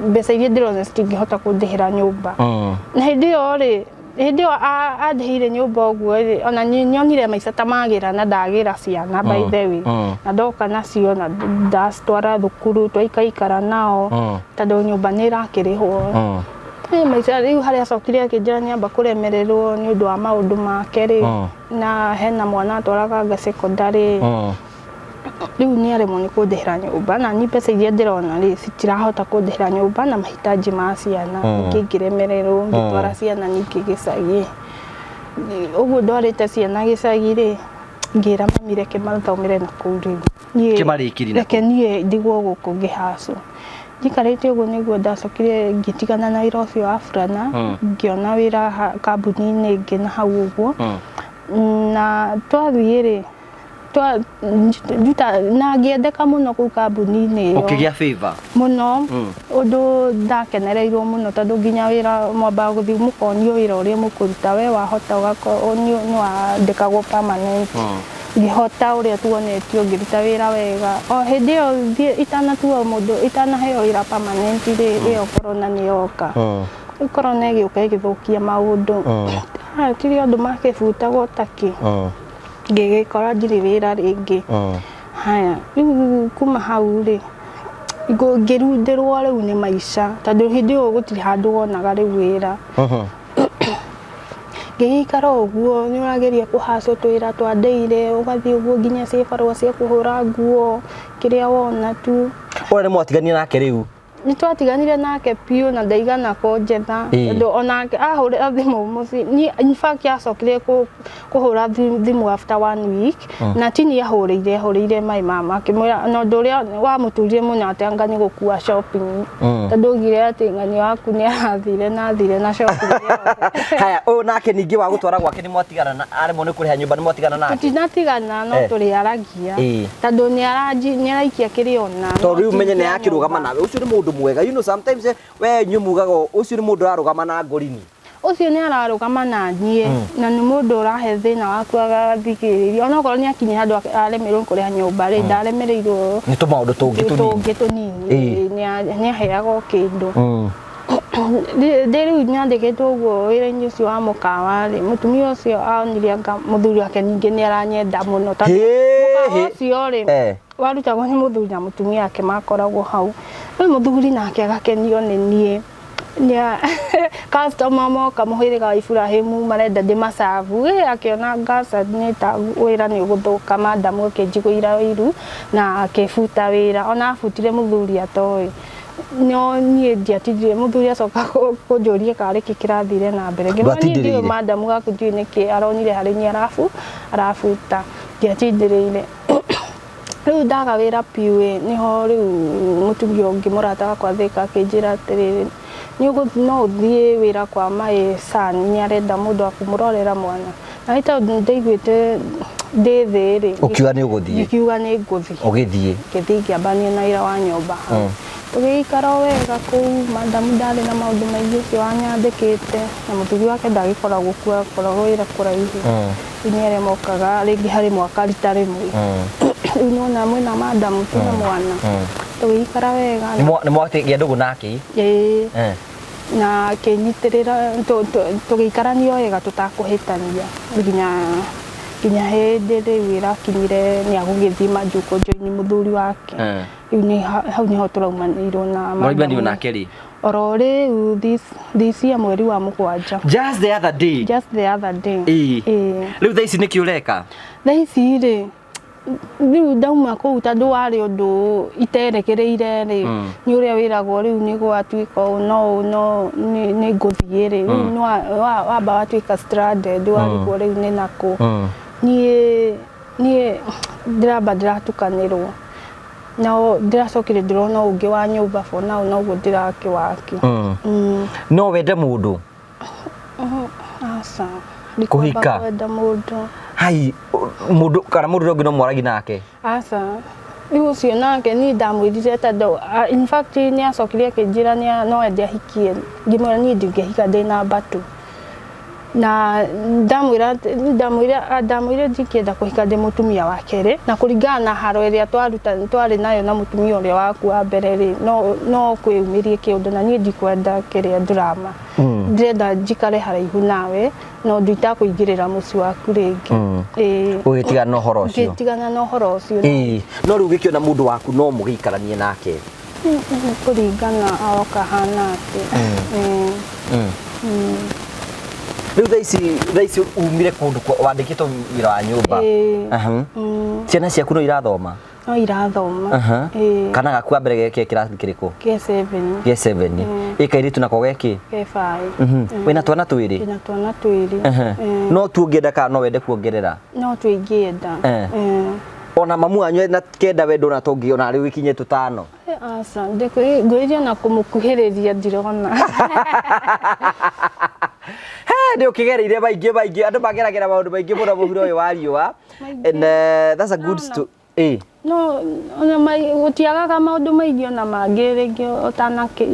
mbeca iria ndĩrona citingĩhota kũndĩhĩra nyũmba. Na hĩndĩ ĩyo rĩ, hĩndĩ ĩyo andĩhĩire nyũmba ũguo rĩ, ona nyonire maica ta magĩra na ndagĩra ciana, by the way. Na ndoka nacio na ndacitwara thukuru, twaikaikara nao, tondũ nyũmba nĩ ĩrakĩrĩhwo. Maica rĩu harĩa acokire akĩnjĩra nĩ amba kũremererwo nĩ ũndũ wa maũndũ make rĩ, na hena mwana atwaraga anga secondary. Rĩu nĩ aremwo nĩ kũndĩhĩra nyũmba, na niĩ mbeca iria ndĩrona rĩ, citirahota kũndĩhĩra nyũmba na mahitaji ma ciana. Ningĩ ngĩremererwo ngĩtwara ciana ningĩ gĩcagi. Ũguo ndwarĩte ciana gĩcagi rĩ, ngĩra mami reke mathomere na kũu rĩu. Kĩmarĩkĩrie na Reke niĩ ndigwo gũkũ ngĩhacwo. Njikarĩte ũguo nĩguo ndacokire ngĩtigana na wĩra ũcio wa burana, ngĩona wĩra kambuni-inĩ ĩngĩ na hau ũguo. Na twathiĩ rĩ, na ngĩendeka mũno kũu kambuni-inĩ ĩyo. Ũkĩgĩa favor. Mũno, ũndũ ndakenereirwo mũno, tondũ nginya wĩra mwambaga gũthiĩ mũkonio wĩra ũrĩa mũkũruta, we wahota ũgakorwo nĩ wandĩkagwo permanent. Ngĩhota ũrĩa tuonetio, ngĩruta wĩra wega. O hĩndĩ ĩyo thiĩ itanatuo mũndũ, itanaheo wĩra permanent rĩ, ĩyo corona nĩ yoka. Rĩu corona ĩgĩũka ĩgĩthũkia maũndũ. Tiri andũ makĩbutagwo takĩ. Ngĩgĩkora ndirĩ wĩra rĩngĩ. Haya, rĩu kuma hau rĩ, ngĩrundĩrwo rĩu nĩ maica, tondũ hĩndĩ ĩyo gũtirĩ handũ wonaga rĩu wĩra. Ngĩgĩikara ũguo, nĩ ũrageria kũhacwo twĩra twa daily, ũgathiĩ ũguo nginya cibarũa cia kũhũra nguo, kĩrĩa wona tu. Ũrĩa nĩ mwatiganire nake rĩu? Nĩ twatiganire nake biũ na ndaigana kũnjetha, tondũ onake ahũrĩra thimũ mũciĩ, niĩ in fact acokire kũhũra thimũ after 1 week, na ti niĩ ahũrĩire, ahũrĩire my mama akĩmwĩra, na ũndũ ũrĩa wamũturire mũno atĩ anga nĩ gũkua shopping, tondũ augire atĩ ng'ani waku nĩ arathire na athire na shopping yothe. Haya, ũyũ nake ningĩ wa gũtwara gwake nĩ mwatigana na aremwo nĩ kũrĩha nyũmba, nĩ mwatigana nake? Tũtinatigana, no tũrĩaragia, tondũ nĩ araikia kĩrĩa ona. Tondũ rĩu menye nĩ akĩrũgama nawe, ũcio nĩ mũndũ mwega. You know sometimes we inyuĩ mugaga ũcio nĩ mũndũ ũrarũgama na ngorini. Ũcio nĩ ararũgama na niĩ, na nĩ mũndũ ũrahe thĩna waku agathikĩrĩria, onokorwo nĩ akinyie handũ aremerwo kũrĩha nyũmba rĩ, ndaremereirwo nĩ tũmaũndũ tũngĩ tũnini. Tũngĩ tũnini, nĩ aheaga o kĩndũ. Ndĩ rĩu nyandĩkĩtwo ũguo wĩra-inĩ ũcio wa mũkawa rĩ, mũtumia ũcio onire anga mũthuri wake ningĩ nĩ aranyenda mũno, tondũ mũkawa ũcio rĩ, warutagwo nĩ mũthuri na mũtumia wake makoragwo hau. Rĩu mũthuri nake agakenio nĩ niĩ. Customer moka mũhĩrĩga wa Ibrahĩmu marenda ndĩmacabu, akĩona ngaca nĩ ta wĩra nĩ ũgũthũka, madam akĩnjiguĩra ũiru na akĩbuta wĩra, ona abutire mũthuri atoĩ. No niĩ ndiatindire, mũthuri acoka kũnjũria karĩ kĩ kĩrathire na mbere. Ngĩmwĩra niĩ ndiũĩ madam waku ndiũĩ nĩkĩ aronire harĩ niĩ arabuta, ndiatindĩrĩire. Rĩu ndaga wĩra biũ ĩ, nĩho rĩu mũtumia ũngĩ mũrata wakwa Thika akĩnjĩra atĩrĩrĩ, no ũthiĩ wĩra kwa my son, nĩ arenda mũndũ wa kũmũrorera mwana. Na nĩ tondũ nĩndaiguĩte ndĩ thĩ rĩ, Ũkiuga nĩ ũgũthiĩ? Ngiuga nĩ ngũthiĩ. Ũgĩthiĩ? Ngĩthiĩ ngĩambania na wĩra wa nyũmba hau. Tũgĩikara o wega kũu, madam ndarĩ na maũndũ maingĩ ũcio wanyandĩkĩte, na mũthuri wake ndagĩkoragwo kuo, akoragwo wĩra kũraihu. Rĩu nĩ arĩa mokaga rĩngĩ harĩ mwaka rita rĩmwe. Rĩu nĩwona mwĩna madam tu na mwana. Tũgĩikara wega. Nĩ mwakĩgĩa ndũgũ nake? Ĩĩ. Na akĩnyitĩrĩra, tũgĩikarania wega tũtakũhĩtania nginya hĩndĩ rĩu ĩrakinyire nĩ agũgĩthiĩ majuu kũnjoini mũthuri wake. Rĩu hau nĩho tũraumanĩirwo na madam. Mũraumanĩirwo nake rĩ? Oro rĩu this year mweri wa mũgwanja. Just the other day. Just the other day. Rĩu thaa ici nĩkĩ ũreka? Thaa ici rĩ, Rĩu ndauma kũu tondũ warĩ ũndũ iterekereire rĩ, nĩ ũrĩa wĩragwo rĩu nĩ gwatuĩka ũũ no ũũ no nĩ ngũthiĩ rĩ, rĩu nĩ wamba watuĩka stranded, warigwo rĩu nĩ nakũ. Niĩ ndĩramba ndĩratukanĩrwo, no ndĩracokire ndĩrona ũngĩ wa nyũmba for now, noguo ndĩrakĩwaki. No wende mũndũ? Aca. Kũhika? Kwenda mũndũ. Hai, mũndũ kana mũndũ ũrĩa ũngĩ no mwaragie nake? Aca. Rĩu ũcio nake niĩ ndamwĩrire tondũ in fact nĩ acokire akĩnjĩra no ende ahikie, ngĩmwĩra niĩ ndingĩhika ndĩna mbatu. Na ndamwĩra ndamwĩra ndingĩenda kũhika ndĩ mũtumia wa kerĩ, na kũringana na haro ĩrĩa twarĩ nayo na mũtumia ũrĩa waku wa mbere rĩ, no kwĩyumĩrie kĩũndũ na niĩ ndikwenda kĩrĩa drama. Ndĩrenda njikare haraihu nawe no nditakũingĩrĩra mũciĩ waku rĩngĩ. Ĩĩ. Ũgĩtigana na ũhoro ũcio? Ngĩtigana na ũhoro ũcio. Ĩĩ. No rĩu ũgĩkĩona mũndũ waku no mũgĩikaranie nake? Kũringana aroka hana atĩa. Rĩu thaa ici umire kũndũ wandĩkĩtwo wĩra wa nyũmba. Ĩĩ. Ciana ciaku no irathoma? No irathoma. Ĩĩ. Kana gaku wa mbere geke kĩrathi kĩrĩkũ? Ke 7. Ge 7. Ĩ kairĩtu nako geki? Ke 5. Wĩna twana twĩrĩ? Ndĩna twana twĩrĩ. No tu ũngĩenda kana no wende kuongerera? No tũingĩenda. Ona mamu wanyu na kenda wendo na tũngĩ ona rĩu ikinye tũtano? Aca, ngwĩria na kũmũkuhĩrĩria ndirona. He, nĩ ũkĩgereire maingĩ maingĩ, andũ mageragĩra maũndũ maingĩ mũno mũhuro ũyũ wa riũa. And that's a good story. Eh. No ona gũtiagaga maũndũ maingĩ ona mangĩ rĩngĩ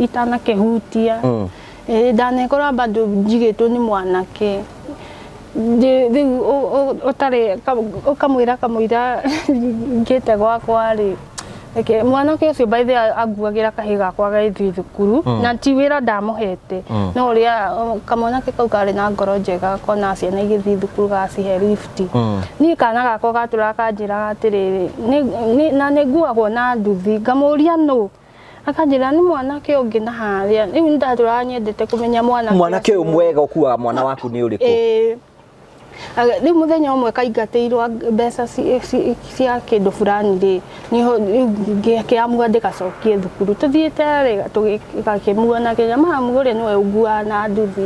itanakĩhutia. Ndanekora bado njigĩtwo nĩ mwanake. Rĩu ũtarĩ ũkamwĩra kamũira ngĩte gwakwa rĩ, reke mwanake ũcio by the way anguagĩra kahĩĩ gakwa gagĩthiĩ thukuru, na ti wĩra ndamũhete, no ũrĩa kamwanake kau karĩ na ngoro njega kona ciana igĩthiĩ thukuru gacihe lift. Niĩ kana gakwa gatũraga kanjĩraga atĩrĩrĩ, na nĩ nguagwo na nduthi, ngamũria nũ, akanjĩra nĩ mwanake ũngĩ na harĩa. Rĩu nĩ ndatũraga nyendete kũmenya mwanake Mwanake ũyũ ũcio. Mwega ũkuaga mwana waku nĩ ũrĩkũ? Ĩĩ. Rĩu mũthenya ũmwe kaingatĩirwo mbeca cia kĩndũ fulani rĩ, niho rĩu ngĩamua ndĩgacokie thukuru. Tũthiĩte rĩ, gakĩmuona kĩnya mamu ũrĩa nĩwe ũnguaga na nduthi.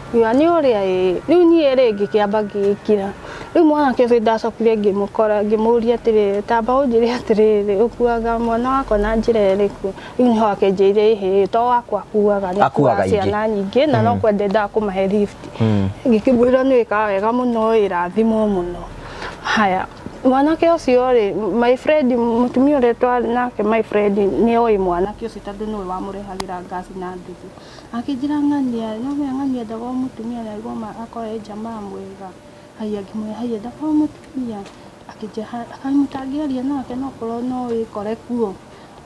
Ngiuga nĩ ũrĩa ĩĩ. Rĩu niĩ rĩ ngĩkĩamba ngĩgĩkira. Rĩu mwanake ũcio ndacokire ngĩmũkora ngĩmũria atĩrĩrĩ, tamba ũnjĩre atĩrĩrĩ, ũkuaga mwana wakwa na njĩra ĩrĩkũ? Rĩu nĩho akĩnjĩrire ĩhĩ, to wakwa akuaga, nĩ Akuaga akuaga ingĩ. Ciana nyingĩ na no kwenda endaga kũmahe lift. Ngĩkĩmwĩra nĩ wĩkaga wega mũno ĩ, rathimwo mũno. Haya, mwanake ũcio rĩ, my friend, mũtumia ũrĩa twarĩ nake my friend nĩ oĩ mwanake ũcio tondũ nĩwe wamũrehagĩra ngaci na nduthi. Akĩnjĩra ng'ania, no ng'ania endaga o mũtumia na aigua akorwo e jamaa mwega. Haya ngĩmwĩra haya endaga o mũtumia. Akĩnjĩra kaĩ mũtangĩaria nake no korwo no wĩkore kuo.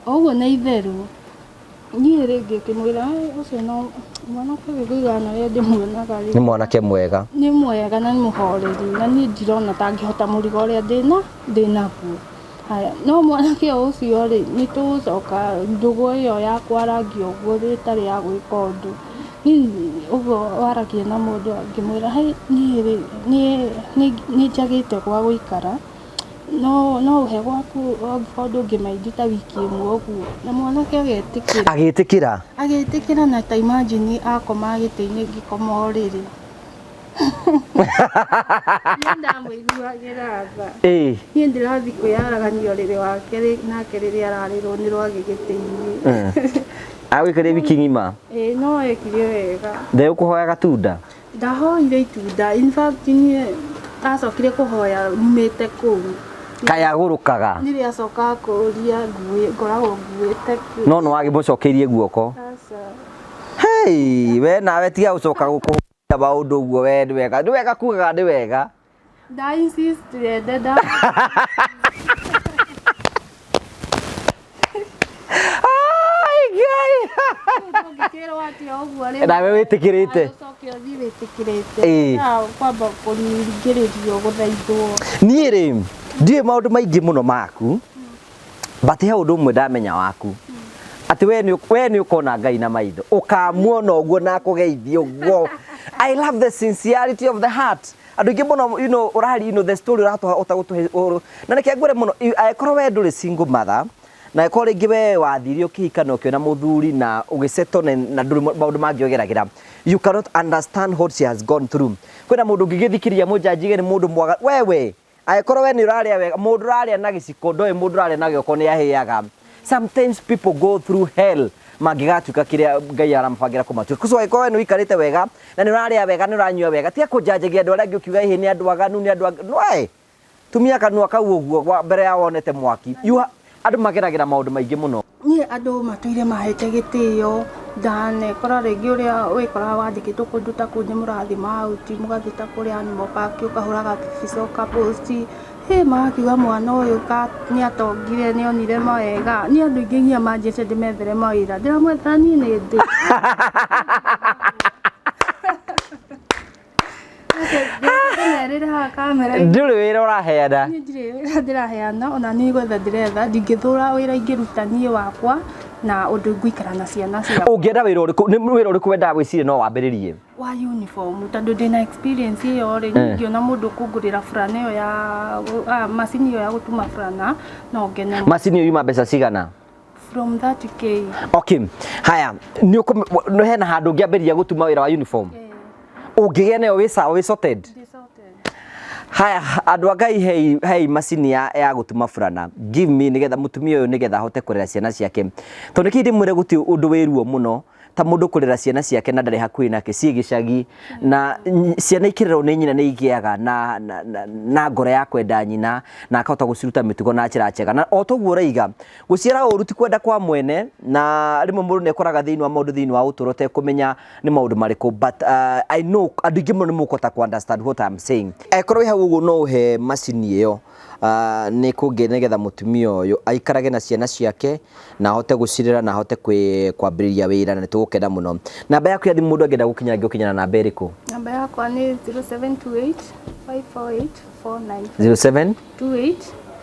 O ũguo na itherũ, niĩ rĩngĩ ngĩmwĩra ũcio no mwanake ũyũ kũigana na ũrĩa ndĩmuonaga rĩ. Nĩ mwanake mwega. Nĩ mwega na nĩ mũhoreri na niĩ ndirona ta angĩhota mũrigo ũrĩa ndĩnaguo. Haya, no mwanake o ũcio rĩ, nĩ tũgũcoka ndũgũ ĩyo ya kwarangia ũguo ĩtarĩ ya gwĩka ũndũ. Niĩ ũguo waragia na mũndũ ngĩmwĩra hey, niĩ rĩ nĩ njagĩte gwa gũikara, no ũhe gwaku angĩkorwo ndũngĩmaindi ta wiki ĩmwe ũguo, na mwanake agetĩkĩra. Agĩtĩkĩra? Agĩtĩkĩra na ta imagine akoma gĩtĩ-inĩ ngĩkoma ũrĩrĩ. Niĩ ndamũiguagĩra tha. Niĩ ndĩrathiĩ kwĩyaragania ũrĩrĩ wake nake rĩrĩa ararĩrwo nĩ rwagĩ gĩtĩ-inĩ. Agũikarire wiki ng'ima? Ĩĩ, no ekire wega. Ndegũkũhoya gatunda? Ndahoire itunda. In fact niĩ acokire kũhoya nyumĩte kũu. Kaĩ agũrũkaga? Nĩrĩo acoka kũria ngoragwo nguĩte kĩ. No nĩ wagĩmũcokeirie guoko? Aca. Hey, we nawe tiga gũcoka gũkũhũria maũndũ ũguo we nĩ wega. Nĩ wega kugaga nĩ wega. Nda insist ende nda. Ai, Ngai. Ũngĩkĩrwo atĩa ũguo rĩu? Nawe wĩtĩkĩrĩte? Ũcoke ũthiĩ wĩtĩkĩrĩte. Ĩĩ. Na kwamba kũringĩrĩrio gũthaithwo. Niĩ rĩ, ndiũĩ maũndũ maingĩ mũno maku, but he ũndũ ũmwe ndamenya waku. Atĩ we nĩ ũkona Ngai na maitho. Ũkamuona ũguo na akũgeithie ũguo. I love the sincerity of the heart. Andũ aingĩ mũno, ũrari, the story ũrahota gũtũhe ũhoro. Na reke ngwĩre mũno, angĩkorwo we ndũrĩ single mother, na angĩkorwo rĩngĩ we wathire ũkĩhika na ũkĩona mũthuri na ũgĩsettle na ndũrĩ maũndũ mangĩ ũgeragĩra, you cannot understand what she has gone through. Kwĩna mũndũ ũngĩgĩthikĩrĩria mũnjanjige nĩ mũndũ mwaga, wewe angĩkorwo we nĩ ũrarĩa wega, mũndũ ũrarĩa na gĩciko ndoĩ mũndũ ũrarĩa na gĩoko nĩ ahĩaga. Sometimes people go through hell mangĩgatuĩka kĩrĩa Ngai aramabangĩra kũmatuĩka. So angĩkorwo we nĩ ũikarĩte wega na nĩ ũrarĩa wega, nĩ ũranyua wega, tiga kũnjanjagia andũ arĩa angĩ ũkiuga ĩhĩ nĩ andũ aganu, nĩ andũ no tumia kanua kau ũguo mbere ya wonete mwaki. Andũ mageragĩra maũndũ maingĩ mũno. Niĩ andũ matũire mahete gĩtĩo, ndanekora rĩngĩ ũrĩa wĩkoraga wandĩkĩtwo kũndũ ta kũu nĩ mũrathima out, mũgathiĩ ta kũrĩa Animal Park ũkahũraga mbica ũka post, hĩ magakiuga mwana ũyũ nĩ atongire, nĩ onire mawega. Niĩ andũ aingĩ nginya manjĩrĩte ndĩmethere mawĩra, ndĩramwethera niĩ nĩ ndĩ. Ndĩmerĩre haha kamera-inĩ. Ndũrĩ wĩra ũraheana. Niĩ ndirĩ wĩra ndĩraheana, ona niĩ gwetha ndĩretha, ndingĩthũra wĩra ingĩruta niĩ wakwa na ũndũ ngũikara na ciana ciakwa. Ũngĩenda wĩra ũrĩkũ? Nĩ wĩra ũrĩkũ wendaga gwĩciria no wambĩrĩrie? Wa uniform, tondũ ndĩna experience ĩyo rĩ, niĩ ingĩona mũndũ ũkũngũrĩra burana ĩyo ya macini ĩyo ya gũtuma burana, no ngene mũno. Macini ĩyo yuma mbeca cigana? From 30K. Okay, haya, nĩ hena handũ ũngĩambĩrĩria gũtuma wĩra wa uniform? Ũngĩgĩa nayo wĩ sawa, wĩ sorted? Ndĩ sorted. Haya, andũ a Ngai, hei macini ya gũtuma burana. Give me nĩgetha mũtumia ũyũ nĩgetha ahote kũrera ciana ciake. Tondũ nĩkĩ ndĩmwĩre gũtirĩ ũndũ wĩ ruo mũno ta mũndũ kũrera ciana ciake na ndarĩ hakuhĩ nake, ciĩ gĩcagi, na ciana ikĩrerwo nĩ nyina nĩ igĩaga na ngoro ya kwenda nyina na akahota gũciruta mĩtugo na njĩra njega. Na o toguo ũraiga, gũciara ũru ti kwenda kwa mwene, na rĩmwe mũndũ nĩ ekoraga thĩinĩ wa maũndũ thĩinĩ wa ũtũũro ũtekũmenya nĩ maũndũ marĩkũ, but I know andũ aingĩ mũno nĩ mũkũhota kũ understand what I'm saying. Angĩkorwo wĩ hau ũguo no ũhe macini ĩyo, nĩ kũngĩ nĩgetha mũtumia ũyũ aikarage na ciana ciake na ahote gũcirera na ahote kwambĩrĩria wĩra, na nĩ tũgũkena mũno. Namba yaku ya thimũ mũndũ angĩenda gũkinya angĩgũkinya na namba ĩrĩkũ? Namba yakwa nĩ 0728 548 495. 07 28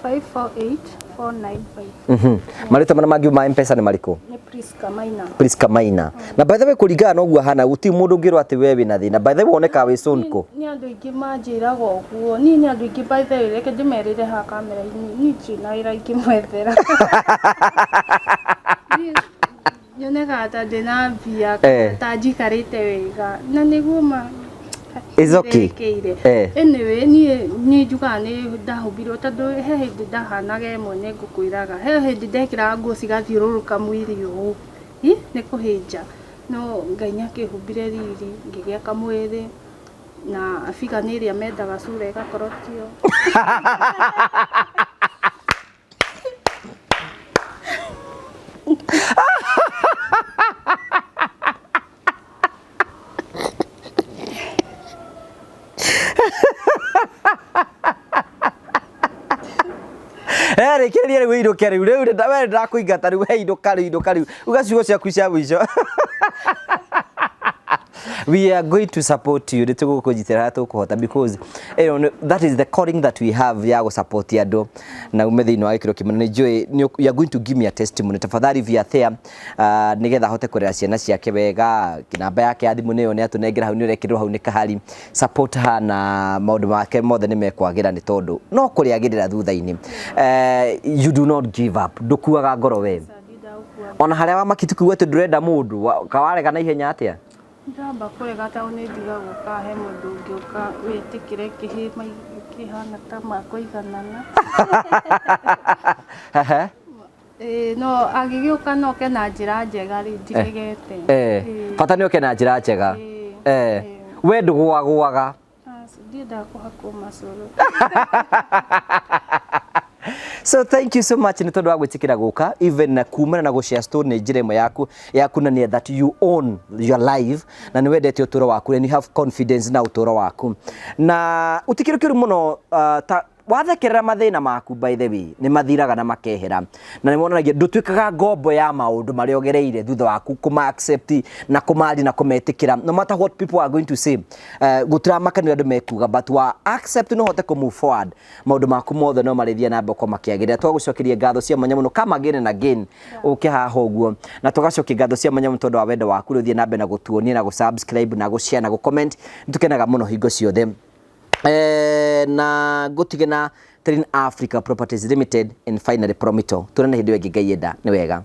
548 495. Marĩtwa marĩa mangiuma M-Pesa nĩ marĩkũ? Nĩ Priska Maina. Priska Maina. Na by the way, kũringana na ũguo ahana, gũtirĩ mũndũ ũngĩrwo atĩ we wĩna thĩna. By the way, wonekaga wĩ sonko. Nĩ andũ aingĩ manjĩraga ũguo. Niĩ nĩ andũ aingĩ, by the way, reke ndĩmerĩre haha kamera-inĩ, niĩ ndirĩ na wĩra ingĩmwethera. Niĩ nyonaga ta ndĩna mbia, ta njikarĩte wega, na nĩguo ma It's okay. nderekeire. Anyway, niĩ niĩ njugaga nĩ ndahumbirwo, tondũ he hĩndĩ ndahanaga ĩmwe, nĩ ngũkwĩraga he hĩndĩ ndekĩraga nguo cigathiũrũrũka mwĩrĩ ũũ. Ĩ nĩ kũhĩnja, no Ngai nĩ akĩhumbire riri, ngĩgĩa kamwĩrĩ na biga nĩ ĩrĩa mendaga cura ĩgakorwo tio. Rĩkĩrĩria rĩu ũinũke rĩu, rĩu we ndĩrakũingata rĩu, we inũka rĩu, inũka rĩu, uga ciugo ciaku cia mũico. We are going to support you, nĩ tũgũkũnyitĩra harĩa tũkũhota, because that is the calling that we have ya gũ support andũ na ume thĩinĩ wa gĩkĩro kĩmwe. Na nĩ njũĩ you are going to give me a testimony. Tafadhali, if you are there, nĩgetha ahote kũrera ciana ciake wega, namba yake ya thimũ nĩyo nĩ atũnengera hau, nĩ ũrekĩrwo hau nĩ kahari. Support her na maũndũ make mothe nĩ mekwagĩra, nĩ tondũ no kũrĩagĩrĩra thutha-inĩ. You do not give up, ndũkuaga ngoro we. Ona harĩa wamaki kuga atĩ ndũrenda mũndũ, kawarega na ihenya atĩa? Ndamba kũrega tondũ nĩ ndigagwo ka he mũndũ ũngĩũka wĩtĩkĩre kĩhĩ kĩhana ta makũiganana. Ĩĩ, no angĩgĩũka no oke na njĩra njega rĩ, ndiregete. Bata nĩ oke na njĩra njega. We ndũgũagũaga? Ndiendaga kũhakwo macũrũ. So thank you so much nĩ tondũ wa gwĩtĩkĩra gũka, even na kumana na gũshare story nĩ njĩra ĩmwe yaku ya kuonania that you own your life na nĩ wendete ũtũũro waku and you have confidence na ũtũũro waku, na ũtikĩrĩ kĩũru mũno, ta wathekerera mathĩna maku, by the way, nĩ mathiraga na makehera, na nĩ wonanagia ndũtuĩkaga ngombo ya maũndũ marĩa ũgereire thutha waku kũma accept na kũmari na kũmetĩkĩra. No matter what people are going to say, gũtiramakania andũ mekuga, but wa accept no hote kũ move forward, maũndũ maku mothe no marĩthiĩ na mbere makĩagĩrĩra. Twagũcokeria ngatho cia mwanya mũno, come again and again, ũke haha ũguo, na tũgacokia ngatho cia mwanya mũno tondũ wa wendo waku ũrĩa ũthiĩ na mbere na gũtuonia na gũ-subscribe na gũ-share na gũ-comment. Nĩ tũkenaga mũno hingo ciothe. Na ngũtige na Terrain Africa Properties Limited and finally Promito. Tuonane hĩndĩ ĩyo ĩngĩ Ngai enda. Nĩ wega.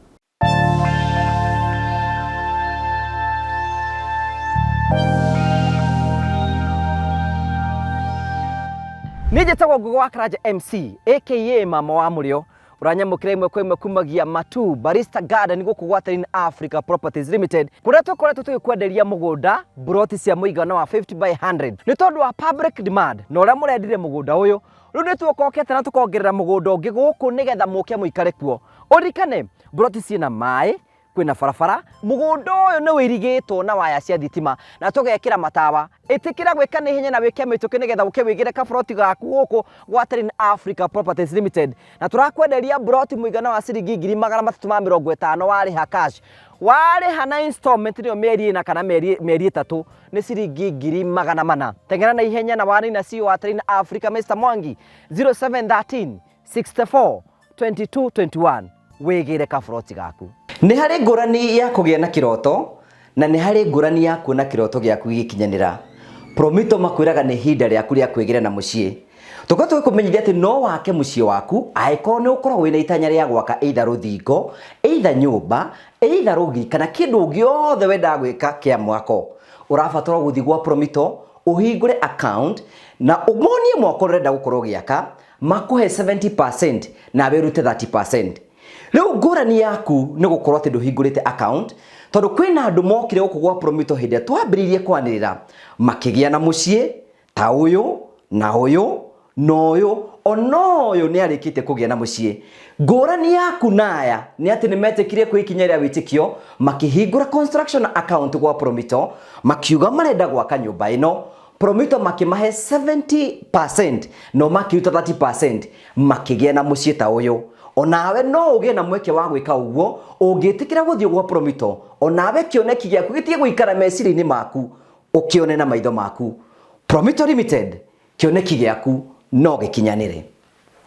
Niĩ njĩtagwo Ngũgĩ wa Karanja MC aka Mama wa Mũrĩo. Ũranyamũkĩra ĩmwe kwa ĩmwe kumagia Matu Barista Garden gũkũ gwa Terrain Africa Properties Limited, kũrĩa tũkoretwo tũgĩkwenderia mũgũnda mburoti cia mũigana wa 50 by 100. Nĩ tondũ wa public demand na ũrĩa mũrendire mũgũnda ũyũ, rĩu nĩ tuokokete na tũkongerera mũgũnda ũngĩ gũkũ nĩgetha mũke mũikare kuo. Ũririkane mburoti ciĩna maĩ, kwĩna barabara, mũgũnda ũyũ nĩ wĩirigĩtwo na waya cia thitima na tũgekĩra matawa. Ĩtĩkĩra gwĩka na ihenya na wĩke mĩtũkĩ nĩgetha ũke wĩgĩre kaburoti gaku gũkũ gwa Terrain Africa Properties Limited. Na tũrakwenderia mburoti mũigana wa ciringi 350,000 warĩha cash. Warĩha na installment nĩyo mĩeri ĩna kana mĩeri 3 nĩ ciringi 400,000. Teng'era na ihenya na wanina CEO wa Terrain Africa Mr Mwangi 0713 64 22 21 wĩgĩre kaburoti gaku. Nĩ harĩ ngũrani ya kũgĩa na kĩroto na nĩ harĩ ngũrani ya kuona kĩroto gĩaku gĩgĩkinyanĩra. Promito makwĩraga nĩ ihinda rĩaku rĩa kwĩgĩra na mũciĩ. Tũkoretwo tũgĩkũmenyithia atĩ no wake mũciĩ waku angĩkorwo nĩ ũkoragwo wĩna itanya rĩa gwaka either rũthingo, either nyũmba, either rũgiri kana kĩndũ gĩothe wendaga gwĩka kĩa mwako. Ũrabatara gũthiĩ gwa Promito ũhingũre account na ũmonie mwako ũrĩa ũrenda gũkorwo ũgĩaka, makũhe 70% nawe ũrute 30%. Rĩu ngũrani yaku nĩ gũkorwo atĩ ndũhingũrĩte account, tondũ kwĩna andũ mokire gũkũ gwa Promito hĩndĩ ĩrĩa twambĩrĩirie kwanĩrĩra, makĩgĩa na mũciĩ ta ũyũ na ũyũ na ũyũ, ona ũyũ nĩ arĩkĩtie kũgĩa na mũciĩ. Ngũrani yaku na aya nĩ atĩ nĩ metĩkire kwĩ ikinya rĩa wĩtĩkio, makĩhingũra construction account gwa Promito, makiuga marenda gwaka nyũmba ĩno. Promito makĩmahe 70% no makĩruta 30% makĩgĩa na mũciĩ ta ũyũ. Onawe no ũgĩe na mweke wa gwĩka ũguo ũngĩtĩkĩra gũthiĩ gwa Promito, onawe kĩoneki gĩaku gĩtige gũikara meciria-inĩ maku, ũkĩone na maitho maku. Promito Limited, kĩoneki gĩaku no gĩkinyanĩre.